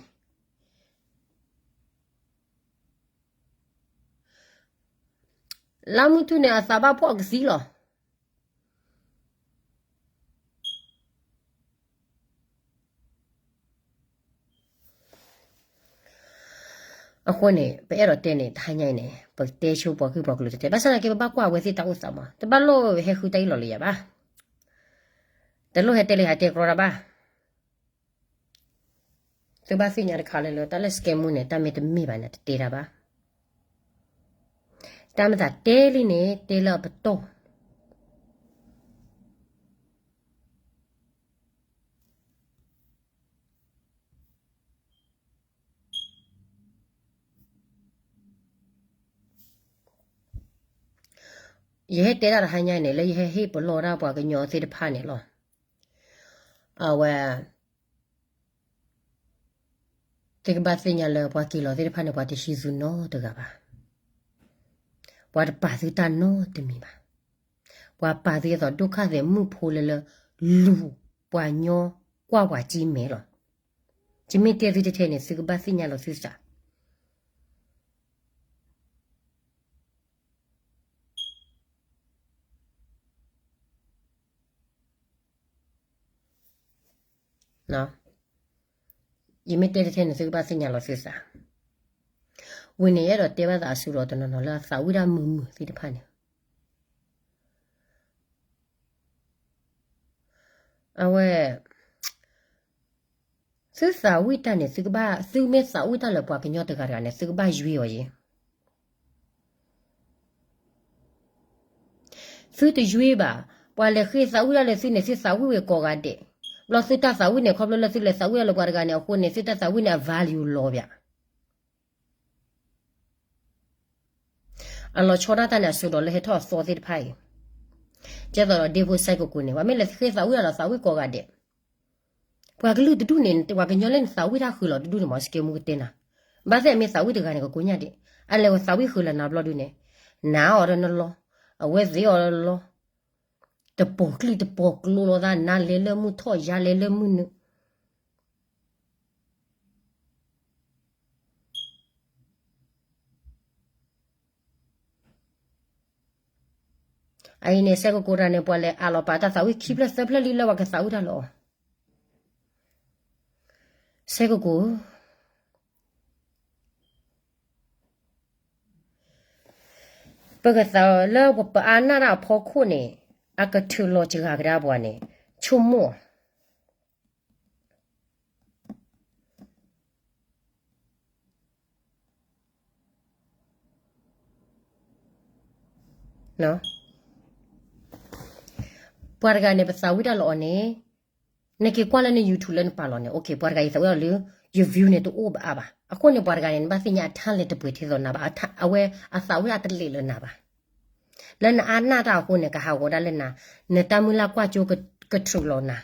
လၢမုၢ်ထူန့ၣ် အသးဘၣ်ဖှီၣ်ကသံလီၤ. အဃိန့ၣ် ပအဲၣ်ဒိးတဲန့ၣ် တဟါညါအံၤန့ၣ် ပတဲဆိပှၤဂ့ၢ်ပှၤကျိၤတဲတဲ ဘၣ်ဆၣ်သနာ်က့ ပဘၣ်ကွၢ်အဝဲသ့ၣ်တၢ်အိၣ်သးမး တဘၣ်လိၣ်ဟဲဃုတၢ်အ့ၣ်လိာ်လၢယၤဘၣ်. တလိၣ်ဟဲတဲလၢယၤတဲကြီတၢ်ဘၣ်. သုဘၣ်သ့ၣ်ညါတခါလၢလၢ တၢ်လၢ scammer န့ၣ် တၢ်မ့ၢ်တမ့ၢ်ဘၣ်န့ၣ် တတဲတၢ်ဘၣ်. တၢ်မ့ၢ်သးတဲလံန့ၣ် တဲလၢအပတီၢ် ယဟဲတဲဒၣ်တဟါညါန့ၣ် လၢယဟဲဟ့ၣ်ပလီၢ်ဒၣ်ပှၤကညီသ့ၣ်တဖၣ်န့ၣ်လီၤ. အဝဲ သုကဘၣ်သ့ၣ်ညါလၢပှၤက့ၤလီၤသ့ၣ်တဖၣ်န့ၣ် ပှၤတဟံးသုနီတဂၤဘၣ်. ပှၤတပာ်သုတၢ်နီတမံၤဘၣ်. ပှၤပာ်သုအသိး ဒုက္ခသည် မုၣ်ဖိလၢလၢ လူၤပှၤညီကွၢ်ပှၤကံမဲာ်လီၤ. ယမ့ၢ်တဲသုတထဲန့ၣ် သုကဘၣ်သ့ၣ်ညါလီၤသုသး ယမ့ၢ်တဲတထဲန့ၣ် သုကဘၣ်သ့ၣ်ညါလီၤသုသး. ဝံၤန့ၣ် ယအဲၣ်ဒိးတဲဘၣ်သးအစိဒီးတနီၤနီၤလၢအသးဝံၣ်တၢ်မုာ်မုာ်သ့ၣ်တဖၣ်န့ၣ် အဝဲ သုသးဝံၣ်တၢ်န့ၣ် သုကဘၣ် သုမ့ၢ်သးဝံၣ်တၢ်လၢပှၤကညီတဂၤတဂၤန့ၣ် သုကဘၣ်ယွ့အီၤယ့ၣ်. သုတယွ့ဘၣ်. ပှၤလဲၤဃ့သးဝံၣ်တၢ်လၢသုန့ၣ် သုသးဝံၣ်ဝဲကိးဂၤဒဲး. ဘျီသုတၢ်သးဝံၣ်န့ၣ် ခီဖျိလၢသုလဲၤသးဝံၣ်တၢ်လၢပှၤတဂၤန့ၣ်အဃိန့ၣ် သုတၢ်သးဝံၣ်န့ၣ် အ value လီၤဘၣ်. အလီၤဆီဒၣ်တၢ်န့ၣ် အစိဒီးလၢဟဲထီၣ်အသီသ့ၣ်တဖၣ်အံၤ, ကဲသိးဒီးဒ့ဖိစဲကကိးန့ၣ် ပှၤမ့ၢ်လဲၤဃ့သးဝံၣ်တၢ်ဒီးသးဝံၣ်ကိးဂၤဒဲး, ပှၤကလုာ်တဒူၣ်န့ၣ် ပှၤကညီလၢနသးဝံၣ်တၢ်ဃုာ်လီၤတဒူၣ်န့ၣ် မ့ၢ်စကဲမူကတဲနၤ, ဘၣ်သ့ၣ်အမ့ၢ်သးဝံၣ်တဂၤန့ၣ် ကကိညၣ်ဒဲး, အလဲၤဝဲသးဝံၣ်ဃုာ်လၢနၤဘျီဒုန့ၣ်, နၤအီၤဒီးနလီ, အဝဲသ့ၣ်အီၤလီ တပိာ်ကျိၣ်တပိာ်ကျိလိာ်သး နၤလဲၤလၢမုၢ်ထီၣ် ယၤလဲၤလၢမုၢ်နုာ် အအံၤန့ၣ် စဲကကိးတၢ်န့ၣ် ပှၤလဲၤအးလီၤပာ်တၢ်သးဝံၣ်ခံဖျၢၣ်သၢဖျၢၣ်လံလၢပှၤကသးဝံၣ်တၢ်လၢအီၤ, စဲကကိး ပကသးလၢပအါနၢ်တၢ်အဖီခိၣ်န့ၣ် အကထုးလီၤစှၤကဒါပှၤန့ၣ် ဆိကမိၣ် ပှၤတဂၤန့ၣ် ပသးဝံၣ်တၢ်လၢအီၤန့ၣ်, နက့ၤကွၢ်လၢန YouTube လၢနပာ်လီၤန့ၣ် ပှၤတဂၤအံၤသးဝံၣ်တၢ်လၢ ယ view န့ၣ်တအိၣ်ဘၣ်အါဘၣ်. အဃိန့ၣ် ပှၤတဂၤန့ၣ် နဘၣ်သ့ၣ်ညါအ talent တပှဲၤထဲသိးနၤဘၣ်, အဝဲအသးဝံၣ်တၢ်တလ့ၣ်လၢနၤဘၣ်. လၢနအါနၢ်တၢ်အဃိန့ၣ် ကဟးဂီၤဒၣ်လၢနၤ, နတၢ်မုၢ်လၢ်ကွၢ်ကၠိကထုးလီၤနၤ.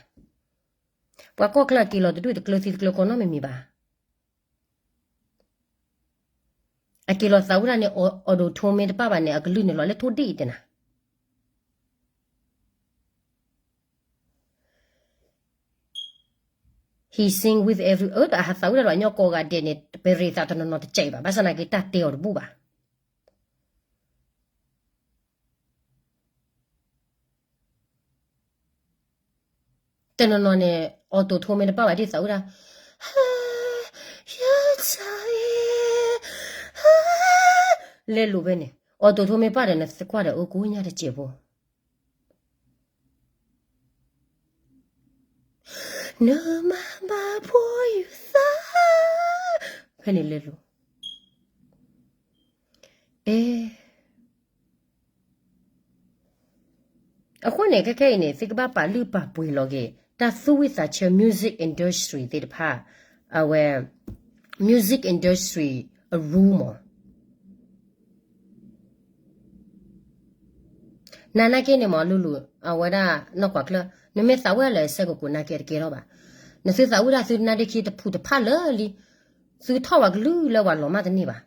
ပှၤကီၢ်ချၢအက့ၤလီၤတဒူၣ်တကျၢၤသံတကျၢၤကီနီတမံၤမံၤဘၣ်. အက့ၤလီၤသးဝံၣ်တၢ်န့ၣ် အီၣ်ဒိၣ်ထိမ့ၢ်တပၣ်ဘၣ်န့ၣ် အကလုၢ်န့ၣ်လီၤလၢထိၣ်ဒံၣ်တဲနၤ. He sing with every, အၢ ဒီးအဟးသးဝံၣ်တၢ်ဒီးအညီကိးဂၤဒဲးန့ၣ် ပရ့သးတနီၤနီၤတစဲးဘၣ်, ဘၣ်ဆၣ်နာ်က့တၢ်တဲအီၤတဘူၣ်ဘၣ်. တနီၤနီၤန့ၣ် အီၣ်ဒိၣ်ထိမ့ၢ်တပၣ်ဘၣ်ဒ်သးဝံၣ်တၢ်, ယသးအံၤ, လဲၤလိာ်ဖဲန့ၣ် အီၣ်ဒိၣ်ထိမ့ၢ်ပၣ်ဒီးနသကွၢ်ဒီးအၢကိးညါတစဲးဖိ နမၤဘၣ်ဖိယုၢ်သး, ဖဲန့ၣ်လဲၤလိာ်, အဲ အဃိန့ၣ် ခဲခဲအံၤန့ၣ် သုကဘၣ်ပာ်လုၢ်ပာ်ပှ့ၤလီၤက့ၤ တၢ်သူၣ်ဝံၣ်သးဆၢ music industry သ့ၣ်တဖၣ်, အဝဲ music industry အ rule မး နနာ်က့န့ၣ်မး လူလူ အဝဲဒၣ်နီၢ်ကွၢ်ချၢ နမ့ၢ်သးဝံၣ်လၢစဲကကိး နာ်က့တကဲထီၣ်ဘၣ်. နသုသးဝံၣ်တၢ်သုနါဒ့ခံတဖုတဖၣ်လၢာ်လံ, သုထီၣ်ပှၤကလုာ်လၢပှၤလီၤမၢ်တန့ၢ်ဘၣ်.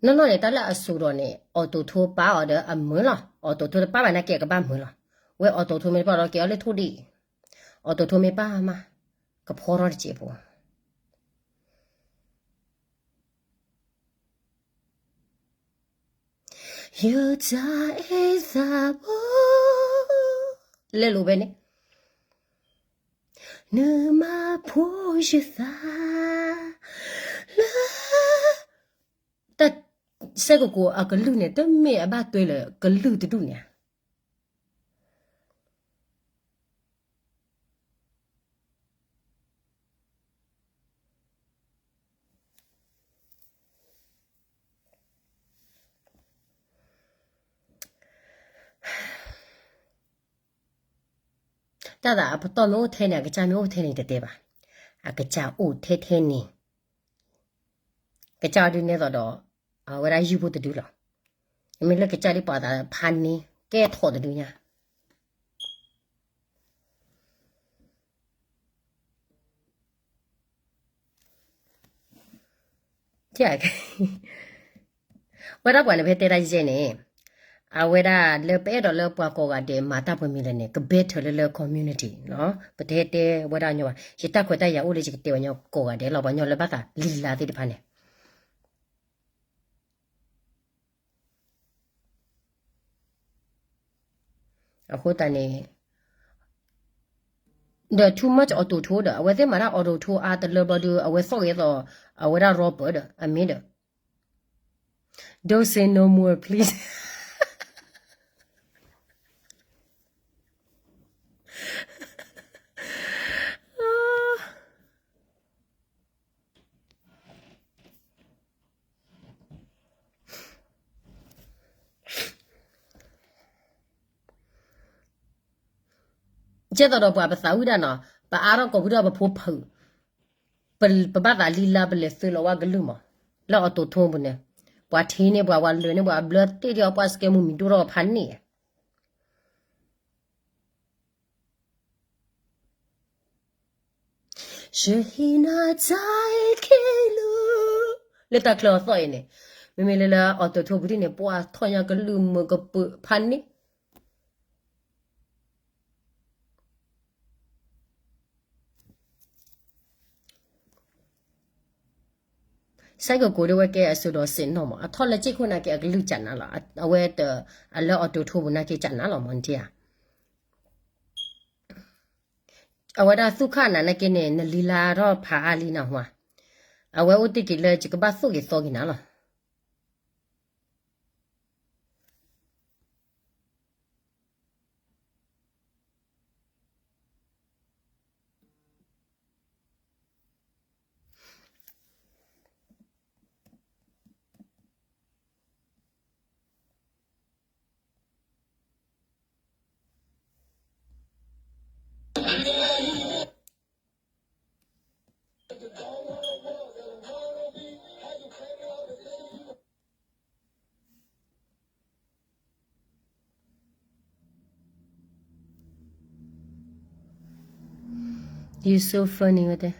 နီၢ်နီၢ်န့ၣ် တၢ်လၢအစိၤဒီးန့ၣ် အီၣ်ဒိၣ်ထိပၣ်အီၤဒီးအမုာ်လီၤ. အီၣ်ဒိၣ်ထိတပၣ်ဘၣ်နာ်က့ အကဘၣ်မုာ်လီၤ. ဝဲအီၣ်ဒိၣ်ထိမ့ၢ်တပၣ်ဒီးကဲအီၤလၢထိၣ်ဒံၣ်, အီၣ်ဒိၣ်ထိမ့ၢ်ပၣ်မး ကဖီထီၣ်တစဲးဖိ ယတၢ်အဲၣ်သးဘိ လဲၤလိာ်ဖဲန့ၣ် နမၤဖိယုၢ်သး လၢ တၢ်စဲကကိးအကလုၢ်န့ၣ် တမ့ၢ်အဘၣ်တွဲလၢကလုၢ်တဒူၣ်န့ၣ် တၢ်သးအပတီၢ်မ့ၢ်အိၣ်ထဲန့ၣ် အကစၢ်မ့ၢ်အိၣ်ထဲန့ၣ် တတဲဘၣ်. အကစၢ်အိၣ်ထဲထဲန့ၣ် ကစၢ်အီၤဒုးနဲသိးဒီး အဝဲဒၣ်ယုၢ်ဖိတဒုလီၤ. မ့ၢ်လၢကစၢ်ဒ်ပှၤသးဖးန့ၢ် ကဲထီၣ်တဒုညါ ဝဲဒၣ်ပှၤန့ၣ် ပဟဲတဲတၢ်ယဲၢ်န့ၣ် အဝဲဒၣ်လၢပအဲၣ်ဒိးလၢပှၤကိးဂၤဒဲးမၤတၢ်ပှဲၤမံၤလဲၣ်န့ၣ် ကဘဲထၢၣ်လၢလၢ community နီၤ. ပတဟဲတဲဝဲဒၣ်ညီဘၣ်. ယတၢ်ခွဲးတၢ်ယာ်အိၣ်လၢယကတဲပှၤညီကိးဂၤဒဲးလီၤ. ပှၤညီလၢဘၣ်သးလံၤလါသ့ၣ်တဖၣ်န့ၣ် အဃိသတးန့ၣ် ဒီး too much auto-tune ဒီး အဝဲသ့ၣ်မၤတၢ် auto-tune အါတလၢဘျီဒီး အဝဲသီၣ်ဂ့ၤသိး အဝဲဒၣ် rapper ဒီး အမ့ၢ်ဒီး Don't say no more, please. ကဲသိးဒီးပှၤပသးဝံၣ်ဒၣ်နီၤ, ပအါထီၣ်ကိးဖုထီၣ်ပဖိဖု, ပဘၣ်သးလံလါ ပလဲၤသုးလီၤဝဲကလုၢ်မး, လၢ auto-tune ပူၤန့ၣ်, ပှၤထံၣ်န့ၢ်ပှၤ ပှၤလၢာ်န့ၢ်ပှၤ ဘျၢတ့ၢ်ဒီးပှၤ စကဲမူမံၤဒိၣ်ထီၣ်ဖးန့ၣ် ယဟံးနၤတၢ်အခံလူ, လၢတၢ်ချၢအသီၣ်အံၤန့ၣ်, မ့မ့ၢ်လၢလၢ auto-tune ပူၤဒ်န့ၣ် ပှၤထီၣ်ညါကလုၢ်မုာ်ကပုာ်ဖးန့ၣ်, စဲကကိးဒ်ဝဲကဲအစိၤဒီး စ့ၣ်နီၣ်မး, အထီၣ်လၢစ့ၢ်ခိၣ်နာ်က့ အကလုၢ်ကနၣ်လီၤ, အဝဲတ, အလၢ auto-tune ပူၤနာ်က့ကနၣ်လီၤမး နထံၣ်ဧါ. အဝဲဒၣ်သူၣ်ခၣ်နၤနာ်က့န့ၣ် နလံလါထီၣ်ဖးအါလံနဟါ, အဝဲအိၣ်တ့ၢ်က့ၤလၢယကဘၣ်သိၣ်က့ၤသီက့ၤနၤလီၤ. You so funny ဝဲတဲ.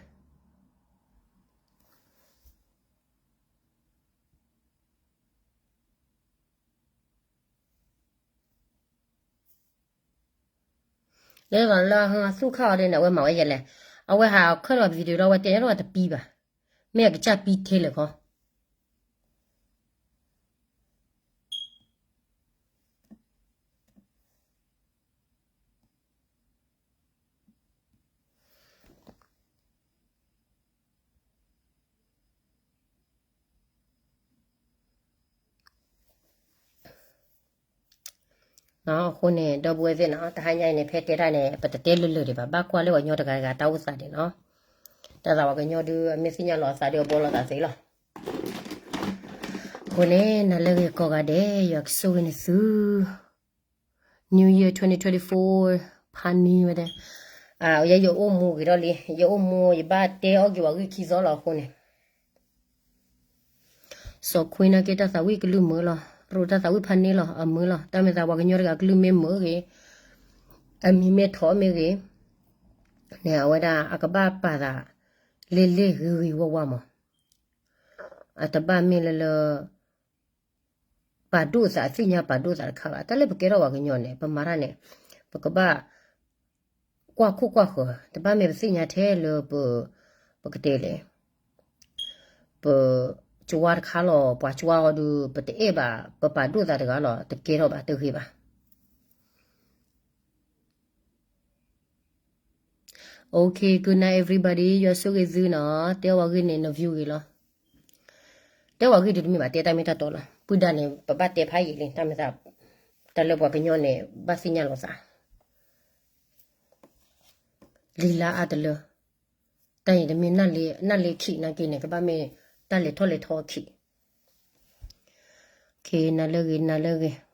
လၢလၢသူၣ်ခၣ်အီၤဒ်န့ၣ် အဝဲမၤဝဲယဲလဲၣ်, အဝဲဟးခၢၣ်လီၤ video လီၤ အဝဲတဲလီၤဝဲတပံဘၣ်, မ့ၢ်အကစၢ်ပံထဲလဲၣ်ခီ. အဃိန့ၣ် ဒီပုၢ်ဝဲၢ်သ့ၣ်နီၤ, တဟါညါအံၤန့ၣ် ဖဲတဲတၢ်န့ၣ် ပတတဲလၢလၢာ်ဒံးဘၣ်, ဘၣ်ကွၢ်လၢပှၤကညီတဂၤတဂၤတၢ်အိၣ်သးဒံးနီၤ. တၢ်သးပှၤကညီဒုး အမ့ၢ်သ့ၣ်ညါလီၤအသးဒုး အဘှီလီၤသးသ့လီၤ. အဃိန့ၣ် နၤလၢဂ့ၤကိးဂၤဒဲး ယွၤကဆိၣ်ဂ့ၤနသု New Year twenty twenty-four ဖးန့ၢ်ဝဲဒၣ်, ယဲယအိၣ်မူဂ့ၤထီၣ်လံ, ယအိၣ်မူ ယဘၣ်တဲအီၣ်က့ၤပှၤဂံၢ်ခံသီလီၤအဃိန့ၣ် စီၤခွ့နာ်က့ တၢ်သးဝံၣ်ကလုၢ်မုာ်လီၤ, ရိးတၢ်သးဝံၣ်ဖးန့ၢ်လီၤ အမုာ်လီၤ, တၢ်မ့ၢ်သးပှၤကညီတဂၤကလုၢ်မ့ၢ်မုာ်ဂ့ၤ, အမံၤမ့ၢ်ထီၣ်မ့ၢ်ဂ့ၤ, န့ၣ် အဝဲဒၣ်အကဘၣ်ပာ်သး လ့လ့ဂ့ၤဂ့ၤဝါဝါမး, အတဘၣ်မ့ၢ်လၢလၢ ပာ်ဒိၣ်သး အသ့ၣ်ညါပာ်ဒိၣ်သးတခါဘၣ်, တၢ်လၢပကဲထီၣ်ပှၤကညီန့ၣ် ပမၤတၢ်န့ၣ် ပကဘၣ် ကွၢ်ခိၣ်ကွၢ်ဃၢၤ, တဘၣ်မ့ၢ်ပသ့ၣ်ညါထဲလၢပ, ပကတဲလဲၣ်, ပ, ကဝါတခါလီၤ, ပှၤကဝါအီၤဒီး ပတအဲၣ်ဘၣ်, ပပာ်ဒိၣ်သးတဂၤလီၤ, တကဲထီၣ်ဘၣ် တဂ့ၤဘၣ်. Okay, good night everybody, ယွၤဆိၣ်ဂ့ၤသုနီၤ, တဲဝဲဂ့ၢ်န့ၣ် န view ဂ့ၤလီၤ. တဲဝဲဂ့ၢ်ဒုးတမ့ၢ်ဘၣ်, တဲတၢ်မ့ၢ်တၢ်တီလီၤ, ပုၢ်ဒၢ်န့ၣ် ပဘၣ်တဲဖးယံာ်လံ, တၢ်မ့ၢ်သး, တၢ်လၢပှၤကညီန့ၣ် ဘၣ်သ့ၣ်ညါလီၤသး လံာ်လါအါတလၢ, တၢ်အံၤတမ့ၢ်နၢ်လ့ခံးနာ်က့န့ၣ် ကဘၣ်မ့ၢ်တၢ်လဲၤထီၣ်လဲၤထီခံး. Okay, နၤလၢဂ့ၤ, နၤလၢဂ့ၤ.